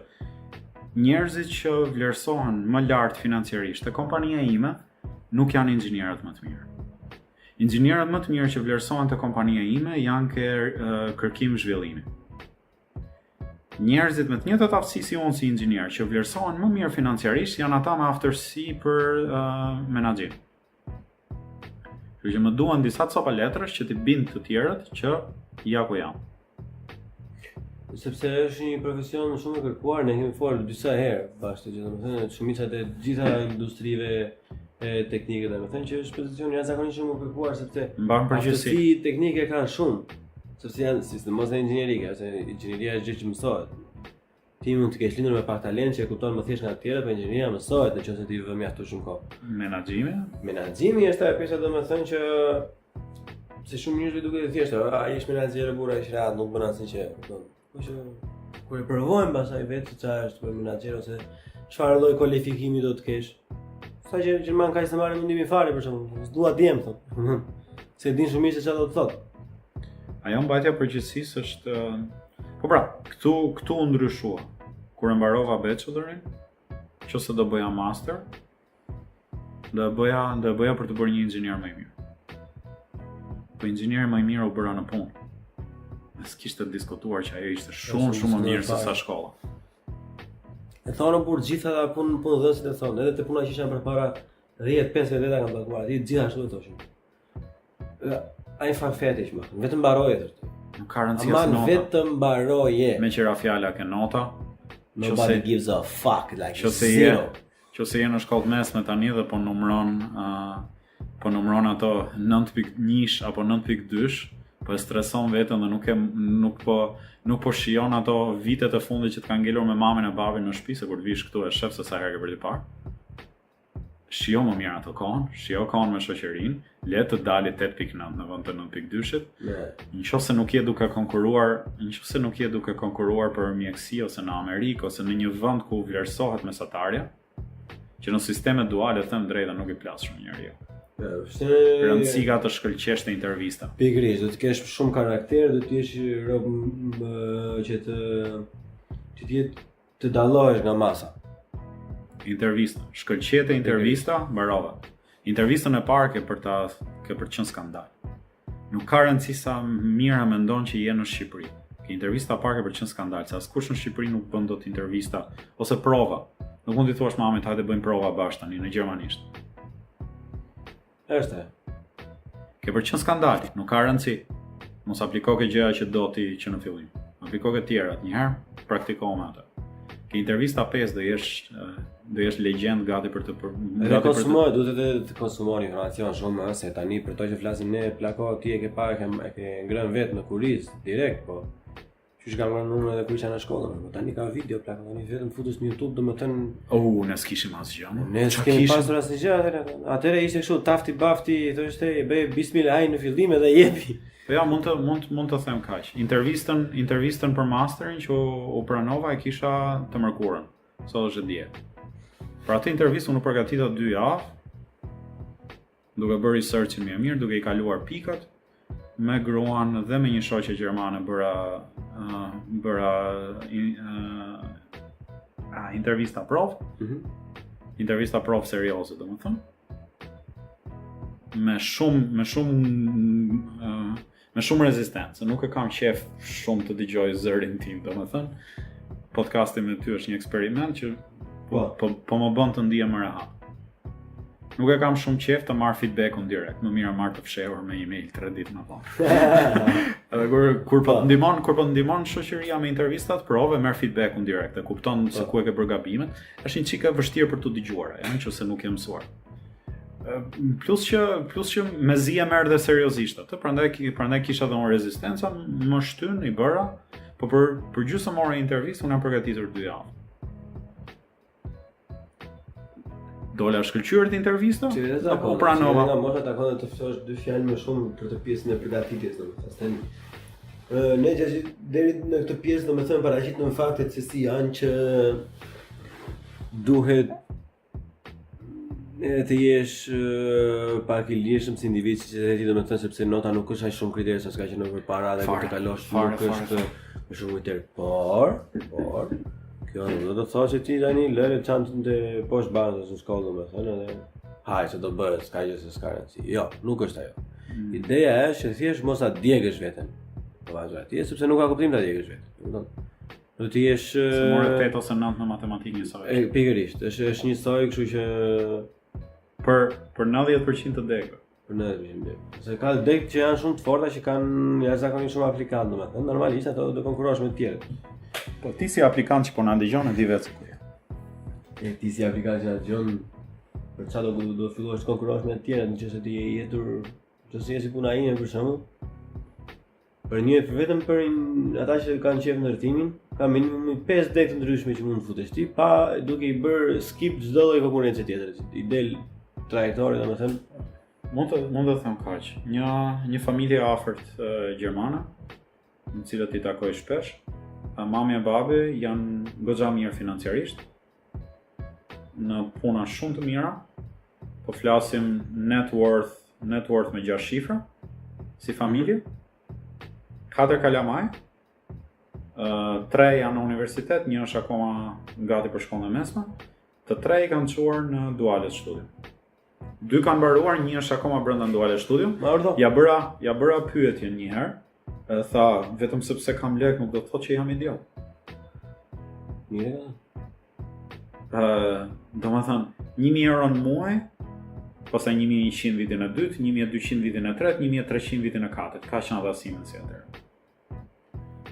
njerëzit që vlerësohen më lart financiarisht te kompania ime nuk janë inxhinierët më të mirë. Inxhinierët më të mirë që vlerësohen te kompania ime janë ke kërkim zhvillimi. Njerëzit me të njëjtat aftësi si unë si inxhinier, që vlerësohen më mirë financiarisht janë ata me aftësi për uh, menaxhim. Kështu që më duhen disa copa letrash që t'i bind të tjerët që ja ku jam.
Sepse është një profesion shumë i kërkuar, ne kemi folur disa herë bashkë, që domethënë shumica e të gjitha industrive e teknike, domethënë që është pozicion jashtëzakonisht shumë i kërkuar sepse
mban përgjegjësi.
Aftësi teknike kanë shumë. Sepse janë sidomos në inxhinierike, ose inxhinieria është gjë që mësohet. Ti mund të kesh lindur me pak talent që e kupton më thjesht nga të tjerët, por inxhinieria mësohet në qoftë se ti vë mjaftueshëm
kohë. Menaxhimi?
Menaxhimi është ajo pjesa domethënë që se shumë njerëzve duket e thjeshtë, ai është menaxher burra, është rehat, nuk bën asnjë gjë, kupton. Po që kur e provojmë pastaj vetë se çfarë është për menaxher ose çfarë lloj kualifikimi do të kesh. Sa që gjerman ka s'e marrin mendimin fare për shembull, s'dua djem thotë. Se din shumë mirë se çfarë do të
thotë. Ajo mbajtja e përgjegjësisë është Po pra, këtu këtu u ndryshua. Kur e mbarova bachelorin, që se do bëja master, do e bëja, do e bëja për të bërë një inxhinier më i mirë. Po inxhinier më i mirë u bëra në punë. Dhe s'kishte diskutuar që ajo ishte shumë shumë më mirë se sa shkolla.
E thonë por gjithë ata punë punëdhënësit e thonë, edhe te puna që isha përpara 10-15 veta kam takuar, aty gjithë ashtu e thoshin. Ai fa feti që më, vetëm mbaroje
thoshte. Nuk ka rëndësi as
nota. vetëm mbaroje.
Meqë ra fjala ke nota.
Nobody gives a fuck like qose zero.
Je, qose je në shkollë mesme tani dhe po numron uh, po numron ato 9.1 apo 9.2. Po e streson veten dhe nuk e nuk po nuk po shijon ato vitet e fundit që të kanë ngelur me mamin e babin në shtëpi, se kur të vish këtu e shef se sa herë ke për t'i parë. Shijo më mirë ato kohën, shijo kohën me shoqërinë, le të dali 8.9 në vend të 9.2-shit.
Ne.
Në qoftë se nuk je duke konkurruar, në qoftë se nuk je duke konkurruar për mjekësi ose në Amerikë ose në një vend ku vlerësohet mesatarja, që në sisteme duale them drejtën nuk i plas shumë njeriu.
Është
Rëndësi ka të shkëlqesh në intervista.
Pikërisht, do të kesh shumë karakter, do të jesh rob m- që të që të jetë të dallohesh nga masa.
Intervista, shkëlqete intervista, mbarova. Intervistën e parë ke për ta ke për të qenë skandal. Nuk ka rëndësi sa mira mendon që je në Shqipëri. Ke intervista e parë ke për të qenë skandal, se askush në Shqipëri nuk bën dot intervista ose prova. Nuk mund t'i thuash mamit hajde bëjmë prova bashkë tani në gjermanisht.
Është.
Ke për qenë skandal, nuk ka rëndësi. Mos apliko ke gjëra që do ti që në fillim. Apliko ke tjerat, një herë praktiko me atë. Ke intervista 5 do jesh eh, do jesh legjend gati për të për,
Edhe
gati për të
konsumoj, duhet edhe të konsumoni informacion shumë, ëh, se tani për to që flasim ne, plako ti e ke parë, e ke, e ke ngrënë vetë në kuriz, direkt, po. Qysh kam ngrënë unë edhe kur isha në shkollë, po tani ka video plako, tani vetëm futesh në YouTube, domethënë
Oh, ne s'kishim asgjë. mo.
Ne
Qa
s'kemi
kishim?
pasur asnjë gjë atëherë. Atëherë ishte kështu tafti bafti, thoshte i bëj bismillah në fillim edhe jepi.
Po ja, mund të mund mund të them kaq. Intervistën, intervistën për masterin që u, u pranova e kisha të mërkurën. Sot është e diel. Për atë intervistë unë u përgatita 2 javë, duke bërë researchin mirë mirë, duke i kaluar pikat me gruan dhe me një shoqe gjermane bëra uh, bëra in, uh, a, intervista provë
Mhm.
intervista provë serioze, domethënë. Me shumë me shumë ë, me shumë rezistencë, nuk e kam qef shumë të dëgjoj zërin tim, domethënë. Podcasti me ty është një eksperiment që po
Po.
po, po më bën të ndihem më rehat. Nuk e kam shumë qef të marr feedbackun direkt, më mirë e marr të fshehur me email 3 ditë më vonë. Edhe kur kur po
Po.
të ndihmon, kur po të ndihmon shoqëria me intervistat, provë merr feedbackun direkt, e kupton se
Po.
ku e ke bërë gabimet. Është një çikë e vështirë për të dëgjuar, ajo, nëse nuk je mësuar. Ë, Plus që plus që mezi e merr dhe seriozisht atë, prandaj ki- prandaj kisha dhe unë rezistenca, më shtyn i bëra, po për për gjysmë ore intervistë unë jam përgatitur 2 javë. Dola shkëlqyer të intervista,
Që vetë
apo
takon,
u pranova.
Nga mosha takon të ftosh dy fjalë më shumë për të pjesën e përgatitjes, domethënë. Tani ë, ne gjatë deri në këtë pjesë domethënë paraqitëm faktet se si janë që duhet edhe të jesh ë, pak i lirshëm si individ si që ti domethënë sepse nota nuk është aq shumë kriter sa s'ka qenë më përpara dhe kur
Fare,
të kalosh
fare,
nuk
fare,
është më shumë kriter. Por, por kjo nuk do të thotë që ti tani lëre çantën të poshtë bankës në shkollë domethënë edhe haj se do bëhet, s'ka gjë se s'ka rëndësi. Jo, nuk është ajo.
Mm.
Ideja është që thjesht mos ta djegësh veten. Po vazhdo atje sepse nuk ka kuptim ta djegësh veten. e Kupton? Do të jesh
Se more 8 ose 9 në matematikë njësoj.
E, pikërisht, është është njësoj, kështu që
Për për 90% të degëve.
për ne është mirë. Se ka degë që janë shumë të forta që kanë jashtëzakonisht shumë aplikantë, domethënë, normalisht ato do konkurrosh me të tjerët.
Po ti si aplikant që po na dëgjon e di vetë se ku je.
E ti si aplikant që na dëgjon për çfarë do do fillosh të konkurrosh me të tjerët, nëse ti je i jetur, nëse je si puna ime për shembull, për një vetëm për një- ata që kanë qef ndërtimin, ka minimumi 5 degë të ndryshme që mund të futesh ti, pa duke i bërë skip çdo lloj konkurrence tjetër. I del trajektori, domethënë,
Mund të mund të them kaq. Një një familje e afërt e, gjermane, në cilët i takoj shpesh, a, mami e babi janë goxha mirë financiarisht, në puna shumë të mira, po flasim net worth, net worth me 6 shifra, si familje, katër kalamaj, ë, tre janë në universitet, një është akoma gati për shkollën e mesme, të tre i kanë çuar në duale studium. Dy kanë mbaruar, një është akoma brenda në duale studium.
ma urdhë.
Ja bëra, ja bëra pyetjen një herë, edhe tha, vetëm sepse kam lek nuk do të thotë që jam idiot.
Mirë. e ka.
Ë, do më thënë, 1000 euro në muaj, pastaj 1100 vitin e dytë, 1200 vitin e tretë, 1300 vitin e katërt. Ka qenë ata Siemens atëherë.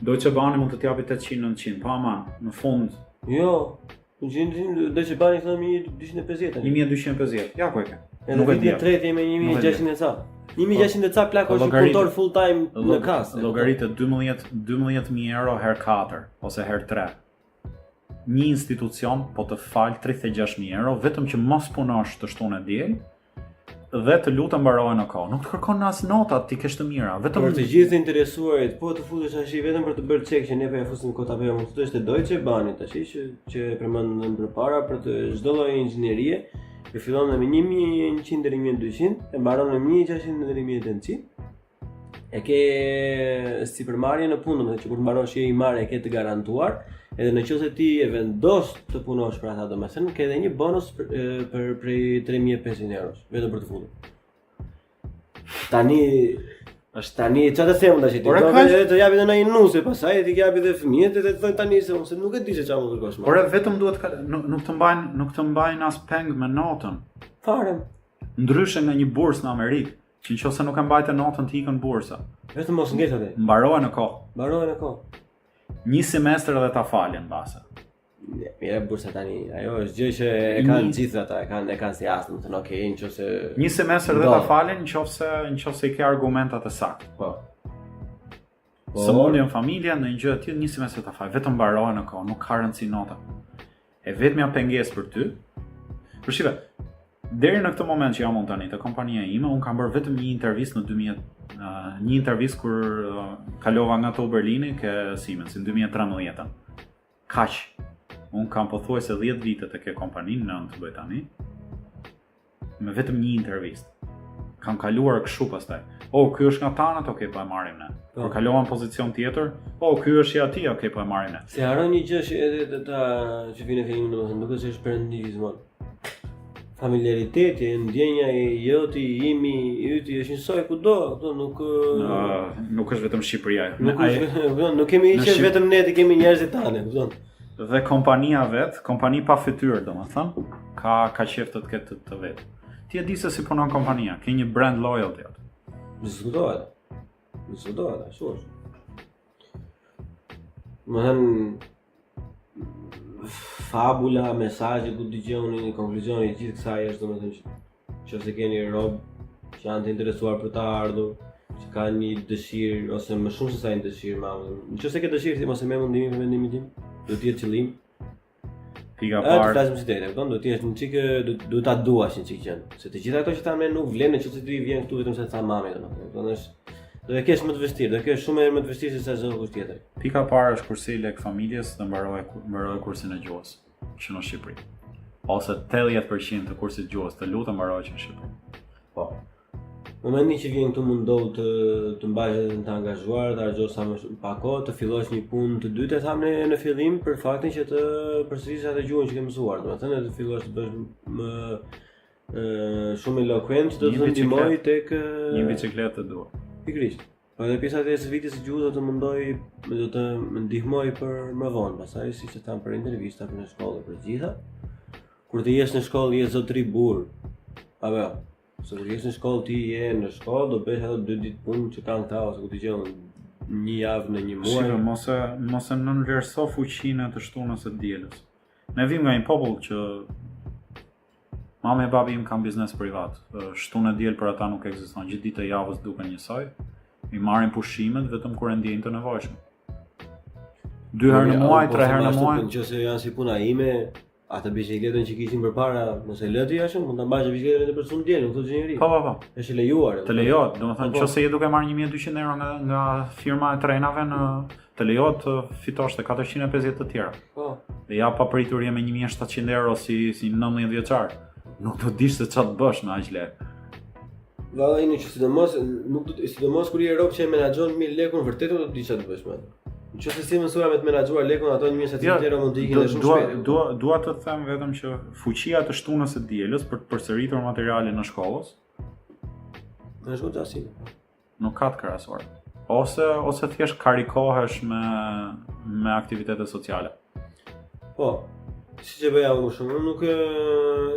Deutsche Bahn mund të t'japi 800-900, po aman, në fund
Jo, në gjendin Deutsche Bahn i thonë 1250 tani.
1250, ja ku e ke.
Edhe
Nuk e
vitin e
di.
tretë jemi
Nuk e di.
1600 e ca. 1600 e ca plako është
Llogarit-
punëtor full time në kas.
Llogaritë 12 12000 euro her 4 ose her 3. Një institucion po të fal 36000 euro vetëm që mos punosh të shtunë e diel dhe të lutem mbaroje në kohë. Nuk të kërkon as notat ti kesh të mira, vetëm
Për të gjithë të interesuarit, po të futesh tash vetëm për të bërë check që ne po ja fusim kot apo jo, mund të futesh te Deutsche Bahn tash që që e përmendëm përpara për të çdo lloj inxhinierie, e fillon me 1100 deri 1200, e mbaron me 1600 deri 1800. E ke sipërmarrje në punë, domethënë që kur të mbarosh je i marrë e ke të garantuar, edhe në qoftë se ti e vendos të punosh për ata, domethënë ke edhe një bonus për, e, për prej 3500 eurosh, vetëm për të futur. Tani
është
Tani çfarë të them tash ti?
Ore,
Do
kaq-
edhe të japi edhe ndonjë nuse, pastaj ti japi edhe fëmijët edhe të thonë tani se unë se nuk e di se çfarë mund të kërkosh më.
Ore vetëm duhet ka, nuk, nuk të mbajnë nuk të mbajnë as peng me notën.
Fare.
Ndryshe nga një bursë në Amerikë, që nëse nuk e mbajte notën të ikën bursa.
Vetëm mos ngec atë.
Mbaroje në kohë.
Mbaroje në kohë.
Një semestër edhe ta falin mbase.
Ne, Mira bursa tani, ajo është gjë që e kanë
Një-
gjithë ata, e kanë e kanë si rast, domethënë okay, nëse
Një semestër dhe ta
Ndodh.
falin nëse nëse i ke argumentat e saktë.
po.
Po. Sëmundje në familje, në një gjë të tillë, një semestër ta fal, vetëm mbaroje në kohë, nuk ka rëndësi nota. E vetmja pengesë për ty, për shive, deri në këtë moment që jam unë tani te kompania ime, unë kam bërë vetëm një intervistë në 2000, ë, një intervistë kur ë, kalova nga TU Berlini ke Siemens në 2013-ën. Kaq. Unë kam pothuajse 10 vite te kjo kompani, 9 bëj tani, me vetëm një intervistë. Kam kaluar kështu pastaj. O, ky është nga tanët, okay, po e marrim ne.
Po.
Kur kalova në pozicion tjetër, o, ky është i atij, okay, po e marrim ne.
Se harron një gjë që edhe të ta që vinë fillim domethënë duket se është perëndi gjithmonë. Familjariteti, ndjenja e joti, imi, i yti është njësoj kudo, kupton, nuk
Ë, nuk është vetëm Shqipëria.
nuk
Ai-
është kupton, nuk kemi
në
që
Shqip-
vetëm ne të kemi njerëzit tanë, kupton.
Dhe kompania vet, kompani pa fytyrë, domethënë, ka ka qejf të të ketë të, të vet. Ti e di se si punon kompania, ke një brand loyalty aty.
Diskutohet. Diskutohet, ashtu është. Më thënë, fabula, mesazhi ku dëgjoni, konkluzioni i gjithë kësaj është domethënë që nëse keni rob që janë të interesuar për të ardhur, që kanë një dëshirë ose më shumë se sa një dëshirë, ma, nëse ke dëshirë ti mos e merr mundimin për mendimin tim, do të jetë qëllim.
Pika
Edhe të
parë,
flasim si drejtë, kupton? Do të jesh një çik do do ta duash një çik gjën, se të gjitha ato që thamë ne nuk vlen nëse ti vjen këtu vetëm se tha mami domethënë. Kupton? Është do e kesh më të vështirë, do e kesh shumë herë më të vështirë se sa çdo kush tjetër.
pika parë është kursi lek familjes dhe mbaroje mbaroje kursin e gjuhës që në Shqipëri. Ose 80% të kursit gjuhës, të lutem mbaroje që në Shqipëri.
Po. Momentin që vjen këtu mundohu të të mbash veten të angazhuar, të harxhosh sa më shumë pak kohë, të fillosh një punë të dytë e thamë ne në fillim për faktin që të përsërisësh atë gjuhën që ke mësuar, domethënë të fillosh të bësh më ë shumë eloquent që do
Një
të ndihmoj
bicikletë.
tek ë,
Një bicikletë të dua.
Pikërisht. Po edhe pjesa e së vitit së gjuhës do të mundoj, do të më ndihmoj për më vonë, pastaj siç e tham për intervista, për në shkollë, për të gjitha. Kur të jesh në shkollë je zotri burr. Apo jo. Se kur jesh në shkollë ti je në shkollë, do bësh ato dy ditë punë që kanë këta ose ku ti gjen një javë në një muaj.
Shive, mos e mos e nënvlerëso fuqinë e të shtunës e të dielës. Ne vim nga një popull që mami e babi im kanë biznes privat. Ë, Shtunë e diel për ata nuk ekziston. Gjithë ditët e javës duken njësoj. I marrin pushimet vetëm kur e ndjejnë të nevojshme. Dy herë në
Ja,
muaj,
po
tre
them
herë në
ashtu,
muaj.
po Nëse janë si puna ime, atë bicikletën që kishin përpara, mos e lë ti ashtu, mund ta mbash bicikletën edhe për sun diel, nuk thotë gjë njeri.
Po, po, po.
Është e lejuar.
Të lejohet, domethënë
Po, po.
nëse je duke marrë 1200 euro nga nga firma e trenave në të lejohet të fitosh të 450 të tjera.
Po.
Dhe ja papritur je me 1700 euro si si 19 vjeçar. Nuk do dish se çfarë të bësh me aq lekë.
Valla ini që sidomos nuk do të sidomos kur je rob që e menaxhon mirë lekun, vërtet nuk do të di çfarë të bësh me atë. Nëse si mësuar me të menaxhuar lekun, ato 1700 euro mund të ikin
do-
edhe shumë
dua,
shpejt.
dua, dua të them vetëm që fuqia të shtunës e dielës për të përsëritur materialin në shkollës
Është goxha si.
nuk ka të krahasuar. Ose ose thjesht karikohesh me me aktivitete sociale.
Po. Si që bëja unë më shumë, unë nuk e,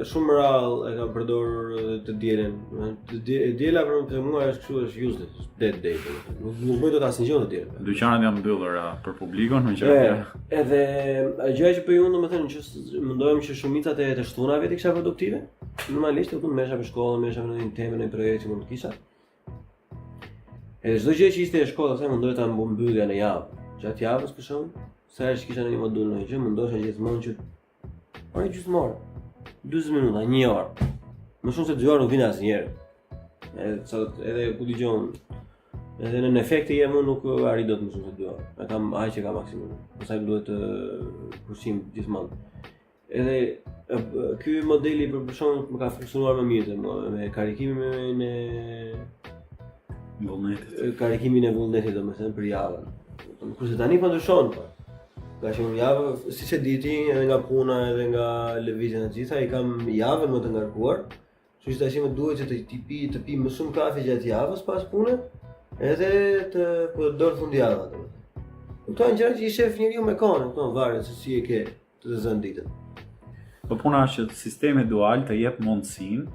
shumë rrallë e kam përdorur edhe të dielën. Të die- E diela për për mua është kështu është useless, është dead day. domethënë. Nuk nuk bëj dot asnjë gjë të dielën.
Dyqanet janë mbyllur a, për publikun, me
E,
që
edhe gjëja që bëj unë domethënë që mundohem që shumicat e të shtunave të kisha produktive. Normalisht unë merresha për shkollën, merresha me ndonjë temë, ndonjë projekt që mund të kisha. Edhe çdo gjë që ishte e shkollës, asaj mundohesha ta mbyllja në javë. Gjatë javës për shembull, sa herë që kisha ndonjë modul ndonjë gjë, mundohesha gjithmonë që ora gjysmë orë, 40 minuta, një orë. Më shumë se dy orë nuk vjen asnjëherë. Edhe sa edhe ku dëgjon Edhe në efekte jem unë nuk arrij dot më shumë se dy orë. E kam aq që ka maksimum. Pastaj më duhet të pushim gjithmonë. Edhe ky modeli për për shembull më ka funksionuar më mirë më, me karikimin e
vullnetit.
Karikimin e vullnetit domethënë për javën. Kurse tani po ndryshon po. Nga që unë javë, siç e di ti, edhe nga puna edhe nga lëvizja të gjitha, i kam javën më të ngarkuar. Kështu që tash më duhet që të të pi të pi më shumë kafe gjatë javës pas pune, edhe të përdor fundjava domethënë. Këto janë gjëra që i shef njeriu me kohën, kupton, varet se si e ke të të zënë ditën.
Po puna është që sistemi dual të jep mundësinë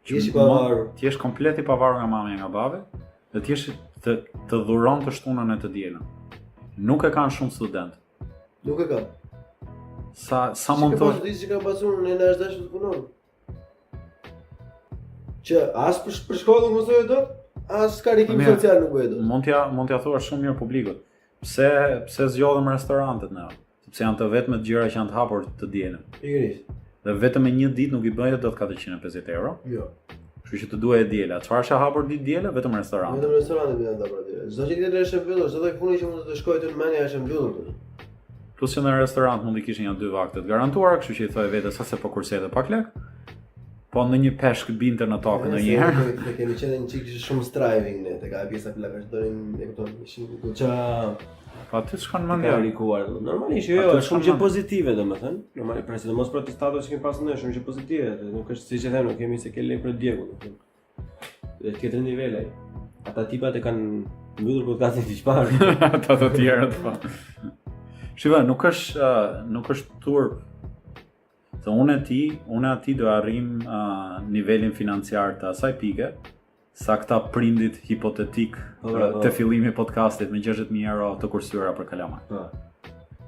që jesh i pavarur.
Të jesh komplet i pavarur nga mami e nga babi, dhe të jesh të të dhuron të shtunën e të dielën. Nuk e kanë shumë
studentë. Nuk e kanë.
Sa sa mund
të thosh? Si që kanë pasur në në është dashur të punon. Që as për, për shkollën nuk mësoj dot, as karikim social nuk bëj
dot. Mund t'ja mund t'ja thuash shumë mirë publikut. Pse pse zgjodhëm restorantet ne? Sepse janë të vetmet gjëra që janë të hapur të dielën.
Pikërisht.
Dhe vetëm me një ditë nuk i bëje dot 450 euro.
Jo.
Kështu që të duhej e diela. Çfarë është e hapur ditë diele? Vetëm
restorantet. Vetëm restorantet janë të hapur ditë. Çdo gjë tjetër është e mbyllur, çdo lloj pune që mund të shkojë të në mendje është e mbyllur.
Plus që në restorant mund të kishin një dy vakte të garantuara, kështu që i thoje vetes sa se po kursej edhe pak lek. Po në një peshk binte në tokë
ndonjëherë. Ne kemi qenë një çik shumë striving ne tek ajo pjesa plaka që donim, e kupton, ishin goxha
Po aty shkon mendja.
Karikuar. Normalisht jo, jo, shumë gjë pozitive domethënë. Normalisht, pra sidomos për atë status që kemi pasur ne, shumë gjë pozitive, dhe nuk është siç e them, nuk kemi se ke lekë për djegur, domethënë. Dhe tjetër nivel ai. Ata tipat e kanë mbyllur podcastin si
çfarë. Ata të tjerët po. Shiva, nuk është nuk është turp Se unë e ti, unë e ti do arrim uh, nivelin financiar të asaj pike, sa këta prindit hipotetik po, po, po. të fillimi podcastit me 60.000 euro të kursyera për
kalamaj. Po.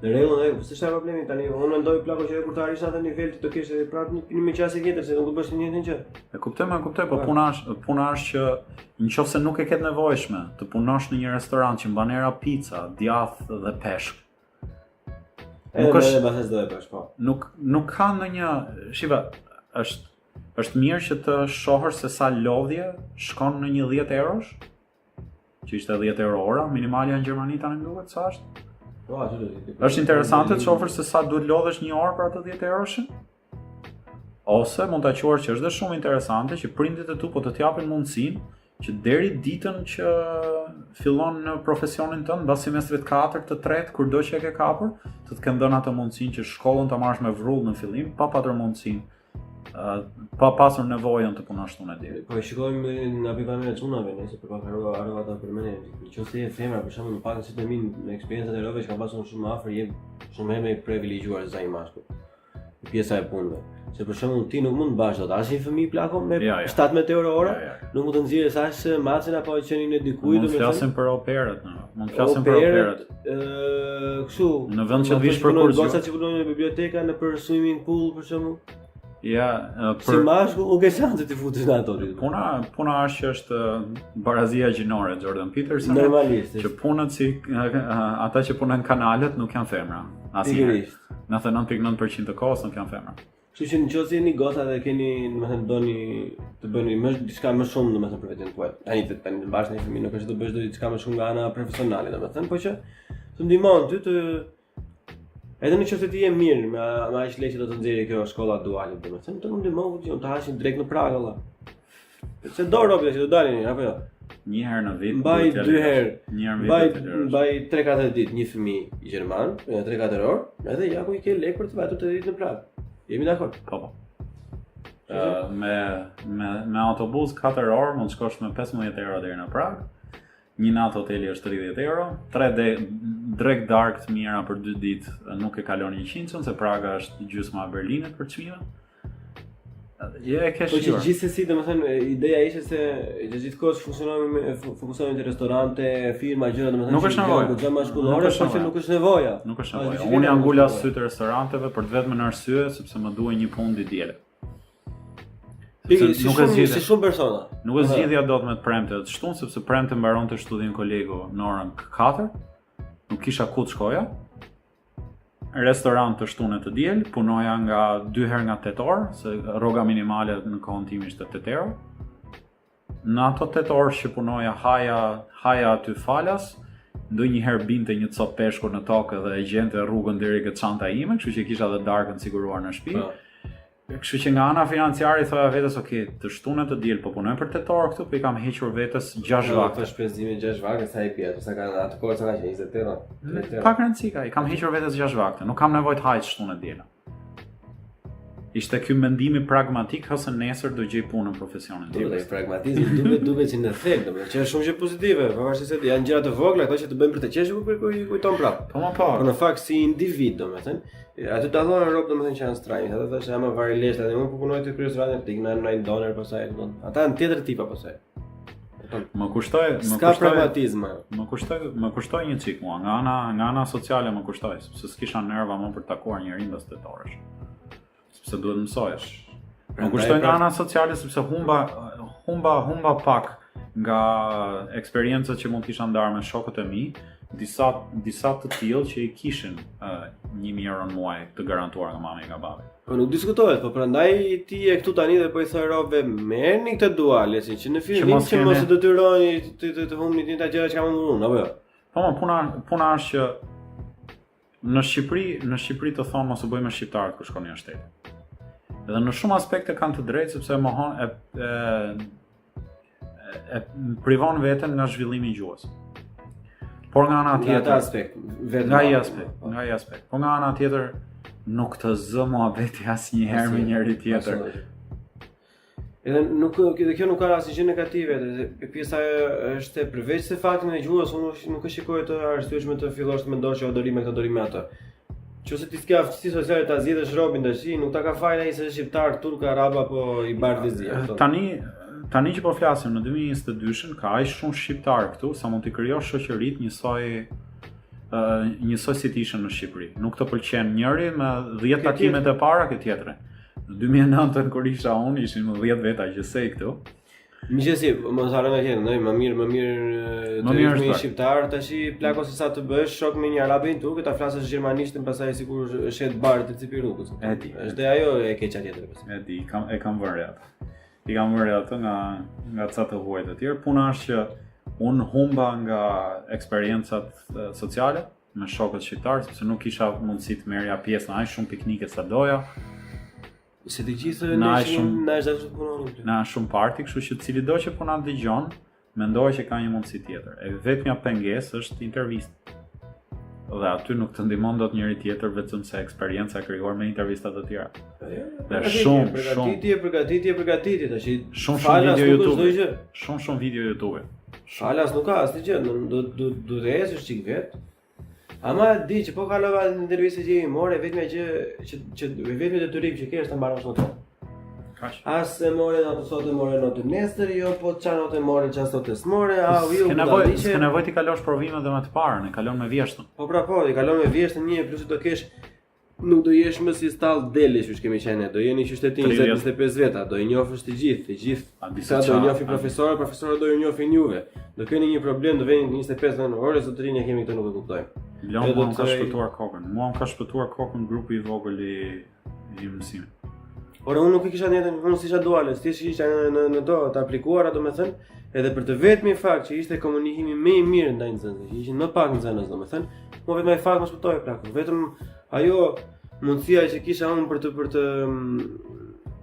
Në rregull, në rregull, s'është problemi tani, unë mendoj plako që edhe kur të arrish atë nivel ti do kesh edhe prapë një një qasje tjetër se nuk do bësh të njëjtën
gjë. E kuptoj, e kuptoj, po puna është, puna është që nëse nuk e ke të nevojshme të punosh në një restorant që mban era pica, djath dhe peshk,
Nuk është edhe do e bësh,
po. Nuk nuk ka ndonjë, shiva, është është mirë që të shohësh se sa lodhje shkon në një 10 eurosh, që ishte 10 euro ora, minimalja në Gjermani tani më duket sa
është. Po, aty do
të. Është interesante të shohësh se sa duhet lodhesh një orë për atë 10 euroshin. Ose mund ta quash që është dhe shumë interesante që prindit e tu po të t'japin mundësinë që deri ditën që fillon në profesionin tënd, mbas semestrit 4 të tretë, kurdo që e ke kapur, të të kenë dhënë atë mundësinë që shkollën ta marrësh me vrull në fillim, pa patur mundësinë, uh, pa pasur nevojën të punosh shtunë
e diel. Po e shikojmë nga pikëpamja e çunave, nëse për pak harrova harrova ta përmend. Nëse je femra, për shembull, në pak si të min me eksperiencat e robëve që kam pasur shumë afër, je shumë herë më i privilegjuar se sa një mashkull. pjesa e punëve. Se për shembull ti nuk mund të mbash dot as një fëmijë plako me ja, ja. 17 euro ora, ja, ja. nuk mund të nxjerrësh as macen apo qenin e dikujt,
domethënë. Mund të flasim për au pair-ët, no. mund të flasim për au pair-ët.
Ë, kështu.
Në vend që të vish për
kurrë. Gocat që punojnë në biblioteka në për swimming pool për shembull.
Ja,
për si mashkull nuk ke shanse të futesh në ato.
Puna, puna është që është barazia gjinore Jordan Peterson.
Normalisht.
Që punët si ata që punojnë kanalet nuk janë femra. Asnjëherë. 99.9% të kohës nuk janë
femra. Kështu që në qoftë se jeni goca dhe keni, domethënë doni të bëni më diçka më shumë, domethënë për veten tuaj. Tani të tani të mbash një fëmijë nuk është të bësh dot diçka më shumë nga ana profesionale, domethënë, po që të ndihmon ty të Edhe në qoftë se ti je mirë me me aq lekë që do të nxjerrë kjo shkolla duale, domethënë, të ndihmon ku të hash një drekë në Pragë valla. Se do robja që do dalin, apo jo?
Një herë në vit.
Mbaj dy herë. Një herë në vit. Mbaj mbaj 3-4 ditë një fëmijë gjerman, në 3-4 orë, edhe ja ku i ke lekë për të vajtur 8 ditë në Pragë. Jemi
dakord? Po po. Uh, me me me autobus 4 orë mund të shkosh me 15 euro deri në Pragë. Një natë hoteli është 30 euro, 3 de drek darkë të mira për 2 ditë nuk e kalon 100 se Praga është gjysma e Berlinit për çmime.
Je e ke
Po
që gjithsesi, domethënë ideja ishte se gjatë gjithë kohës funksionojmë me fokusohemi te restorante, firma, gjëra, domethënë
nuk është
nevoja. Gjëra mashkullore, por që nuk është nevoja.
Nuk është nevoja. Unë ia ngula sytë restoranteve për të vetmen arsye sepse më duhej një punë ditë diele.
Pikë, si nuk shumë, si shumë persona.
Nuk e zgjidhja dot me të premte dhe të shtunë, sepse premte mbaronte studion kolegu në orën 4, nuk kisha ku të shkoja. Restorant të shtunë të diel, punoja nga dy herë nga 8 orë, se rroga minimale në kohën time ishte 8 euro. Në ato 8 orë që punoja haja, haja aty falas, ndonjëherë binte një copë peshku në tokë dhe e gjente rrugën deri ke çanta ime, kështu që kisha dhe darkën siguruar në shtëpi. Po. Kështu që nga ana financiare i thoja vetes, ok, të shtunë të diel po punoj për 8 orë këtu, po i kam hequr vetes 6
vakte. Po shpenzime 6 vakte sa i bie, sa ka në atë kohë sa ka qenë 20 euro.
Pak rëndësi ka, i kam hequr vetes 6 vakte, nuk kam nevojë të haj të shtunë të diel. Ishte ky mendimi pragmatik, hë se nesër do gjej punën në profesionin
tim. Do të pragmatizmi duket duket që në thelb, domethënë që është shumë gjë pozitive, pavarësisht se janë gjëra të vogla ato që të bëjnë për të qeshur kur kur kujton prapë.
Po më po.
Po në fakt si individ, domethënë, Aty dallohen rob domethënë që janë strajnë, ata thashë jam vari lesh tani unë po punoj te restorante, të ikna në një doner pastaj, domethënë. Ata janë tjetër tipa pastaj.
Më kushtoi, më
kushtoi pragmatizëm.
Më kushtoi, më kushtoi një çik mua, nga ana nga ana sociale më kushtoi, sepse s'kisha nerva më për të takuar njeri mbas tetë orësh. Sepse duhet mësohesh. Më kushtoi nga ana sociale sepse humba humba humba pak nga eksperiencat që mund të kisha ndarë me shokët e mi, disa disa të tillë që i kishin uh, 1000 euro në muaj të garantuar nga mami e nga
babi. Po nuk diskutohet, po prandaj ti je këtu tani dhe po i thoj robëve merrni këtë dualesin që në fillim që mos, që mos e detyroni të të, të humbni të njëjtat gjëra që kam unë, apo jo?
Po, po puna puna është që në Shqipëri, në Shqipëri të thonë mos u bëj me shqiptarët kur shkon jashtë shtetit. Dhe në shumë aspekte kanë të drejtë sepse mohon e, e e privon veten nga zhvillimi i gjuhës. Por nga ana tjetër,
nga aspekt,
vetëm nga ai aspekt, po. nga ai aspekt. Po nga ana tjetër nuk të zë muhabeti asnjëherë me njeri tjetër.
Edhe nuk edhe kjo nuk ka asnjë gjë negative, edhe pjesa është e përveç se faktin e gjuhës, unë nuk, nuk e shikoj të arsyeshme të fillosh të mendosh që o do rri me këtë do rri me atë. Nëse ti s'ke aftësi sociale ta zgjidhësh robin tash, nuk ta ka fajin ai se është shqiptar, turk, arab apo i bardhë i zi.
Tani tani që po flasim në 2022-shën ka aq shumë shqiptar këtu sa mund t'i krijosh shoqëritë njësoj ë njësoj si të ishin në Shqipëri. Nuk të pëlqen njëri me 10 takimet e para ke tjetrin. Në 2009-ën kur isha unë ishin 10 veta gjithsej këtu.
Mirësi, mos harro nga tjetër, ndaj më mirë, më mirë
më mirë
është një shqiptar tash plako se sa të bëhesh shok me një arab e një turk, ta flasësh gjermanishtën pastaj sikur shet bar te cepi rrugës.
E di.
Është dhe ajo e keqja tjetër
pastaj. E di, kam e kam vënë re atë. I kam vënë re atë nga nga ca të huaj të tjerë. Puna është që unë humba nga eksperiencat sociale me shokët shqiptarë sepse nuk kisha mundësi të merrja pjesë në aq shumë piknike sa doja.
Se të gjithë ne shumë na është dashur të
punonim. Na shumë parti, kështu që cilido që po na dëgjon, mendoj që ka një mundësi tjetër. E vetmja pengesë është intervista. Dhe aty nuk të ndihmon dot njeri tjetër vetëm se eksperienca e krijuar me intervista të
tjera. Po, jo, Dhe shumë
shumë
përgatitje, përgatitje, përgatitje tash.
Shumë shumë video YouTube. Shumë shumë video YouTube.
Falas nuk ka asnjë gjë, do do do të ecësh çik vet. Ama e di që po kalova në intervistë që i more, vetmja gjë që që vetmi detyrim që ke është ta mbarosh notën.
Kaq.
As e more notë sot e more notë nesër, jo po ça notë more, ça sot e s'more, a
u ju. S'ke nevojë, s'ke nevojë t'i kalosh provimet dhe me të parën, e kalon me
vjeshtën. Po pra po, i kalon me vjeshtën një plus do kesh Nuk do jesh më si stall dele që kemi qenë, do jeni qysh ti 20-25 veta, do i njohësh të gjithë, të gjithë. Disa do i njohin profesorët, profesorët do ju njohin juve. Do keni një problem, do veni 25 në orë, zotëri ne kemi këtë nuk e
kuptojmë. Lon mua më ka shpëtuar kokën. Mua më ka shpëtuar kokën grupi i vogël i i mësimit.
Por unë nuk e kisha njëjtën, unë s'isha duale, thjesht isha në në në do të aplikuara, domethënë, edhe për të vetmin fakt që ishte komunikimi më i mirë ndaj nxënësve, që ishin më pak nxënës, domethënë, mua vetëm ai fakt më shpëtoi plako, vetëm ajo mundësia që kisha unë për të për të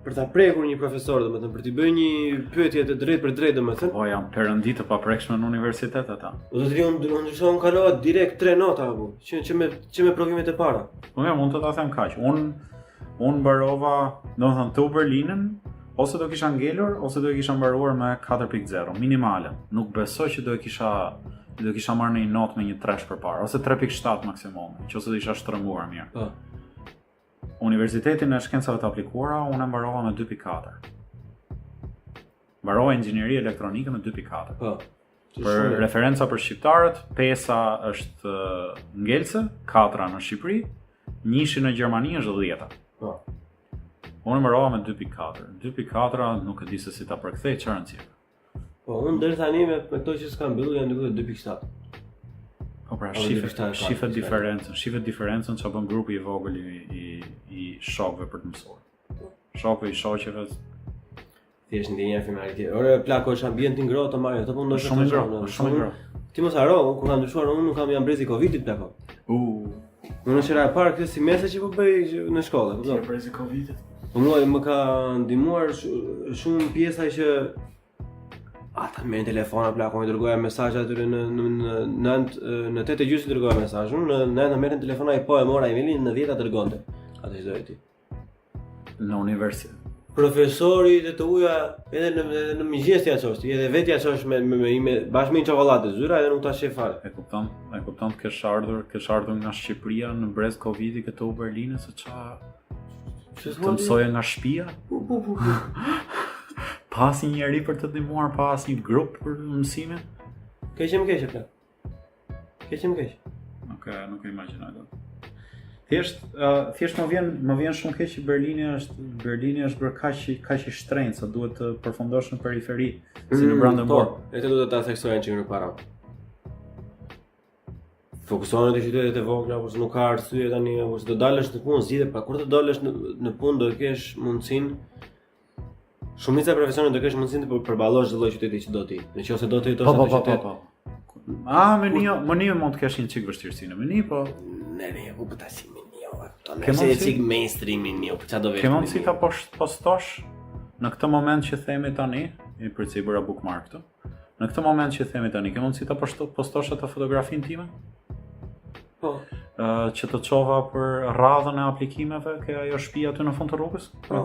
për ta prekur një profesor, domethënë, për t'i bërë një pyetje të drejtë për drejtë,
domethënë. Po janë perëndi të paprekshme në universitet
ata. Po do të rriun, unë ndryshon unë kalova direkt tre nota apo, që që me që me provimet e para.
Po mirë, mund të ta them kaq. Unë unë mbarova, domethënë TU Berlinin, ose do kisha ngelur ose do e kisha mbaruar me 4.0 minimale. Nuk besoj që do e kisha do e kisha marrë në një notë me një tresh përpara ose 3.7 maksimum, nëse do isha shtrënguar mirë.
Po.
Universitetin e Shkencave të Aplikuara unë e mbarova me 2.4. Mbarova inxhinieri elektronike me
2.4. Po.
Për referenca për shqiptarët, pesa është ngelëse, katra në Shqipëri, njëshi në Gjermani është dhjeta.
Po.
Unë mbarova me 2.4. 2.4 nuk e di se si ta përkthej çfarë rëndësie.
Po unë deri tani me me këto që s'kam mbyllur jam diku te 2.7.
Po pra, shife, shife diferencën, shife diferencën që bën grupi i vogël i, i, i shokëve për të mësuar. Shokëve i shoqeve
Thjesht ndjenja e familiaritetit. Ore plako është ambient i ngrohtë Mario, ato po ndoshta
shumë i ngrohtë, shumë i ngrohtë.
Ti mos harro, unë kur kam ndryshuar unë nuk kam jam brezi i Covidit plako.
U.
Unë është hera e parë këtë semestër që po bëj në shkollë,
kupton? Ti brezi i Covidit.
Po mua më ka ndihmuar shumë pjesa që ata merrin telefona plako, i dërgoja mesazhe atyre në në në në në 8 e gjysmë dërgoja mesazh, unë në 9 merrin telefona i po e mora emailin në 10 ta dërgonte. Atë që doje ti.
Në universitet.
Profesori dhe të uja edhe në edhe në mëngjes ja çosh, edhe vetë ja çosh me me me, me bashkë me një çokollatë zyra edhe nuk ta sheh
fare. E kupton, e kupton të kesh ardhur, kesh ardhur nga Shqipëria në brez Covidi këtu në Berlin se ça të mësoje nga shtëpia?
Po po po. po.
Pa asnjë njeri për të ndihmuar, pa asnjë grup për mësimin.
Keq më keq plak. Keq më
keq. Nuk e nuk e imagjinoj dot. Thjesht, uh, thjesht më vjen më vjen shumë keq që Berlini është Berlini është bërë kaq kaq i shtrenjtë sa duhet të përfundosh në periferi, si në mm, Brandenburg.
Po, edhe do të ta theksoja që më para. Fokusohen te qytetet e vogla, por nuk ka arsye tani, apo se do dalësh në punë, zgjidhe, pa kur të dalësh në, në punë do të kesh mundësinë Shumica e profesioneve do kesh mundësinë të përballosh çdo lloj qyteti që do ti. Në qoftë se do të jetosh
po, po, po, po, po. A, Mynih, Mynih mund të kesh një çik vështirësi në Mynih, po.
Ne ne, ku po tash Mynih, po kupton. Ke mundësi çik mainstream Mynih, po çfarë do
vesh? Ke mundësi ta postosh në këtë moment që themi tani, i për i bëra bookmark këtu. Në këtë moment që themi tani, ke mundësi ta postosh atë fotografinë time?
Po.
Ë që të çova për radhën e aplikimeve ke ajo shtëpi aty në fund të rrugës?
Po.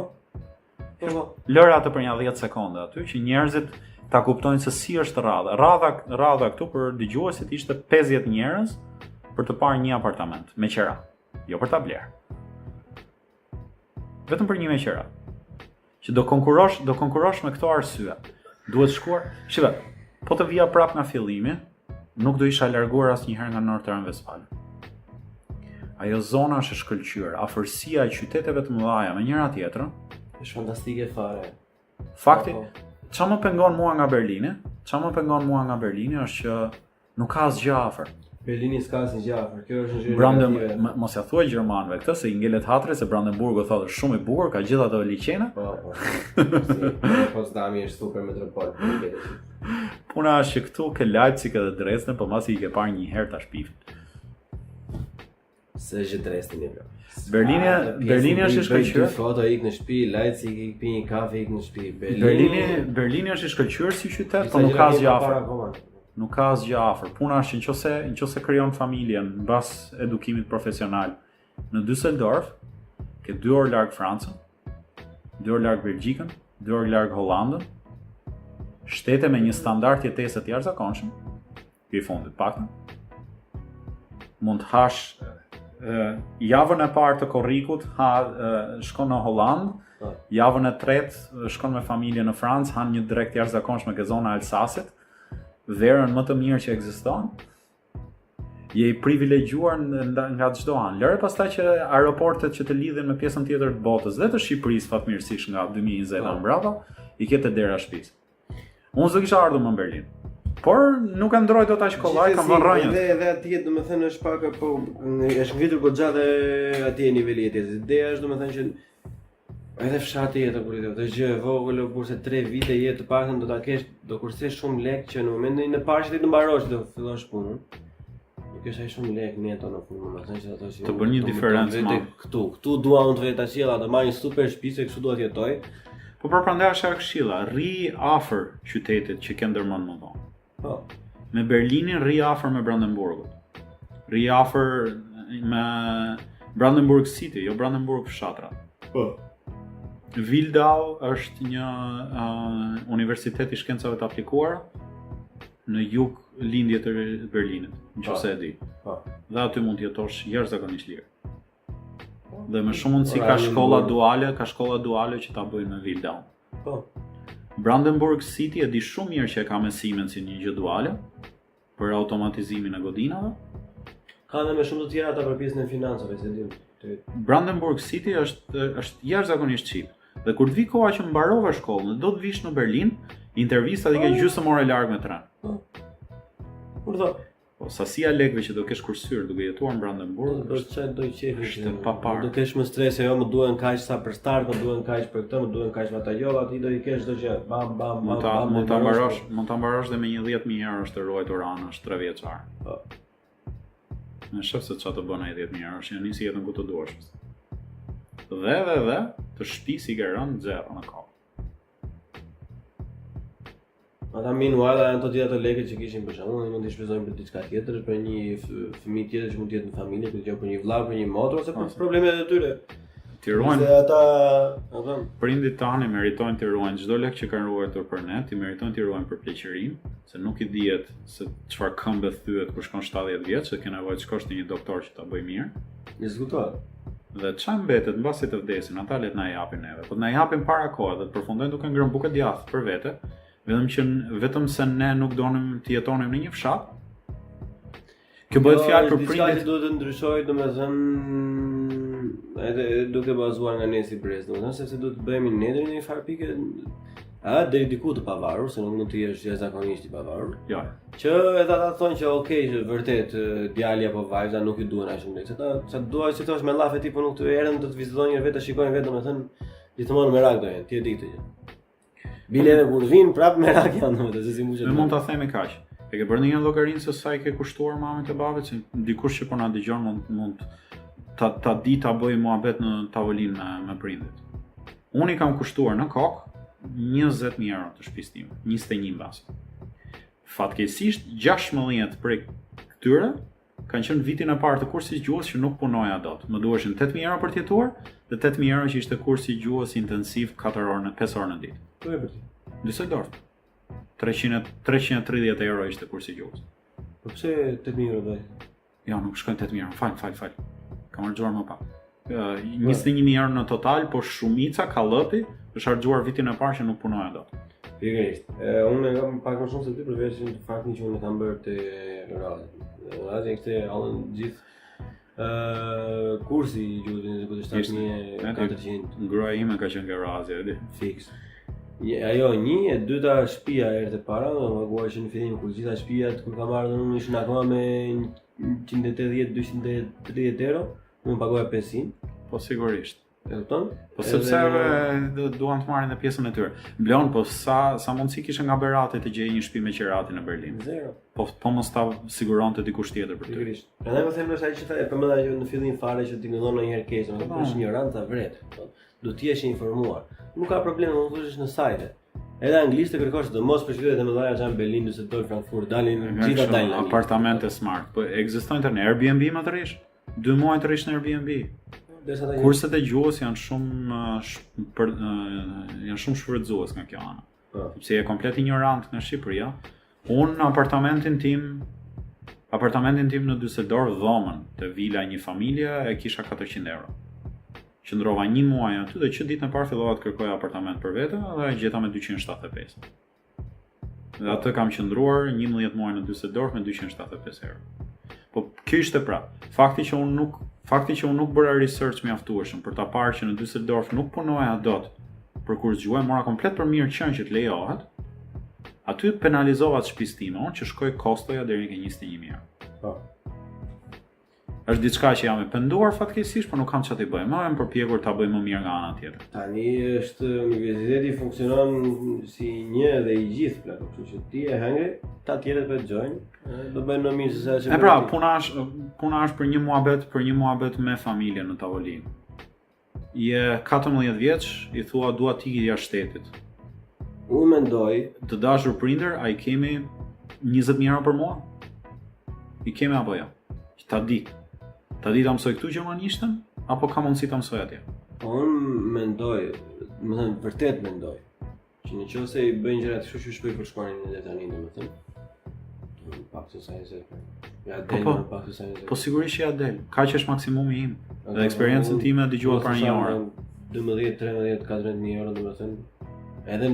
Po. po. Lëre atë për një 10 sekonda aty që njerëzit ta kuptojnë se si është radha. Radha radha këtu për dëgjuesit ishte 50 njerëz për të parë një apartament me qera, jo për ta blerë. Vetëm për një me qera. Që do konkurrosh, do konkurrosh me këto arsye. Duhet shkuar. Shife, po të vija prap nga fillimi, nuk do isha larguar asnjëherë nga Nordrhein-Westfalen. Ajo zona është e shkëlqyer, afërsia e qyteteve të mëdha me njëra tjetrën
është fantastike fare.
Fakti, po, po. ça më pengon mua nga Berlini? Ça më pengon mua nga Berlini është që nuk ka asgjë
afër. Berlini s'ka asnjë gjë afër. Kjo është një
gjë Branden, mos ja thuaj gjermanëve këtë se i ngelet hatri se Brandenburgu thotë është shumë i bukur, ka gjithë ato
liqene. Po, po. Potsdami është super metropol.
Puna është që këtu ke Leipzig edhe Dresden, po mbasi i ke parë një herë ta shpifin.
Se është Dresden
një bro. Berlini, ah, Berlini është i shkëlqyer.
Dy foto ik në shtëpi, Leipzig ik pi një kafe ik në shtëpi.
Berlini, Berlini, Berlini është i shkëlqyer si qytet, po nuk ka asgjë afër. Nuk ka asgjë afër. Puna është që nëse nëse krijon familjen mbas edukimit profesional në Düsseldorf, ke 2 orë larg Francën, 2 orë larg Belgjikën, 2 orë larg Hollandën, shtete me një standard jetese të jashtëzakonshëm, ky i fundit paktën. Mund të hash javën e parë të korrikut, ha shkon në Hollandë, po. javën e tretë shkon me familjen në Francë, han një drekë të jashtëzakonshme ke zona e Alsasit, verën më të mirë që ekziston. Je i privilegjuar nga çdo anë. Lëre pastaj që aeroportet që të lidhin me pjesën tjetër të botës dhe të Shqipërisë fatmirësisht nga 2020 e mbrapa, i ke te dera e shtëpisë. Unë s'do kisha ardhur më në Berlin. Por nuk e ndroj dot aq kollaj, kam vënë
rrënjët. Edhe edhe atje domethënë është pak po është ngritur goxha dhe atje niveli i jetës. Ideja është domethënë që edhe fshati jetë kur jetë, është gjë e vogël, o burrë se 3 vite jetë të paktën do ta kesh, do kursesh shumë lek që në momentin e parë që ti të mbarosh do fillosh punën. Nuk është ai shumë lek neto në fund, domethënë që ato
që të bën një diferencë
më. Këtu, këtu dua unë të vetë tash, do marr një super shtëpi se kështu dua të jetoj.
Po për prandaj është ajo këshilla, rri afër qytetit që ke ndërmend më
vonë. Po.
Me Berlinin rri afër me Brandenburgun. Rri afër me Brandenburg City, jo Brandenburg fshatra.
Po.
Wildau është një uh, universitet i shkencave të aplikuara në jug lindje të Berlinit, në qoftë se e di.
Po.
Dhe aty mund të jetosh jashtëzakonisht lirë. Dhe me shumë mundësi ka shkolla duale, ka shkolla duale që ta bëjnë në Wildau.
Po.
Brandenburg City e di shumë mirë që e ka me Siemens një gjë duale për automatizimin e godinave.
Ka dhe me shumë të tjera ata për pjesën e financave, se di.
Brandenburg City është është jashtëzakonisht cheap. Dhe kur të vi koha që mbarove shkollën dhe do të vish në Berlin, intervistat i ke po. gjysmë ore larg me tren. Po.
Urdhëro.
Po sasia e lekëve që do kesh kursyer duke jetuar në
Brandenburg, do të çfarë do qefi
është e paparë.
Do kesh më stres jo, më duhen kaq sa për start, më duhen kaq për këtë, më duhen kaq për atë. Jo, aty do i kesh çdo gjë. Bam bam
bam. Mund ta mund ta mbarosh, mund ta mbarosh dhe me një 10000 euro të ruajtur anash 3 vjeçar.
Po.
Në shef se ça të bën ai 10000 euro, që nisi jetën ku të duash. Dhe dhe dhe, të shtëpisë i ke rënë zero në
kokë. Ata meanwhile janë të gjitha ato lekët që kishin për shembull, mund t'i shpenzojnë për diçka tjetër, për një fëmijë tjetër që mund të jetë në familje, për gjë për një vëlla, për një motër ose për problemet e
tyre. T'i ruajnë.
Se ata, a
thon, prindit tanë meritojnë t'i ruajnë çdo lek që kanë ruajtur për ne, t'i meritojnë t'i ruajnë për pleqërinë, se nuk i dihet se çfarë këmbe thyet kur shkon 70 vjeç, se ke nevojë të shkosh te një doktor që ta bëjë
mirë. Diskutohet.
Dhe ça mbetet mbasi të vdesin, ata le të na japin neve. Po të na japin para kohe dhe të përfundojnë duke ngrënë bukë e djathë për vete, vetëm që vetëm se ne nuk donim të jetonim në një fshat. Kjo bëhet jo, fjalë për
prindit. Diçka që duhet të ndryshojë, domethënë edhe duke bazuar nga ne si brez, domethënë sepse duhet të bëhemi ne deri në një farë pike A, deri diku të pavarur, se nuk mund të jesh jashtëzakonisht i pavarur.
Jo.
Që edhe ata thonë që ok, që vërtet djali apo vajza nuk i duhen aq shumë lekë. Ata sa dua që thosh me llafe ti po nuk të erdhën të të vizitojnë një vetë të shikojnë vetë, domethënë gjithmonë merak do jenë, ti e di këtë gjë. Bile edhe kur vijnë prap merak janë domethënë se si
mbushet. Ne mund ta themi kaq. E ke bërë ndonjë llogarinë se sa i ke kushtuar mamit e babit, se dikush që po na dëgjon mund mund ta ta di ta bëjë muhabet në tavolinë me me prindit. Unë i kam kushtuar në kokë 20000 euro të shtëpisë time, 21 mbase. Fatkeqësisht 16 prej këtyre kanë qenë vitin e parë të kursit gjuhës që nuk punoja dot. Më duheshin 8000 euro për të jetuar dhe 8000 euro që ishte kursi i gjuhës intensiv 4 orë në 5 orë në
ditë. Po e për
ti. Düsseldorf. 300 330 euro ishte kursi i gjuhës.
Po pse 8000 euro bëj?
Jo, nuk shkojnë 8000 euro. Fal, fal, fal. Kam harxhuar më pak. Uh, 21000 euro në total, por shumica kallëpi është harxhuar vitin e parë që nuk punoja
dot. Pikërisht. E, unë e kam pak më shumë se ty përveç në faktin që unë e kam bërë te Eurasi. Eurasi kishte allën gjithë ë kursi i gjuhës në diku te
7400. Gruaja ime ka qenë nga Eurasi, e di.
Fiks. Një, ajo një, e dyta shtëpia herë të para, do paguaj që në fillim kur gjitha shtëpiat kur kam ardhur unë ishin akoma me 180 230 euro, unë paguaj 500.
Po sigurisht.
E kupton?
Po sepse edhe duan të marrin edhe pjesën e tyre. Bleon, po sa sa mundësi kishe nga Berati të gjeje një shtëpi me qira ti në Berlin?
Zero.
Po po mos ta siguronte dikush tjetër
për ty. Sigurisht. Prandaj më them është ai që tha, e përmenda që në fillim fare që tingëllon ndonjëherë keq, domethënë po është ignorant ta vret. Po. Do të jesh i informuar. Nuk ka problem, mund të futesh në sajte. Edhe anglisht të kërkosh, sidomos për qytetet e mëdha që janë Berlin, Düsseldorf, Frankfurt, dalin gjitha dalin.
Apartamente smart. Po ekzistojnë tani Airbnb më të rrish. Dy muaj të rrish në Airbnb. Kurset e gjuhës janë shumë sh, për, janë shumë shfrytëzues nga kjo anë. Po. Sepse je komplet ignorant nga Shqipëria. Unë në apartamentin tim apartamentin tim në Düsseldorf dhomën te vila një familje e kisha 400 euro. Qëndrova një muaj aty dhe që ditën e parë fillova të kërkoja apartament për vete dhe e gjeta me 275. Dhe atë kam qëndruar 11 muaj në Düsseldorf me 275 euro. Po kjo ishte pra, fakti që unë nuk fakti që unë nuk bëra research mjaftueshëm për ta parë që në Düsseldorf nuk punoja dot për kurs gjuhe, mora komplet për mirëqenë që të lejohet. Aty penalizova të shtëpisë time, unë që shkoi kostoja deri në 21000 euro.
Po.
Është diçka që jam e penduar fatkeqësisht, por nuk kam çfarë të bëj. Më jam përpjekur ta bëj më mirë nga ana
tjetër. Tani është universiteti funksionon si një dhe i gjithë plako, kështu që ti e hëngre, ta tjerët po e dëgjojnë, do bëjnë më mirë se sa
që. E pra, puna është puna është për një muhabet, për një muhabet me familjen në tavolinë. Je 14 vjeç, i thua dua të iki jashtë
shtetit. Unë mendoj,
të dashur prindër, a i kemi 20000 euro për mua? I kemi apo jo? Që ta di. Ta di ta mësoj këtu gjermanishtën apo ka mundësi ta mësoj
atje? Unë mendoj, më thënë vërtet mendoj, që në qoftë se i bëjnë gjërat kështu që shpoj për shkuarin në tani, domethënë, pak se sa e
se ja po, del po, pak se sa e Po sigurisht që ja del. Kaq është maksimumi im. Dhe eksperiencën time e dëgjuat para një
ore. 12, 13, 14 mijë euro, domethënë, edhe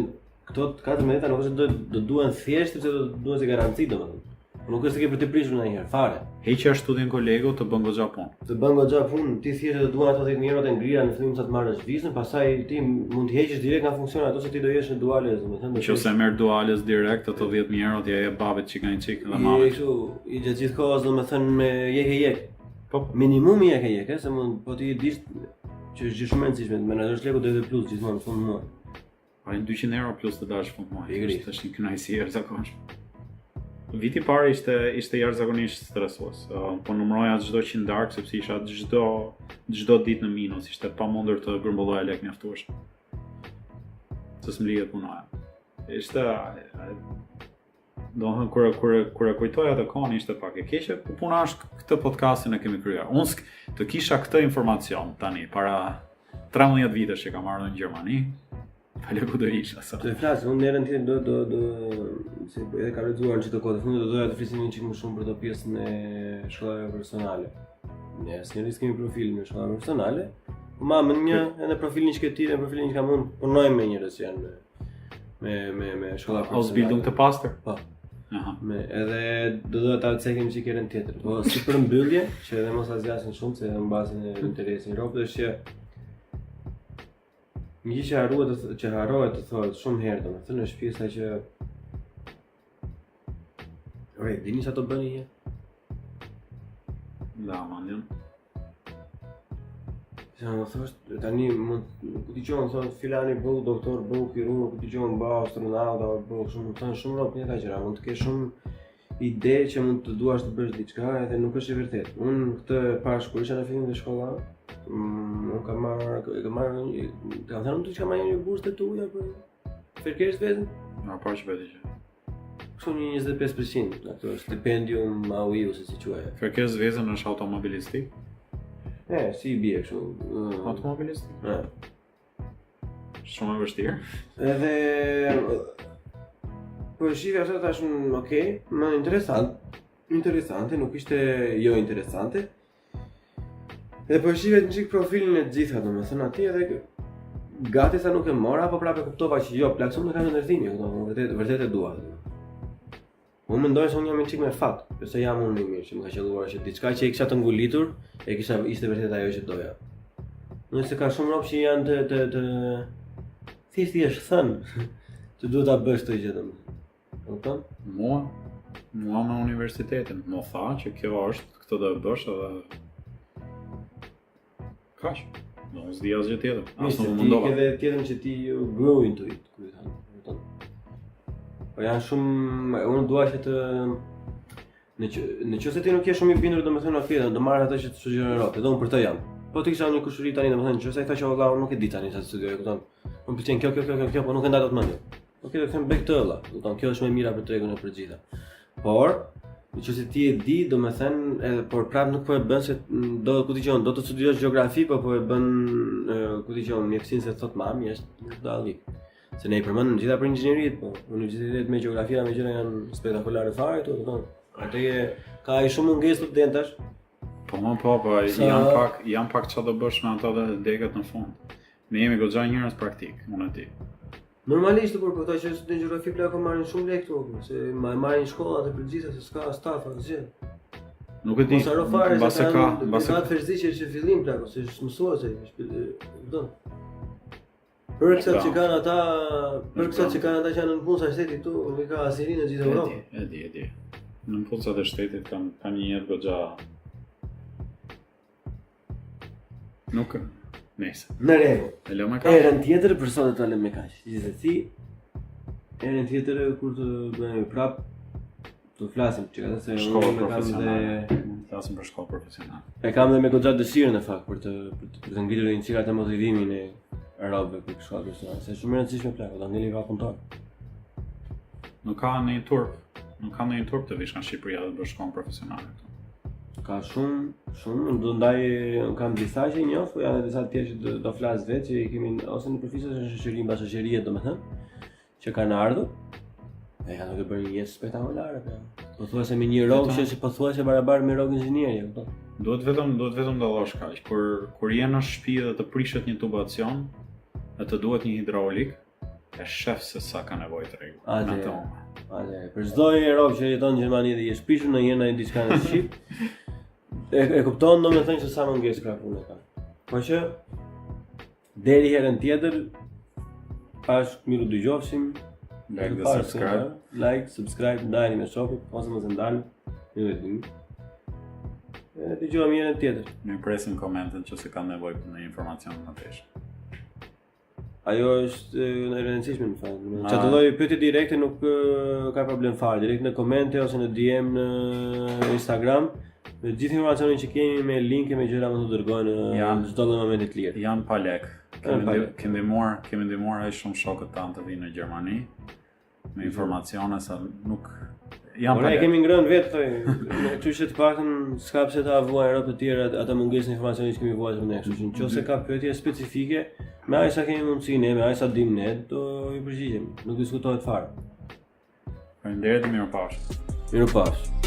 këto 14 nuk është do do duhen thjesht sepse do duhen si garanci domethënë. Po nuk është se ke për të prishur ndonjëherë, fare.
Heqja e studien kolegu të bën goxha punë.
Të bën goxha punë, ti thjesht do duan ato 10000 euro të ngrira në fillim sa të marrësh vizën, pastaj ti mund t'i heqësh direkt nga funksioni ato se ti do jesh në duales, domethënë.
do Nëse merr duales direkt ato 10000 euro t'ia jep babit çik nga një çik dhe
Je
mamit.
kështu, i gjatë gjithë kohës domethënë me jek e jek.
Po, po.
Minimumi jek e jek, e, se mund po ti dish që është gjë shumë e rëndësishme, të menaxhosh lekun do të plus gjithmonë në fund muajit.
Pa 200 euro plus të dalësh fund muajit.
Pikërisht.
Është është një kënaqësi e jashtëzakonshme. Viti i parë ishte ishte jashtëzakonisht stresues. Uh, po numëroja çdo qindark sepse isha çdo çdo ditë në minus, ishte pamundur të grumbulloja lek mjaftueshëm. Se s'më lije punoja. Ishte Do të thënë kur kur kur e kujtoj atë kohën ishte pak e keqe, po puna është këtë podcastin e kemi kryer. Unë s'k- të kisha këtë informacion tani para 13 vitesh që kam ardhur në Gjermani, pale ku do isha sot.
Do të flas, unë herën tjetër do do do se edhe kam lexuar në çdo kohë të fundit do doja të flisim një çik më shumë për ato pjesën e shkollave profesionale. Ne asnjëri s'kemi profil në shkolla profesionale, po ma më një edhe profilin që ke ti dhe profilin që kam unë, punojmë me njerëz që janë me me me me shkolla profesionale.
Ausbildung të pastër.
Po.
Aha.
Me, edhe do doja ta cekim çik herën tjetër. Po si përmbyllje, që edhe mos ta zgjasin shumë se edhe mbasin e interesin robët është që një gjë që harrohet të th- që harrohet të thohet shumë herë, domethënë është pjesa që Ore, dini sa të bëni një?
Da, mandjen.
Se më thosh, tani mund, ku ti qonë, thonë, filani bëu doktor, bëu kirurg, ku ti qonë, bëu astronaut, apo bëu shumë, më thonë shumë rob njëta gjëra, mund të kesh shumë ide që mund të duash të bësh diçka edhe nuk është e vërtetë. Unë këtë e pash kur isha në fillim të shkollave, mm, unë kam marrë, e kam marrë, një- kam thënë unë që kam marrë një bursë të tuja për Verkehrswesen,
Na pa që vetë që.
kështu një 25%, ato stipendium AUI ose si quaj.
Verkehrswesen është automobilistik.
E, si i bie kështu. ë,
Automobilistik.
e.
Shumë e vështirë.
Edhe po e shifja atë tash unë, okay, më interesant. Interesante, nuk ishte jo interesante. Dhe po e shifja një çik profilin e të gjitha, domethënë aty edhe gati sa nuk e mora, po prapë e kuptova që jo, plak unë e kam ndërtimin, kupton, unë vërtet vërtet e dua. Unë mendoj se unë jam një çik me fat, jo se jam unë më i mirë që më ka qelluar që diçka që e kisha të ngulitur, e kisha ishte vërtet ajo që doja. Nëse ka shumë rob që janë të të të thjesht i është thënë që duhet ta bësh këtë gjë domethënë. E Kupton?
Mua, mua me universitetin, më tha që kjo është, këtë do e bësh edhe kaq. Do unë s'di asgjë tjetër.
Mirë,
As
se
nuk
ti
mundova.
ke dhe tjetërën që ti you grow into it, ku i thonë, e kupton? Po janë shumë, unë dua që të në që, në qoftë se ti nuk je shumë i bindur, domethënë ok, do marr atë që të sugjeron robt, edhe unë për të jam. Po ti kisha një kushëri tani, domethënë nëse ai tha që valla unë nuk e di tani sa të studioj, e kupton? Më pëlqen kjo, kjo, kjo, kjo, kjo, po nuk e ndaj dot mendjen. Ok, do të them bëj këtë valla, kupton? Kjo është më e mira për tregun e për gjitha. Por, në qoftë se ti e di, domethënë, edhe por prap nuk po e bën se mm, do ku ti gjon, do të studiosh gjeografi, po po e bën e, ku ti gjon mjekësinë se thot mami, është nuk dalli. Se ne i përmendëm gjitha për inxhinierit, po universitetet me gjeografia me gjëra janë spektakolare fare këtu, kupton? Atë je ka i shumë mungesë studentash.
Po më po, po,
Sa-
janë pak, janë pak çfarë do bësh me ato dhe degët në fund. Ne jemi goxha njerëz praktik, unë e ti.
Normalisht por po ata që studiojnë gjeografi plako marrin shumë lekë këtu, po, se ma marrin shkollat e përgjithë se s'ka staf asgjë.
Nuk e di.
Mos haro fare se
mbase ka,
kanë
mbase
ka ferziqe që fillim plako, se është mësues ai, është e, kupton? Për kësa që kanë ata, për kësa që kanë ata që janë në punë sa shteti këtu, nuk e ka asnjëri në gjithë
E di,
Europën.
e di, e di. Në pucat e shtetit kanë kanë një jetë goxha Nuk Nëse.
Në rregull.
E lëmë kaq.
Herën tjetër për sot do ta lëmë me kaq. Gjithsesi, herën tjetër kur të bëhemi prap të flasim që ka se
Shkollë
unë e kam dhe
profesionale. Mund të flasim për shkollë profesionale.
e kam dhe me goxha dëshirë në fakt për të për të, për të ngritur një çik atë motivimin e robëve për shkollë profesionale. Se është shumë e rëndësishme plako, do ngeli pa punëtor.
Nuk ka ndonjë turp. Nuk ka ndonjë turp të vish nga Shqipëria dhe të bësh shkollën profesionale këtu.
Ka shumë, shumë, unë do ndaj, unë kam disa që i njoh, po janë edhe disa të tjerë që do, do flas vetë që i kemi ose në profil ose në shoqëri mbas shoqërie domethënë, që kanë ardhur. E janë duke bërë një jetë spektakolare, po. Pothuajse me një rrogë që është pothuajse barabar me rrogë inxhinieri, e kupton?
Duhet vetëm duhet vetëm dallosh kaq. Kur kur je në shtëpi dhe të prishet një tubacion, e të duhet një hidraulik. E shef se sa ka nevojë tregu.
Në atë moment. Atëherë, për çdo rob që jeton në Gjermani dhe i është prishur ndonjëherë ndonjë diçka në shqip, e, e kupton domethënë se sa mungesë krah pune ka. Po që deri herën tjetër, bashkë mirë u dëgjofshim.
Like dhe subscribe.
Like, subscribe, ndajeni me shokët, ose mos e ndani, ju e dini. E dëgjohemi herën tjetër.
Ne presim komentet nëse kanë nevojë për ndonjë informacion më tej.
Ajo është e rëndësishme në fakt. Çdo lloj pyetje direkte nuk ka problem fare, direkt në komente ose në DM në Instagram. Me gjithë informacionin që kemi me linke me gjëra mund të dërgojnë në çdo lloj momenti të
lirë. Janë pa lek. Kemi kemi ndihmuar, kemi ndihmuar aq shumë shokët tanë të vinë në Gjermani me informacione sa nuk
janë pa. Ne kemi ngrënë vetë thoj, kështu që të paktën s'ka pse ta vuajnë robët të tjerë atë mungesë informacioni që kemi vuajtur ne, kështu që nëse ka pyetje specifike, me aq sa kemi mundësi ne, me aq sa dim ne, do ju përgjigjemi. Nuk diskutohet fare.
Faleminderit, mirupafshim.
Mirupafshim.